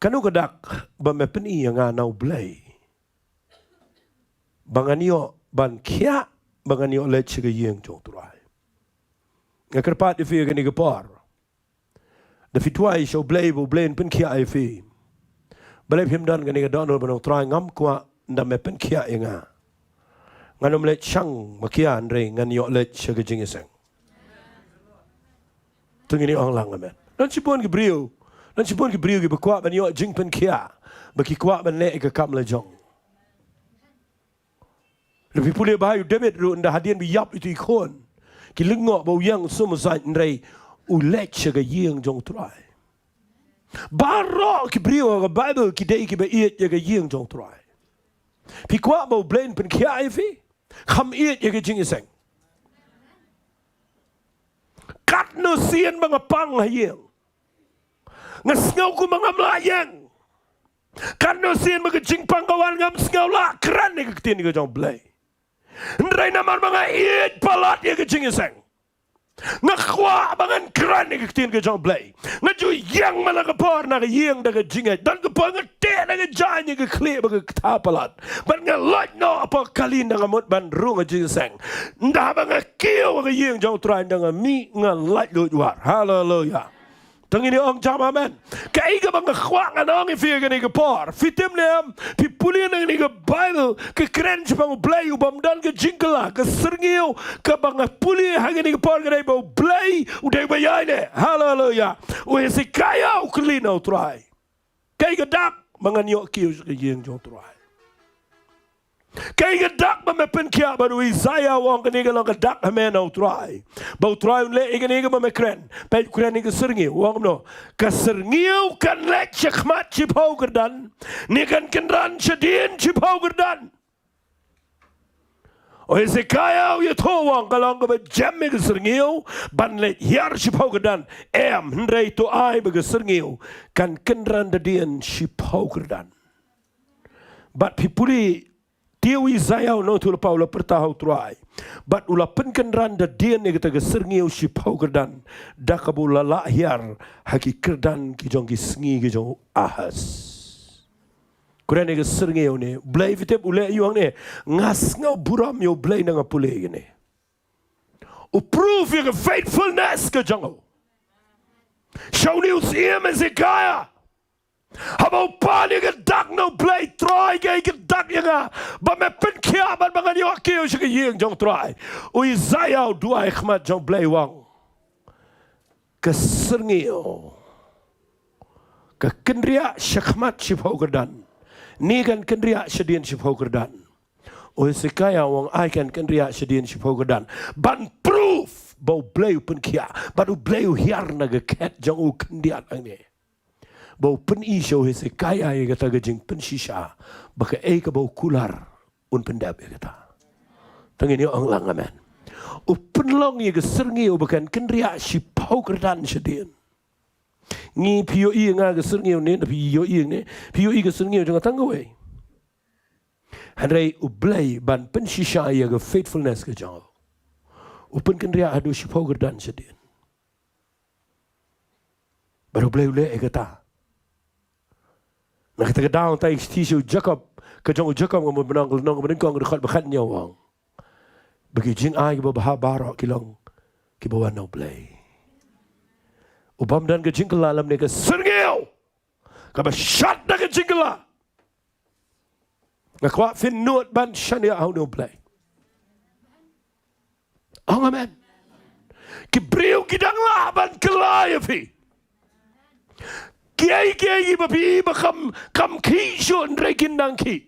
kano ka dak ba me pyni ïa nga na u Blei, ba ngan ïoh ban khiah, ba ngan ïoh leit sha ka ïing jong u Trai? Nga kyrpad ïa phi ha kane ka por, da phi duwai sha u Blei ba u Blei un pynkhiah ïa phi, balei phim don kane ka dohnud ban ong, Trai, ngam kwah ynda me pynkhiah ïa nga, ngan ym leit shang ma ki, hynrei ngan ïoh leit sha ka jingïaseng. To ngin ïa ong lang amen. Don shibun ki briew, don shibun ki briew kiba kwah ban ïoh jingpynkhiah, ba ki kwah ban leh ïa ka kam la jong. Lada phi pule ba ha u David ruh, ynda hadien ba ïap ïa u khun, ki lyngngoh ba u ïeng sum u saiñ, hynrei u leit sha ka ïing jong u Trai. Baroh ki briew ha ka Baibl ki dei kiba ïeit ïa ka ïing jong u Trai. Phi kwah ba u Blei un pynkhiah ïa phi? Kham ïeit ïa ka jingïaseng. Katno sien ba nga pang ha ïing, nga sngew kumba ngam lah ïeng. Katno sien ba ka jingpang ka wan, ngam sngew lah kren ïa ka ktien ka jong u Blei. Hynrei namar ba nga ïeit palat ïa ka jingïaseng, nga kwah ba ngan kren ïa ka ktien ka jong u Blei. Nga ju ïeng man la ka por na ka ïing da ka jingngeit. Don ka por nga teh na ka jaiñ ïa ka khlieh bad ka ktah palat, bad nga lait noh hapoh kali ynda nga mut ban rung ha jingïaseng. Ynda haba nga kiew ha ka ïing jong u Trai, ynda nga mih, nga laitluid wat. Haleluia. To ngin ïa ong jam amen. Kaei kaba nga kwah ngan ong ïa phi ha kane ka por, phi tip ne em, phi pule na kane ka Baibl, ka kren shaphang u Blei u bym don ka jingkylla. Ka syrngiew kaba nga pule ha kane ka por ka dei ba u Blei u dei ba ïaineh. Haleluia. U Hezekiah u kylli na u Trai, kaei ka dak ba ngan ïoh kiew sha ka ïing jong u Trai? Kaei ka dak ba me pynkhiah? Bad u Isaiah u ong, kane ka long ka dak ha me na u Trai, ba u Trai un leh ïa kane kaba me kren. Peit, u kren ïa ka syrngiew, u ong kumno? Ka syrngiew kan leit sha khmat shiphew kyrdan, ne kan kynran shadien shiphew kyrdan? U Hezekiah u ïathuh, u ong, ka long kaba jem ïa ka syrngiew ban leit hiar shiphew kyrdan. Em, hynrei to ai ba ka syrngiew kan kynran hadien shiphew kyrdan. Bad phi pule, te u Isaiah u nongïathuhlypa u la pyrta ha u Trai, bad u la pynkynran hadien ïa kata ka syrngiew shiphew kyrdan da kaba u la lah hiar ha ki kyrdan ki jong ki sngi ki jong u Ahaz. Kren ïa ka syrngiew ne, u Blei, phi tip, u leh ïa u hangne, nga sngewburom ïa u Blei ynda nga pule ïa kane. U prove ïa ka faithfulness ka jong u sha une u syiem Hezekiah. Haba u pan ïa ka dak na u Blei, Trai, kaei ka dak ïa nga ba me pynkhiah bad ba ngan ïoh kiew sha ka ïing jong u Trai? U Isaiah u duwai ha khmat jong u Blei, u ong, ka syrngiew ka kynriah sha khmat shiphew kyrdan, ne kan kynriah shadien shiphew kyrdan? U Hezekiah u ong, ai, kan kynriah shadien shiphew kyrdan. Ban prove ba u Blei u pynkhiah, bad u Blei u hiar na ka khet jong u khyndiat hangne, ba u pyni sha u Hezekiah ïa kata ka jingpynshisha, ba kaei kaba u kular un pyndep ïa kata. To ngin ïa ong lang amen. U pynlong ïa ka syrngiew ba kan kynriah shiphew kyrdan shadien. Ngi, phi ïohi ïa nga ka syrngiew ne, phi ïohi ïa nga ne, phi ïohi ka syrngiew jong nga tang kawei. Hynrei U Blei ban pynshisha ïa ka faithfulness ka jong u, u pynkynriah haduh shiphew kyrdan shadien. Bad U Blei u leh ïa kata. Na kata ka daw, hangta i kti sha u Jakob, ka jong u Jakob, nga mut ban ong, ka lynnong kaba nyngkong, ka dkhot ba khathynñiew, u ong ba ki jingai kiba bha baroh ki long kiba wan na U Blei. U bym don ka jingkylla lymne ka syrngiew kaba shad na ka jingkylla. Nga kwah phin nud ban shaniah ha une U Blei. Ong amen. Ki briew ki dang lah ban kylla ïa phi. Kiei kiei ba phi ba kham, kham khih shuh, hynrei kin dang khih.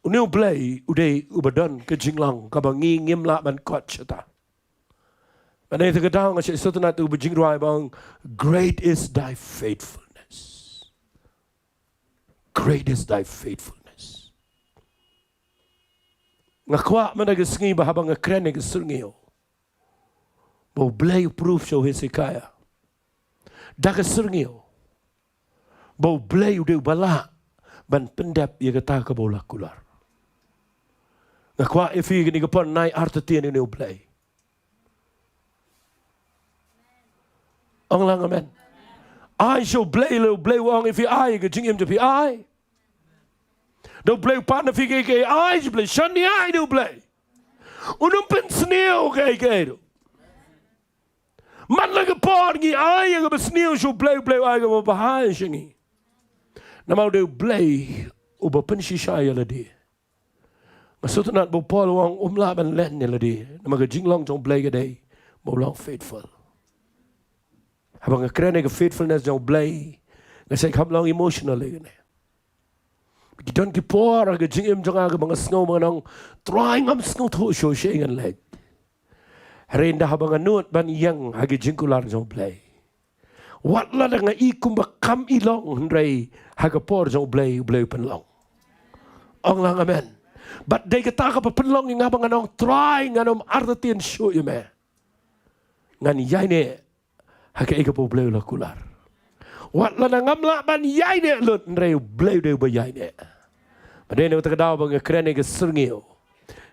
Une U Blei u dei uba don ka jinglong kaba ngi ngim lah ban kot shata. Mynta ka daw nga sngewthuh na uta u jingrwai ba ong, "Great is thy faithfulness. Great is thy faithfulness." Nga kwah mynta ka sngi ba haba nga kren ïa ka syrngiew, ba U Blei u prove sha u Hesekiah da ka syrngiew ba U Blei u dei uba lah ban pyndep ïa kata kaba u la kular. Nga kwah ïa phi kane ka por, nai artatien ïa une U Blei. Ong lang amen. Ai sha U Blei, lada U Blei u ong ïa phi ai, ka jingim jong phi ai. Lada U Blei u pan na phi kaei kaei, ai sha U Blei, shaniah ïa une U Blei. Un ym pynsniew kaei kaei ruh. Man la ka por ngi ai ïa kaba sniew sha U Blei, U Blei u ai kaba bha sha ngi. Namar u dei U Blei uba pynshisha ïa lade. Nga sngewthuh na ba u Paul u ong um lah ban len ïa lade, namar ka jinglong jong U Blei ka dei ba u long faithful. Haba nga kren ïa ka faithfulness jong U Blei, nga sngew kham long emotional ïa kane. Ki don ki por ha ka jingim jong nga kaba nga sngew ba ngan ong, Trai, ngam sngewthuh shuh shaei ngan leit. Hynrei ynda haba nga nud ban ïeng ha ka jingkular jong U Blei, wat lada nga i kumba kam i long, hynrei ha ka por jong U Blei, U Blei u pynlong. Ong lang amen. Bad dei kata kaba pynlong ïa nga ba ngan ong, Trai, ngan ym artatien shuh ïa me. Ngan ïaineh ha kaei kaba U Blei u la kular. Wat lada ngam lah ban ïaineh lut, hynrei U Blei u dei uba ïaineh. Bad dei na kata ka daw ba nga kren ïa ka syrngiew,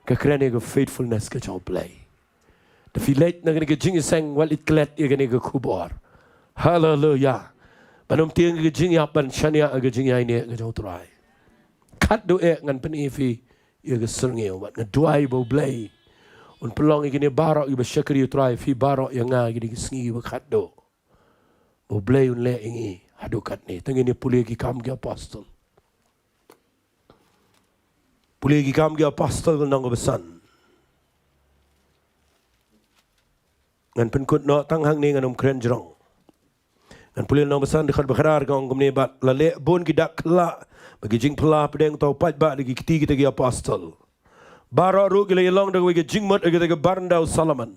nga kren ïa ka faithfulness ka jong U Blei. Lada phi leit na kane ka jingïaseng, wat leit klet ïa kane ka khubor. Haleluya. Ban ym tieng ka jingïap ban shaniah ha ka jingïaineh ka jong U Trai. Khatduh eh ngan pyni ïa phi ïa ka syrngiew, bad nga duwai ba U Blei un pynlong ïa kine baroh kiba shakri U Trai, phi baroh ïa nga, kine ki sngi kiba khatduh, ba U Blei un leh ïa ngi haduh katne. To ngin ïa pule Ki Kam ki Apostol. Pule Ki Kam ki Apostol, lynnong kaba san. Ngan pynkut noh tang hangne, ngan ym kren jrong. Ngan pule lynnong ba san, dkhot ba khatar, ka ong kumne: Bad la leh bun ki dak khyllah bad ki jingphylla pdeng, uta u paidbah, da ki kti kita ki apostol. Baroh ruh ki la ïalong da kawei ka jingmut ha kita kiba byrnda u Solomon.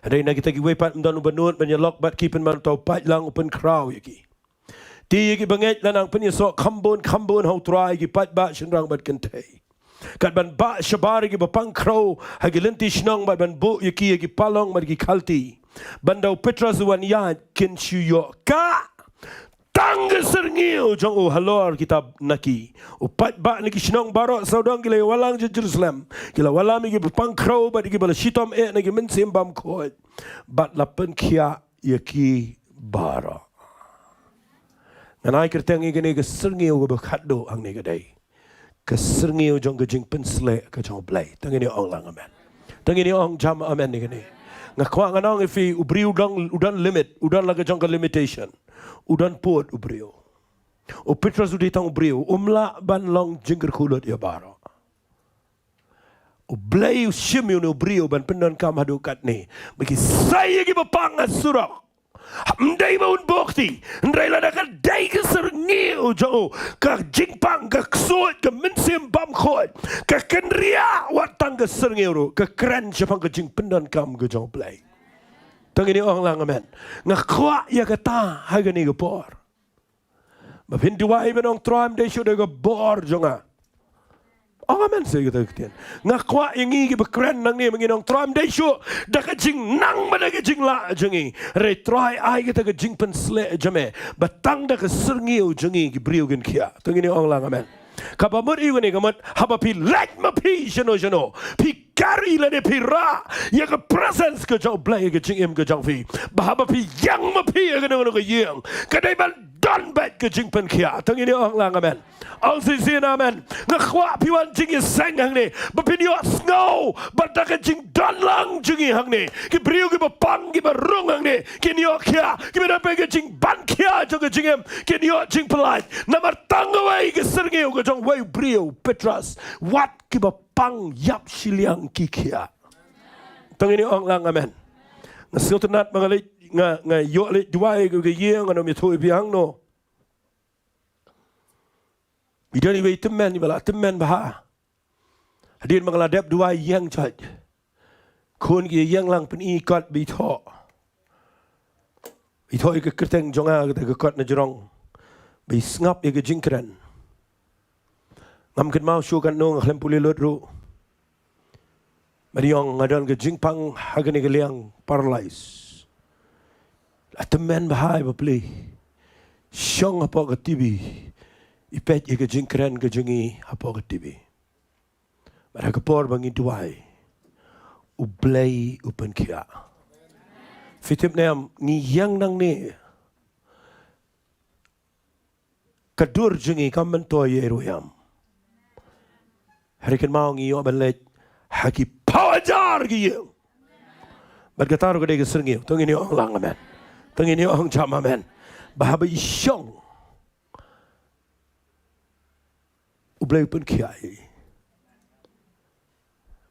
Hynrei na kita kiwei pat ym don uba nud ban ïalok bad ki, pynban uta u paidlang u pynkhraw ïa ki. Te ïa ki bangeit la nang pynïasoh kham bun kham bun ha U Trai, ki paidbah, shynrang bad kynthei, kat ban bah shabar ïa kiba pang khrew ha ki lynti shnong, bad ban buh ïa ki ha ki palong bad ki khalti, ban da u Petros u wan ïaid, kin shu ïoh kah tang ka syrngiew jong u halor kitab na ki. U paidbah na ki shnong baroh sawdong ki la ïa wallam sha Jerusalem. Ki la wallam ïa kiba pang khrew bad ïa kiba la shitom eh na ki mynsiem bymkhuid, bad la pynkhiah ïa ki baroh. Ngan ai kyrteng ïa kane ka syrngiew kaba khatduh hangne, ka dei ka syrngiew jong ka jingpynsleh ka jong U Blei. To ngin ïa ong lang amen. To ngin ïa ong jam amen ïa kane. Nga kwah ngan ong ïa phi, u briew u don, u don limit, u don la ka jong ka limitation, u don pud u briew. U Petros u dei tang u briew, um lah ban long jingkyrkhu lut ïa baroh. U Blei u shim ïa une u briew ban pyndonkam haduh katne, ba ki sei ïa kiba pang ha surok. Ym dei ba un buh kti, hynrei lada ka dei ka syrngiew jong u, ka jingpang, ka ksuid, ka mynsiem bymkhuid, ka kynriah, wat tang ka syrngiew ruh ka kren shaphang ka jingpyndonkam ka jong U Blei. To ngin ïa ong lang amen. Nga kwah ïa kata ha kane ka por. Ba phin duwai ban ong, Trai, ym dei shuh da ka bor jong nga. Ong amen seh kita ki ktien. Nga kwah ïa ngi kiba kren nangne ba ngin ong, Trai, ym dei shuh da ka jingnang bad da ka jinglah jong ngi, hynrei Trai, ai kita ka jingpynsleh jong me, ba tang da ka syrngiew jong ngi ki briew kin khiah. To ngin ïa ong lang amen. Kaba mut ïa kane ka mut, haba phi leit ma phi shano shano, phi kari lane phi rah ïa ka presence ka jong U Blei ha ka jingim ka jong phi. Ba haba phi ïeng ma phi ha kano kano ka ïing, ka dei ban don beit ka jingpynkhiah. To ngin ong lang amen. Ong shisien amen. Nga kwah phi wan jingïaseng hangne ba phin ïohsngew ba da ka jingdon lang jong ngi hangne, ki briew kiba pang kiba rung hangne kin ïoh khiah, kiba don beit ka jingpynkhiah jong ka jingim kin ïoh jingpyllait. Namar tang kawei ka syrngiew ka jong uwei u briew Petros, wat kiba pang ïap shiliang ki khiah. To ngin ong lang amen. Nga sngewtynnat ba nga leit, nga, nga ïoh leit duwai ha ka ïing, ngan ym ïathuh ïa phi hangno. I don iwei i tymmen iba la tymmen bha. Hadien ba nga la dep duwai ïeng jait, khun ki ïeng lang, pyni kot ba i thoh, i thoh ïa ka kyrteng jong nga ha kata ka kot na jrong, ba i sngap ïa ka jingkren. Ngam kynmaw shuh katno, nga khlem pule lut ruh. Bad i ong, nga don ka jingpang ha kane ka liang, paralyse. La tymmen bha, i bapli. Shong hapoh ka T V, i peit ïa ka jingkren ka jong ngi hapoh ka T V. Bad ha ka por ba ngi duwai, U Blei u pynkhiah. Phi tip ne em, ngi ïeng nangne, ka dur jong ngi kam myntoi ïa i ruh ïam. Hynrei kynmaw ngi ïoh ban leit ha ki phew hajar ki ïing. Bad kata ruh ka dei ka syrngiew. To ngin ïoh ong lang amen. To ngin ïoh ong jam amen. Ba haba i shong, U Blei u pynkhiah ïa i.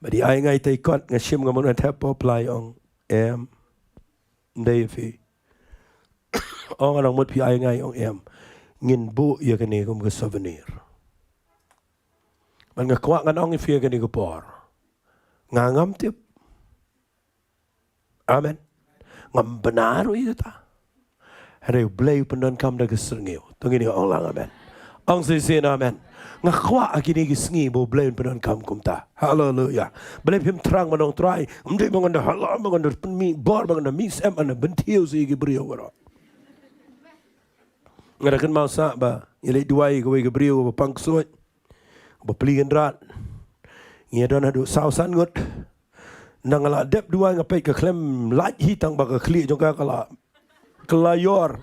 Bad i ai nga ïa i kot, nga shim, nga mut ngan thep pop, la i ong, em, ym dei ïa phi. Ong, ngan ong mut phi ai nga, i ong em. Ngin buh ïa kane kum ka souvenir. Bad nga kwah ngan ong ïa phi ha kane ka por, nga ngam tip. Amen. Ngam bna ruh ïa kata. Hynrei U Blei u pyndonkam da ka syrngiew. To ngin ong lang amen. Ong shisien amen. Nga kwah ha kine ki sngi ba U Blei un pyndonkam kumta. Haleluya. Balei phim thrang ban ong Trai, ym dei ba ngan da hala, ba ngan da pynmih bor, ba ngan da mih snem, ban da bynthiew sa ïa ki briew baroh. Nga da kynmaw sah ba ngi leit duwai ïa kawei ka briew ba pang ksuid, ba pli kynrad. Ngi ïa don haduh saw san ngut. Nang nga la dep duwai, nga peit ka khlem lait hi, tang ba ka khlieh jong ka ka la, ka la ïor.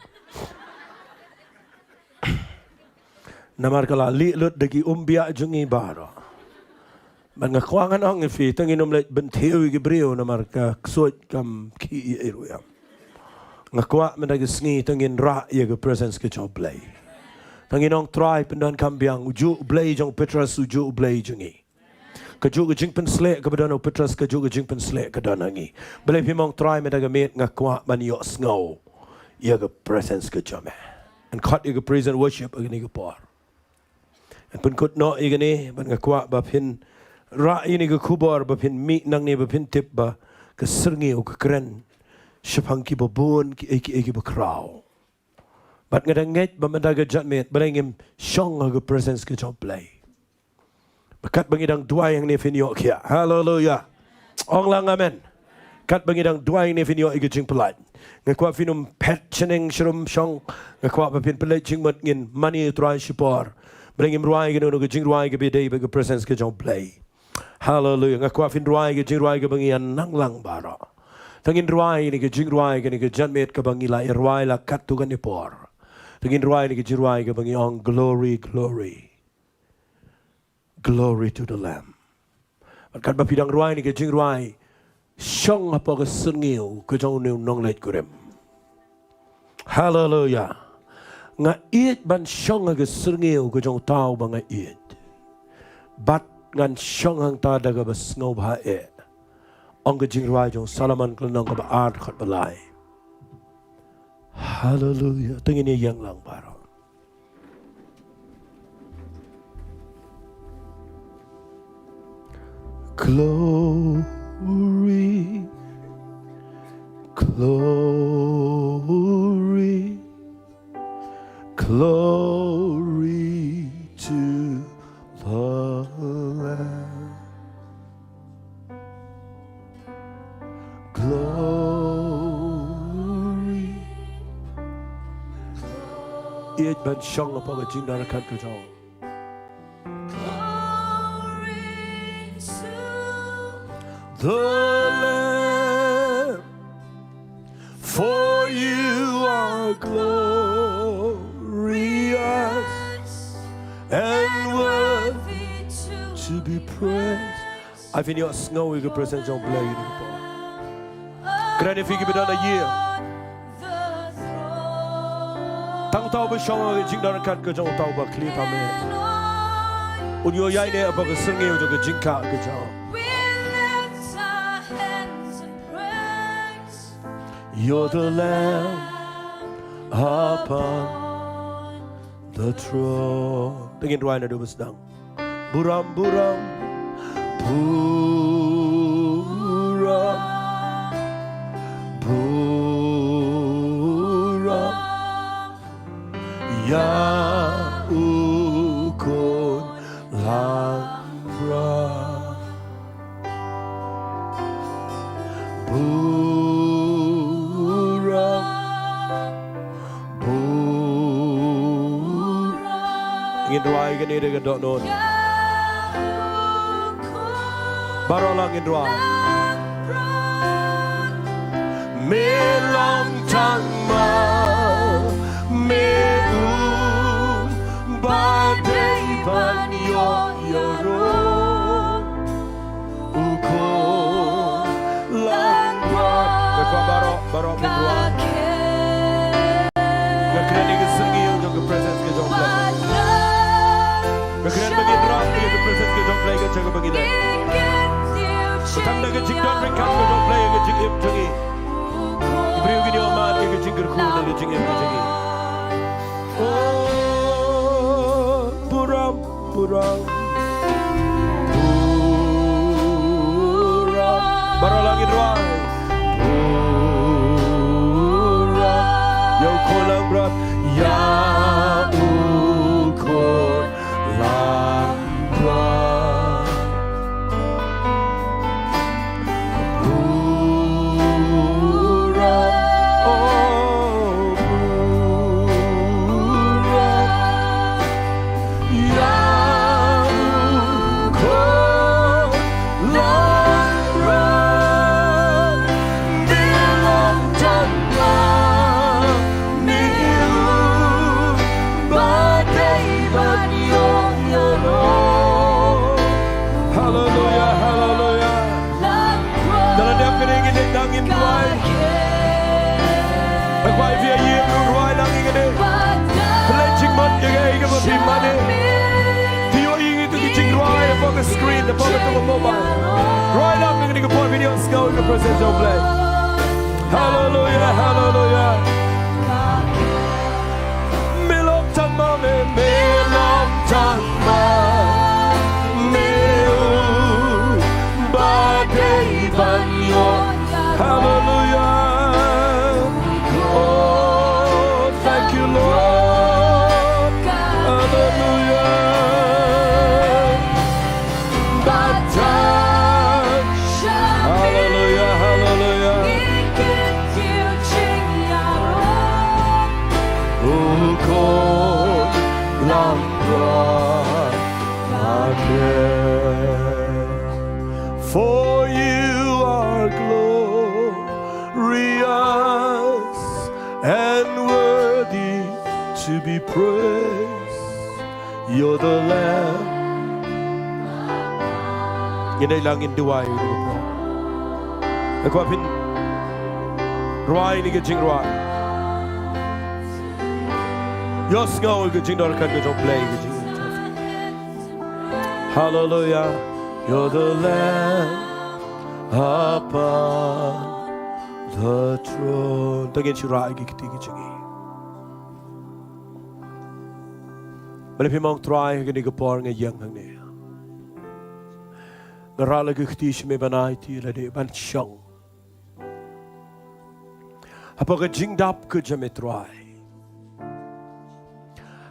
Namar ka la lieh lut da ki umbiah jong ngi baroh. Bad nga kwah ngan ong ïa phi, to ngin ym leit bynthiew ïa ki briew namar ka ksuid kam khih ïa i ruh ïam. Nga kwah mynta ka sngi to ngin rah ïa ka presence ka jong U Blei. To ngin ong Trai pyndonkam biang, u juh U Blei jong u Petros, u juh U Blei jong ngi. Kajuh ka jingpynsleh kaba don ha u Petros, kajuh ka jingpynsleh ka don ha ngi. Balei phim ong Trai mynta ka miet, nga kwah ban ïohsngew ïa ka presence ka jong me. Ngan khot ïa ka praise and worship ha kane ka por. Ngan pynkut noh ïa kane, bad nga kwah ba phin rah ïa kane ka khubor, ba phin mih nangne, ba phin tip ba ka syrngiew ka kren shaphang kiba bun, kiei kiei kiba khraw. Bad nga da ngeit ba mynta ka janmiet, balei ngim shong ha ka presence ka jong U Blei? Ba katba ngi dang duwai hangne phin ïoh khiah. Haleluya. Ong lang amen. Katba ngi dang duwai hangne phin ïoh ïa ka jingpyllait. Nga kwah phin ym phet shaneng sharum shong. Nga kwah ba phin pynleit jingmut, ngin mane ïa u Trai shipor. Balei ngim rwai kano kano ka jingrwai kaba ïadei bad ka presence ka jong U Blei? Haleluya. Nga kwah phin rwai ka jingrwai kaba ngi ïa nang lang baroh. To ngin rwai ïa kane ka jingrwai, kane ka janmiet kaba ngi la ïa rwai la katto katne por. To ngin rwai ïa kane ka jingrwai kaba ngi ong, Glory, glory, glory to the Lamb. Bad katba phi dang rwai ïa kane ka jingrwai, shong hapoh ka syrngiew ka jong une u nongleit kurim. Haleluya. Nga ïeit ban shong ha ka syrngiew ka jong uta uba nga ïeit. Bad ngan shong hangta da kaba sngewbha eh. Ong ka jingrwai jong u Solomon ka lynnong kaba ar, dkhot ba lai. Haleluya. To ngin ïa ïeng lang baroh. Glory, glory, glory to the Lamb. Glory. Ïeit ban shong hapoh ka jingdon ryngkat ka jong. the Lamb, for you are glorious and worthy to be praised. Ai phin ïohsngew ïa ka presence jong U Blei ïa kane ka por. Kren ïa phi kiba don ha ïing. Tang uta uba shong ha ka jingdon ryngkat ka jong uta uba khlieh tam eh, un ïoh ïaineh hapoh ka syrngiew jong ka jingkah ka jong. You're the Lamb upon the throne. To ngin rwai naduh ba sdang. Burom, burom, burom, burom ïa U Khun Langbrot. Burom, burom. Ngin rwai kane da ka dohnud. Baroh lang ngin rwai. Me long tang ma, me u ba dei ban ïoh ïaroh. U Khun Langbrot. Nga kwah baroh, baroh ngin rwai. Nga kren ïa ka syrngiew jong ka presence ka jong U Blei. Nga kren ba ngin rah ïa ka presence ka jong U Blei ka jaka ba ngi leit. Ba tang da ka jingdon ryngkat ka jong U Blei ïa ka jingim jong ngi, ki briew kin ïoh mad ïa ka jingkyrkhu na ka jingim ka jong ngi. Oh, burom. Burom, burom. Baroh lang ngin rwai. Burom ïa U Khun Langbrot, ïa U Khun Langbrot. Burom, oh, burom ïa U Khun Langbrot. Me long tang ma, me u ba dei ban ïoh ïaroh. Haleluia, haleluia. Da la dep kane ngin ïa nang ngin duwai. Ba kwah ïa phi ïa ruh rwai lang ïa kane. Pynleit jingmut ïa kaei kaba phi mane. Phi ïohi ïa kito ki jingrwai hapoh ka screen, hapoh kato ka mobile. Rwai lang ïa kane ka por, phin ïohsngew ïa ka presence jong U Blei. Haleluia, haleluia. Me long tang ma, me, me long tang ma, me u ba dei ban ïoh. Haleluia. Oh, thank you, Lord. Haleluia. Ba tang. Haleluia, haleluia. U Khun Langbrot. For you are glorious and worthy to be praised. You're the Lamb. Ngin ïa lang ngin duwai. Nga kwah phin rwai ïa kane ka jingrwai. Ïohsngew ïa ka jingdonkam ka jong U Blei, ka jing. Hallelujah. You're the Lamb upon the throne. To ngin shu rah ïa ki kti ki jong ngi. Balei phi mong Trai ha kane ka por nga ïeng hangne. Nga rah la ka kti sha me ban aiti lade ban shong hapoh ka jingdap ka jong me Trai.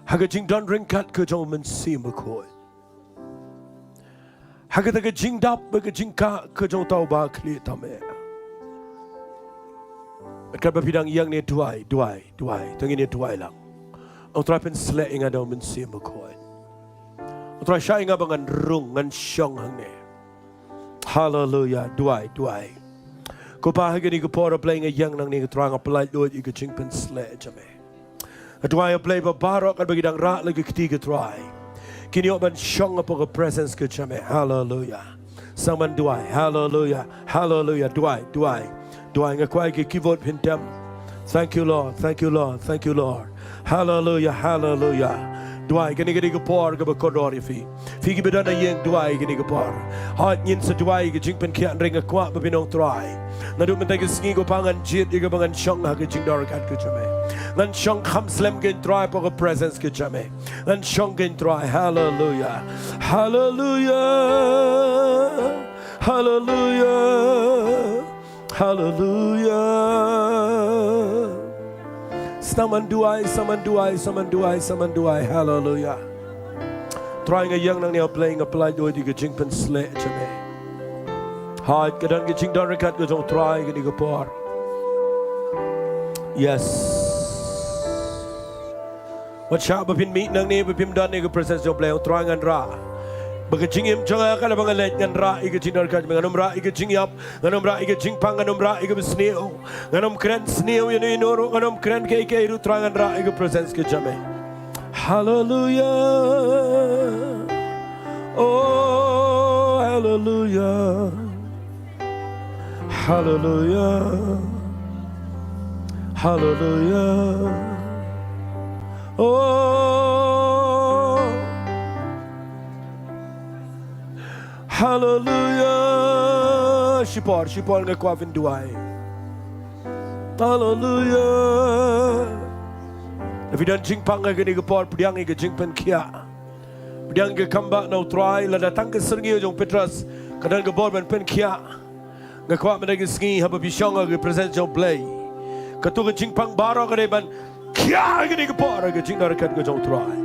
Ha ka jingdon ryngkat ka jong u Mynsiem Bakhuid. Ha kata ka jingdap bad ka jingkah ka jong uta uba khlieh tam eh. Katba phi dang ïeng ne duwai, duwai, duwai. To ngin ïa duwai lang. Ong Trai pynsleh ïa nga da u Mynsiem Bakhuid. Ong Trai shah ïa nga ba ngan rung, ngan shong hangne. Haleluya. Duwai, duwai. Ko Pa, ha kane ka por, A Blei, nga ïeng nangne, ko Trai, nga pyllait luid ïa ka jingpynsleh jong me. Nga duwai, A Blei, ba baroh katba ki dang rah la ki kti, ko Trai, kin ïoh ban shong hapoh ka presence ka jong me. Haleluya. Sngewbha duwai. Haleluya. Haleluya. Duwai, duwai. Duwai, nga kwah ïa ki keyboard phin tem. Thank you, Lord. Thank you, Lord. Thank you, Lord. Haleluya, haleluya. Duwai, kane ka dei ka por kaba kordor ïa phi. Phi kiba don ha ïing, duwai kane ka por. Hooid, ngin sa duwai ka jingpynkhiah, hynrei nga kwah ba phin ong, Trai, naduh mynta ka sngi, ko Pa, ngan jied ïa kaba ngan shong ha ka jingdon ryngkat ka jong me. Ngan shong kham slem, ko Trai, hapoh ka presence ka jong me. Ngan shong, ko Trai. Haleluya. Haleluya. Haleluya. Haleluya. Sngewbha duwai, sngewbha duwai, sngewbha duwai, sngewbha duwai. Haleluya. Trai, nga ïeng nangne, A Blei, nga pyllait luid ïa ka jingpynsleh jong me. Hooid, ka don ka jingdon ryngkat ka jong U Trai ha kane ka por. Yes. Wat shah ba phin mih nangne, ba phim don ïa ka presence jong U Blei, ong, Trai, ngan rah. Ba ka jingim jong nga, katba nga leit, ngan rah ïa ka jingdon ryngkat jong me. Ngan ym rah ïa ka jingïap, ngan ym rah ïa ka jingpang, ngan ym rah ïa kaba sniew. Ngan ym kren sniew ïa uno uno ruh, ngan ym kren kaei kaei ruh, Trai, ngan rah ïa ka presence ka jong me. Haleluya. Oh, haleluya. Haleluya. Haleluya. Oh. Haleluya. Shipor, shipor, nga kwah phin duwai. Haleluya. Lada phi don jingpang ha kane ka por, pdiang ïa ka jingpynkhiah. Pdiang ïa ka kam ba na U Trai, lada tang ka syrngiew jong u Petros ka don ka bor ban pynkhiah, nga kwah mynta ka sngi, haba phi shong ha ka presence jong U Blei, kato ka jingpang baroh ka dei ban khiah ha kane ka por ha ka jingdon ryngkat ka jong U Trai.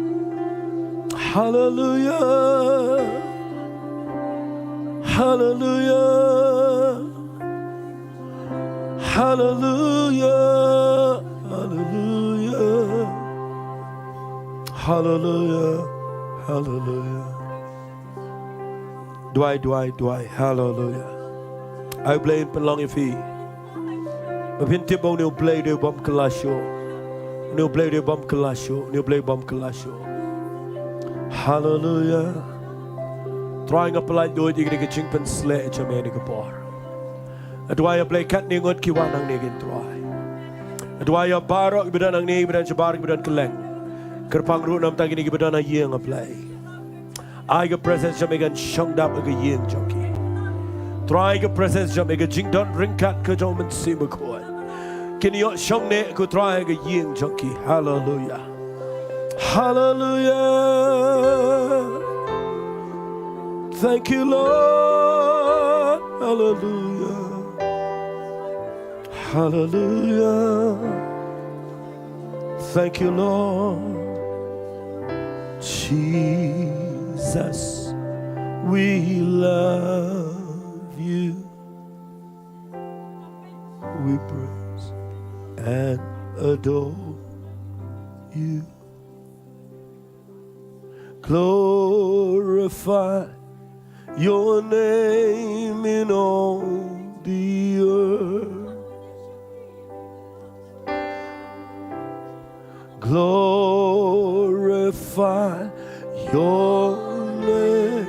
Haleluya. Haleluya. Haleluya. Haleluya. Haleluya. Haleluya. Duwai, duwai, duwai. Haleluya. Ai U Blei un pynlong ïa phi. Ba phin tip ba une U Blei u dei u bym kylla shuh. Une U Blei u dei u bym kylla shuh. Une U Blei u bym kylla shuh. Haleluya. Trai, nga pyllait luid ïa kane ka jingpynsleh jong me ha kane ka por. Nga duwai, A Blei, katne ngut ki wan hangne, ko Trai. Nga duwai ïa baroh kiba don hangne, kiba don shabar, kiba don kylleng. Kyrpang ruh na bynta kine kiba don ha ïing, A Blei. Ai ka presence jong me kan shong dap ha ka ïing jong ki. Trai, ka presence jong me, ka jingdon ryngkat ka jong U Mynsiem Bakhuid, kin ïoh shong ne, ko Trai, ha ka ïing jong ki. Haleluya. Haleluya. Thank you, Lord. Haleluya. Haleluya. Thank you, Lord. Jesus, we love you. We praise and adore you. Glorify your name in all the earth. Glorify your name.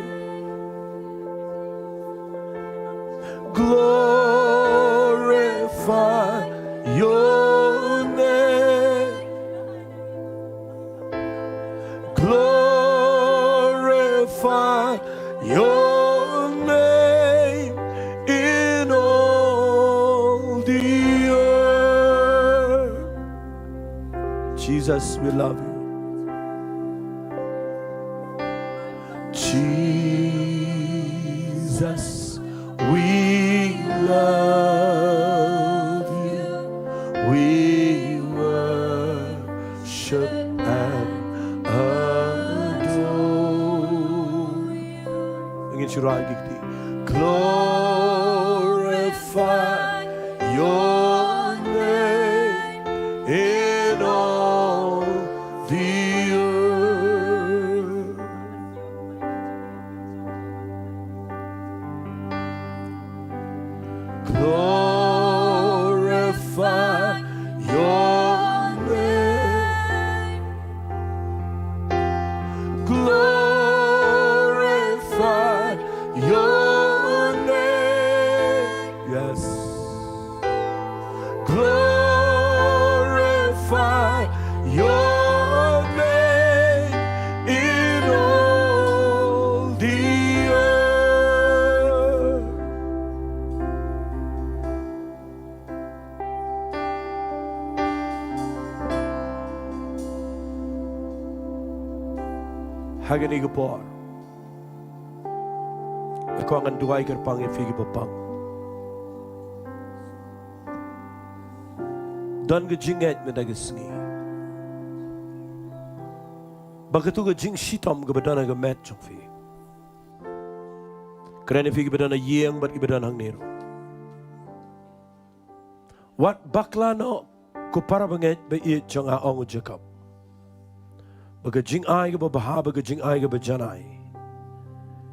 Glorify your name. Glorify your name in all the earth. Jesus, we love you. Jesus, we love you. We worship and adore you. Ngin shu rah ïa ki kti. Glorify your name in all the earth. Glorify your name. Glorify your name. Yes. Glorify your name in all the earth. Ha kane ka por, nga kwah ngan duwai kyrpang ïa phi kiba pang. Don ka jingngeit mynta ka sngi ba katu ka jingshitom kaba don ha ka met jong phi, kren ïa phi kiba don ha ïing bad kiba don hangne ruh, wat bakla noh, ko para bangeit ba ïeit jong nga, ong u Jakob, ba ka jingai kaba bha, ba ka jingai kaba janai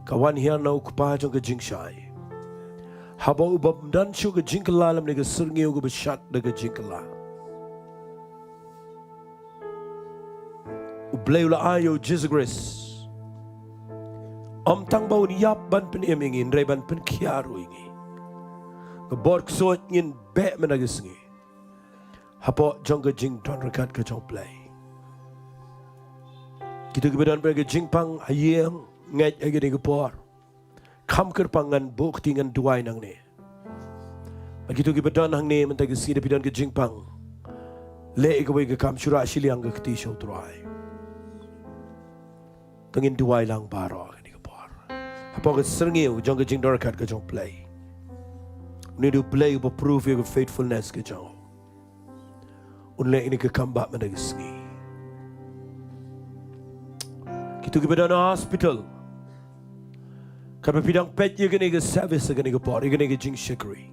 ka wan hi na u kpa jong ka jingshai. Haba u bym don shuh ka jingkylla lymne ka syrngiew kaba shad da ka jingkylla, U Blei u la ai ïa u Jisu Khrist, ym tang ba un ïap ban pynim ïa ngi, hynrei ban pynkhiah ruh ïa ngi. Ka bor ksuid ngin beh mynta ka sngi hapoh jong ka jingdon ryngkat ka jong U Blei. Kito kiba don bad ka jingpang ha ïing, ngeit ha kane ka por, kham kyrpang, ngan buh kti, ngan duwai nangne. Bad kito kiba don hangne mynta ka sngi, da phi don ka jingpang, leh ïa kawei ka kam, shu rah shiliang ka kti sha U Trai. To ngin duwai lang baroh ha kane ka por. Hapoh ka syrngiew jong ka jingdon ryngkat ka jong U Blei, une u dei U Blei uba prove ïa ka faithfulness ka jong u. Un leh ïa kane ka kam ba mynta ka sngi. Kito kiba don ha hospital, katba phi dang peit ïa kane ka service ha kane ka por, ïa kane ka jingshakri,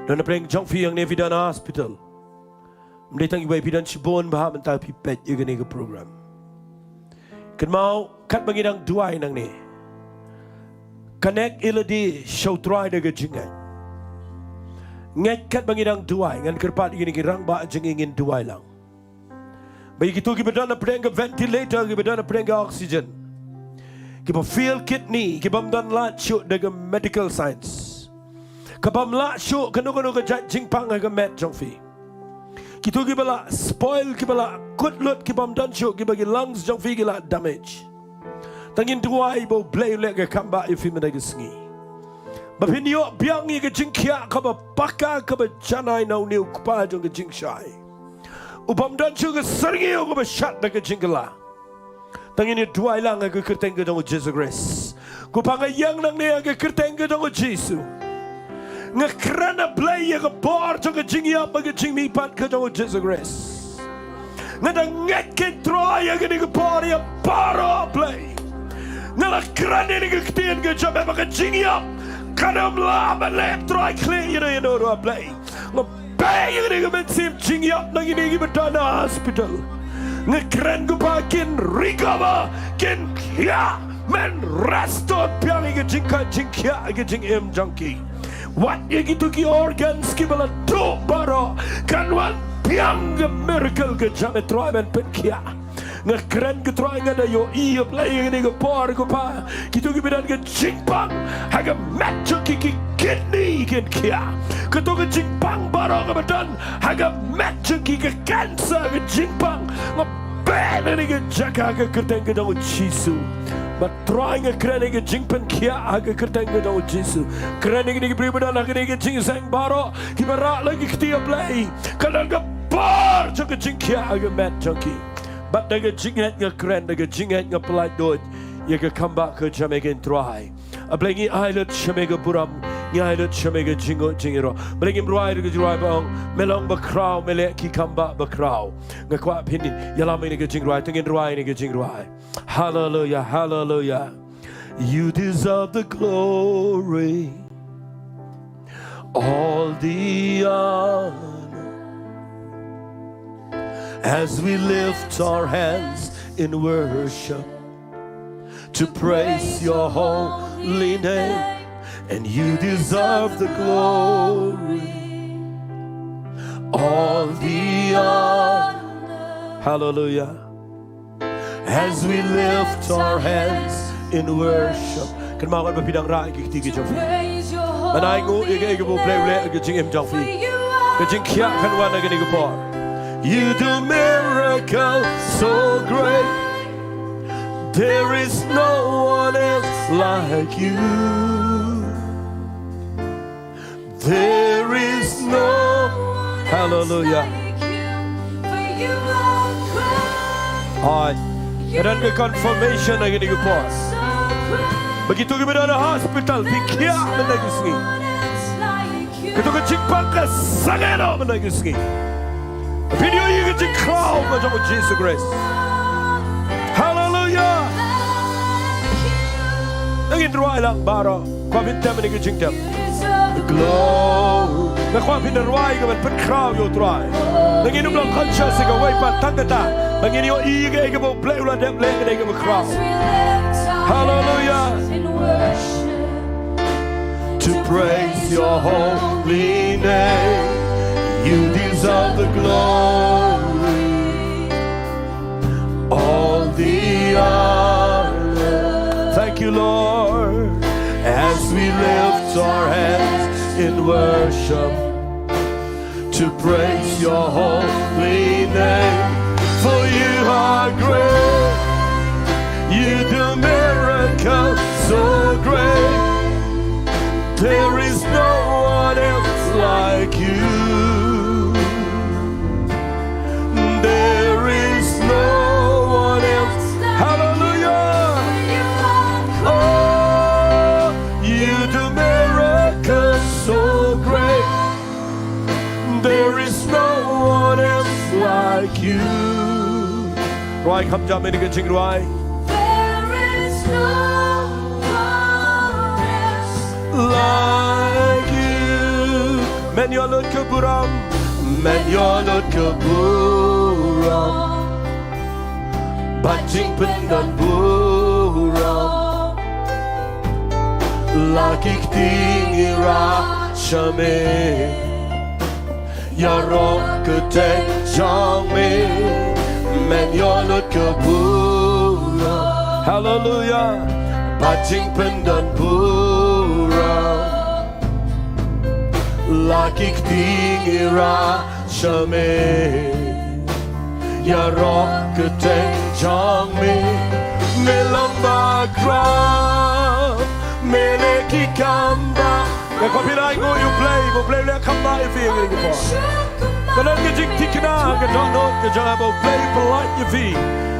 don napdeng jong phi hangne, phi don ha hospital. Ym dei tang iwei, phi don shibun bha mynta phi peit ïa kane ka program. Kynmaw, katba ngi dang duwai nangne, connect ïa lade sha U Trai da ka jingngeit. Ngeit katba ngi dang duwai, ngan kyrpad ïa kine ki rangbah jong ngi, ngin duwai lang. Ba ïa kito kiba don napdeng ka ventilator, kiba don napdeng ka oxygen, kiba fail kidney, kibym don lad shuh da ka medical science, kabym lah shuh kano kano ka jait jingpang ha ka met jong phi. Kito kiba la spoil, kiba la kut lut, kibym don shuh, kiba ki lungs jong phi ki la damage. To ngin duwai ba U Blei un leh ka kam ba ïa phi mynta ka sngi, ba phin ïoh biang ïa ka jingkhiah kaba paka, kaba janai na une u kpa jong ka jingshai, u bym don shuh ka syrngiew kaba shad da ka jingkylla. To ngin ïa duwai lang ha ka kyrteng ka jong u Jisu Khrist. Ko Pa, nga ïeng nangne ha ka kyrteng ka jong u Jisu. Nga kren, A Blei, ïa ka bor jong ka jingïap ha ka jingmihpat ka jong u Jisu Khrist. Nga dang ngeit, ko Trai, ha kane ka por ïa baroh, A Blei. Nga la kren ïa kane ka ktien ka jong me ba ka jingïap kan ym lah ban leh, Trai, khlieh ïano ïano ruh, A Blei. Nga beh ïa kane ka mynsiem jingïap na kine kiba don ha hospital. Nga kren, ko Pa, kin recover, kin khiah, men restore biang ïa ka jingkha jingkhiah, ïa ka jingim jong ki. Wat ïa kito ki organs kiba la duh baroh, kan wan biang ka miracle ka jong me, Trai, men pynkhiah. Nga kren, ko Trai, nga da ïohi, A Blei, ha kane ka por, ko Pa, kito kiba don ka jingpang ha ka met jong ki, ki kidney kin khiah. Kato ka jingpang baroh kaba don ha ka met jong ki, ka cancer, ka jingpang, nga beh na kane ka jaka ha ka kyrteng ka jong u Jisu. Bad Trai, nga kren ïa ka jingpynkhiah ha ka kyrteng ka jong u Jisu. Kren ïa kine ki briew ba don ha kane ka jingïaseng baroh, kiba rah la ki kti, A Blei, ka don ka bor jong ka jingkhiah ha ka met jong ki. Bad da ka jingngeit nga kren, da ka jingngeit nga pyllait duh ïa ka kam ba ka jong me, ko Trai. A Blei, ngi ai lut sha me ka burom, ngi ai lut sha me ka jingnguh jingïaroh. Blei, ngim rwai ruh ka jingrwai ba ong, me long bakhraw, me leh ki kam ba bakhraw. Nga kwah phin ïalam ïa kane ka jingrwai, to ngin rwai ïa kane ka jingrwai. Hallelujah, hallelujah. You deserve the glory, all the honor, as we lift our hands in worship to praise your holy name. And you deserve the glory, all the honor. Hallelujah. As we lift our hands in worship. Kynmaw ba phi dang rah ïa ki kti ki jong phi. Ban ainguh ïa kaei kaba U Blei u leh ha ka jingim jong phi. Ka jingkhiah kan wan ha kane ka por. You do miracles so great. There is no one else like you. There is no one else. Hallelujah. Like you, for you are great. Ai. Ka don ka confirmation ha kane ka por. Ba kito kiba don ha hospital, phi khiah mynta ka sngi. Kito ka jingpang ka sangeh noh mynta ka sngi. Phin ïoh ïa ka jingkhraw ka jong U Jisu Khrist. Hallelujah. Ngin rwai lang baroh. Kwah phin tem ïa ka jingtem. Glory. Nga kwah phin rwai ka ban pynkhraw ïa U Trai. Ngin ym long conscious ïa kawei pat tang kata. Ngin ïohi ïa kaei kaba U Blei u la dep leh, kaei kaba khraw. Hallelujah. To praise your holy name. You deserve the glory, all the honor. Thank you, Lord, as we lift our hands in worship to praise your holy name. For you are great. You do miracles so great. There is no one else like you. There is no one else. Hallelujah. Oh, you do miracles so great. There is no one else like you. Rwai kham jam ïa ka jingrwai. There is no one else like you. Men ïoh lut ka burom. Men ïoh lut ka burom. Bad jingpyndon burom. La ki kti ngi rah sha me. Ïaroh kyrteng jong me. Men ïoh lut ka burom. Hallelujah. Bad jingpyndon burom. La ki kti ngi rah sha me. Ïaroh kyrteng jong me. Me long bakhraw. Me leh ki kam ba. Nga kwah phin ainguh ïa U Blei, ba U Blei u leh kam ba ïa phi ha kane ka por. Ka don ka jingthikna ha ka dohnud ka jong nga ba U Blei u pynlait ïa phi.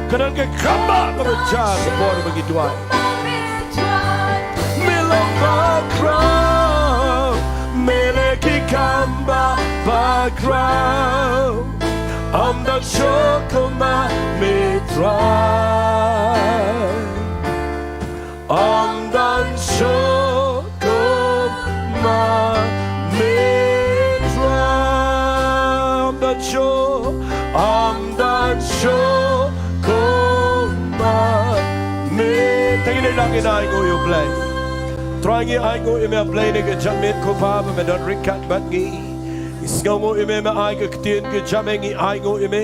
Ka don ka kam ba kaba jia ha ka por ba ngi duwai. Me long bakhraw, me leh ki kam ba bakhraw. Ym don shuh kum ma me Trai. Ym don shuh kum ma me Trai. Ym don shuh, ym don shuh kum ma me. Te ngin ïa nang ngin ainguh ïa U Blei. Trai ngi ainguh ïa me A Blei na ka janmiet ko Pa ba me don ryngkat bad ngi. Ngi sngewnguh ïa me, me ai ka ktien ka jong me, ngi ainguh ïa me.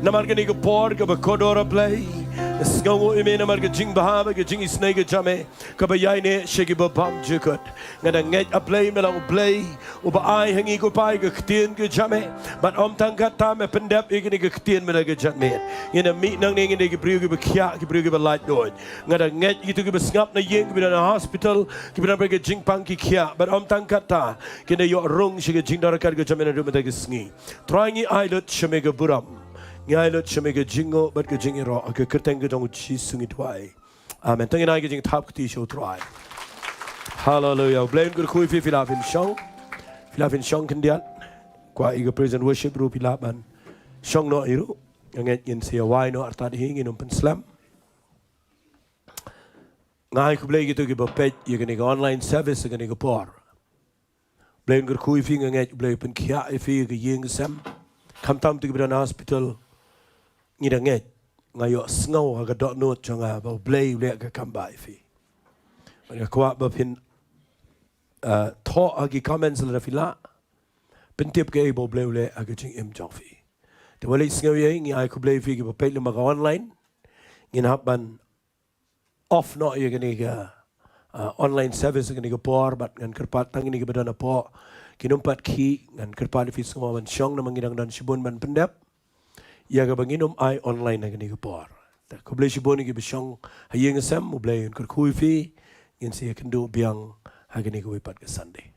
Namar kane ka por kaba kordor A Blei. Ngi sngewnguh ïa me namar ka jingbha bad ka jingisynei ka jong me. Kaba ïaineh sha kiba bymjukut. Nga da ngeit A Blei me long U Blei uba ai ha ngi ko Pa ïa ka ktien ka jong me. Bad ym tang katta me pyndep ïa kane ka ktien mynta ka janmiet. Ngin da mih nangne ngin dei ki briew kiba khiah, ki briew kiba laitluid. Nga da ngeit kito kiba sngap na ïing, kiba don ha hospital, kiba don bad ka jingpang ki khiah. Bad ym tang katta kin da ïoh rung sha ka jingdon ryngkat ka jong me naduh mynta ka sngi. Trai ngi ai lut sha me ka burom. Ngi ai lut sha me ka jingnguh bad ka jingïaroh, ha ka kyrteng ka jong U Jisu ngi duwai. Amen. Te ngin ai ka jingthap kti sha U Trai. Hallelujah. U Blei un kyrkhu ïa phi, phi lah phin shong. Phi lah phin shong khyndiat. Kwah ïa ka praise and worship ruh phi lah ban shong noh hi ruh. Nga ngeit ngin sa ïa wai noh artat hi, ngin ym pynslem. Nga ai khublei ïa kito kiba peit ïa kane ka online service ha kane ka por. Blei un kyrkhu ïa phi, nga ngeit U Blei u pynkhiah ïa phi ha ka ïing ka sem. Khamtam kito kiba don ha hospital. Ngi da ngeit, nga ïohsngew ha ka dohnud jong nga ba U Blei u leh ka kam ba ïa phi. Bad nga kwah ba phin uh, thoh ha ki comments lada phi lah, pyntip kaei ba U Blei u leh ha ka jingim jong phi. Te wat leit sngew ei, ngi ai khublei phi kiba peit lyngba ka online. Ngin hap ban off noh ïa kane ka, uh, online service kane ka por, bad ngan kyrpad tang kine kiba don hapoh ki nym pat khih, ngan kyrpad ïa phi sngewbha ban shong namar ngi dang don shibun ban pyndep ïa kaba ngin ym ai online ha kane ka por. Te khublei shibun ïa kiba shong ha ïing ha sem, U Blei un kyrkhu ïa phi. Ngin sa ïakynduh biang ha kane kawei pat ka Sunday.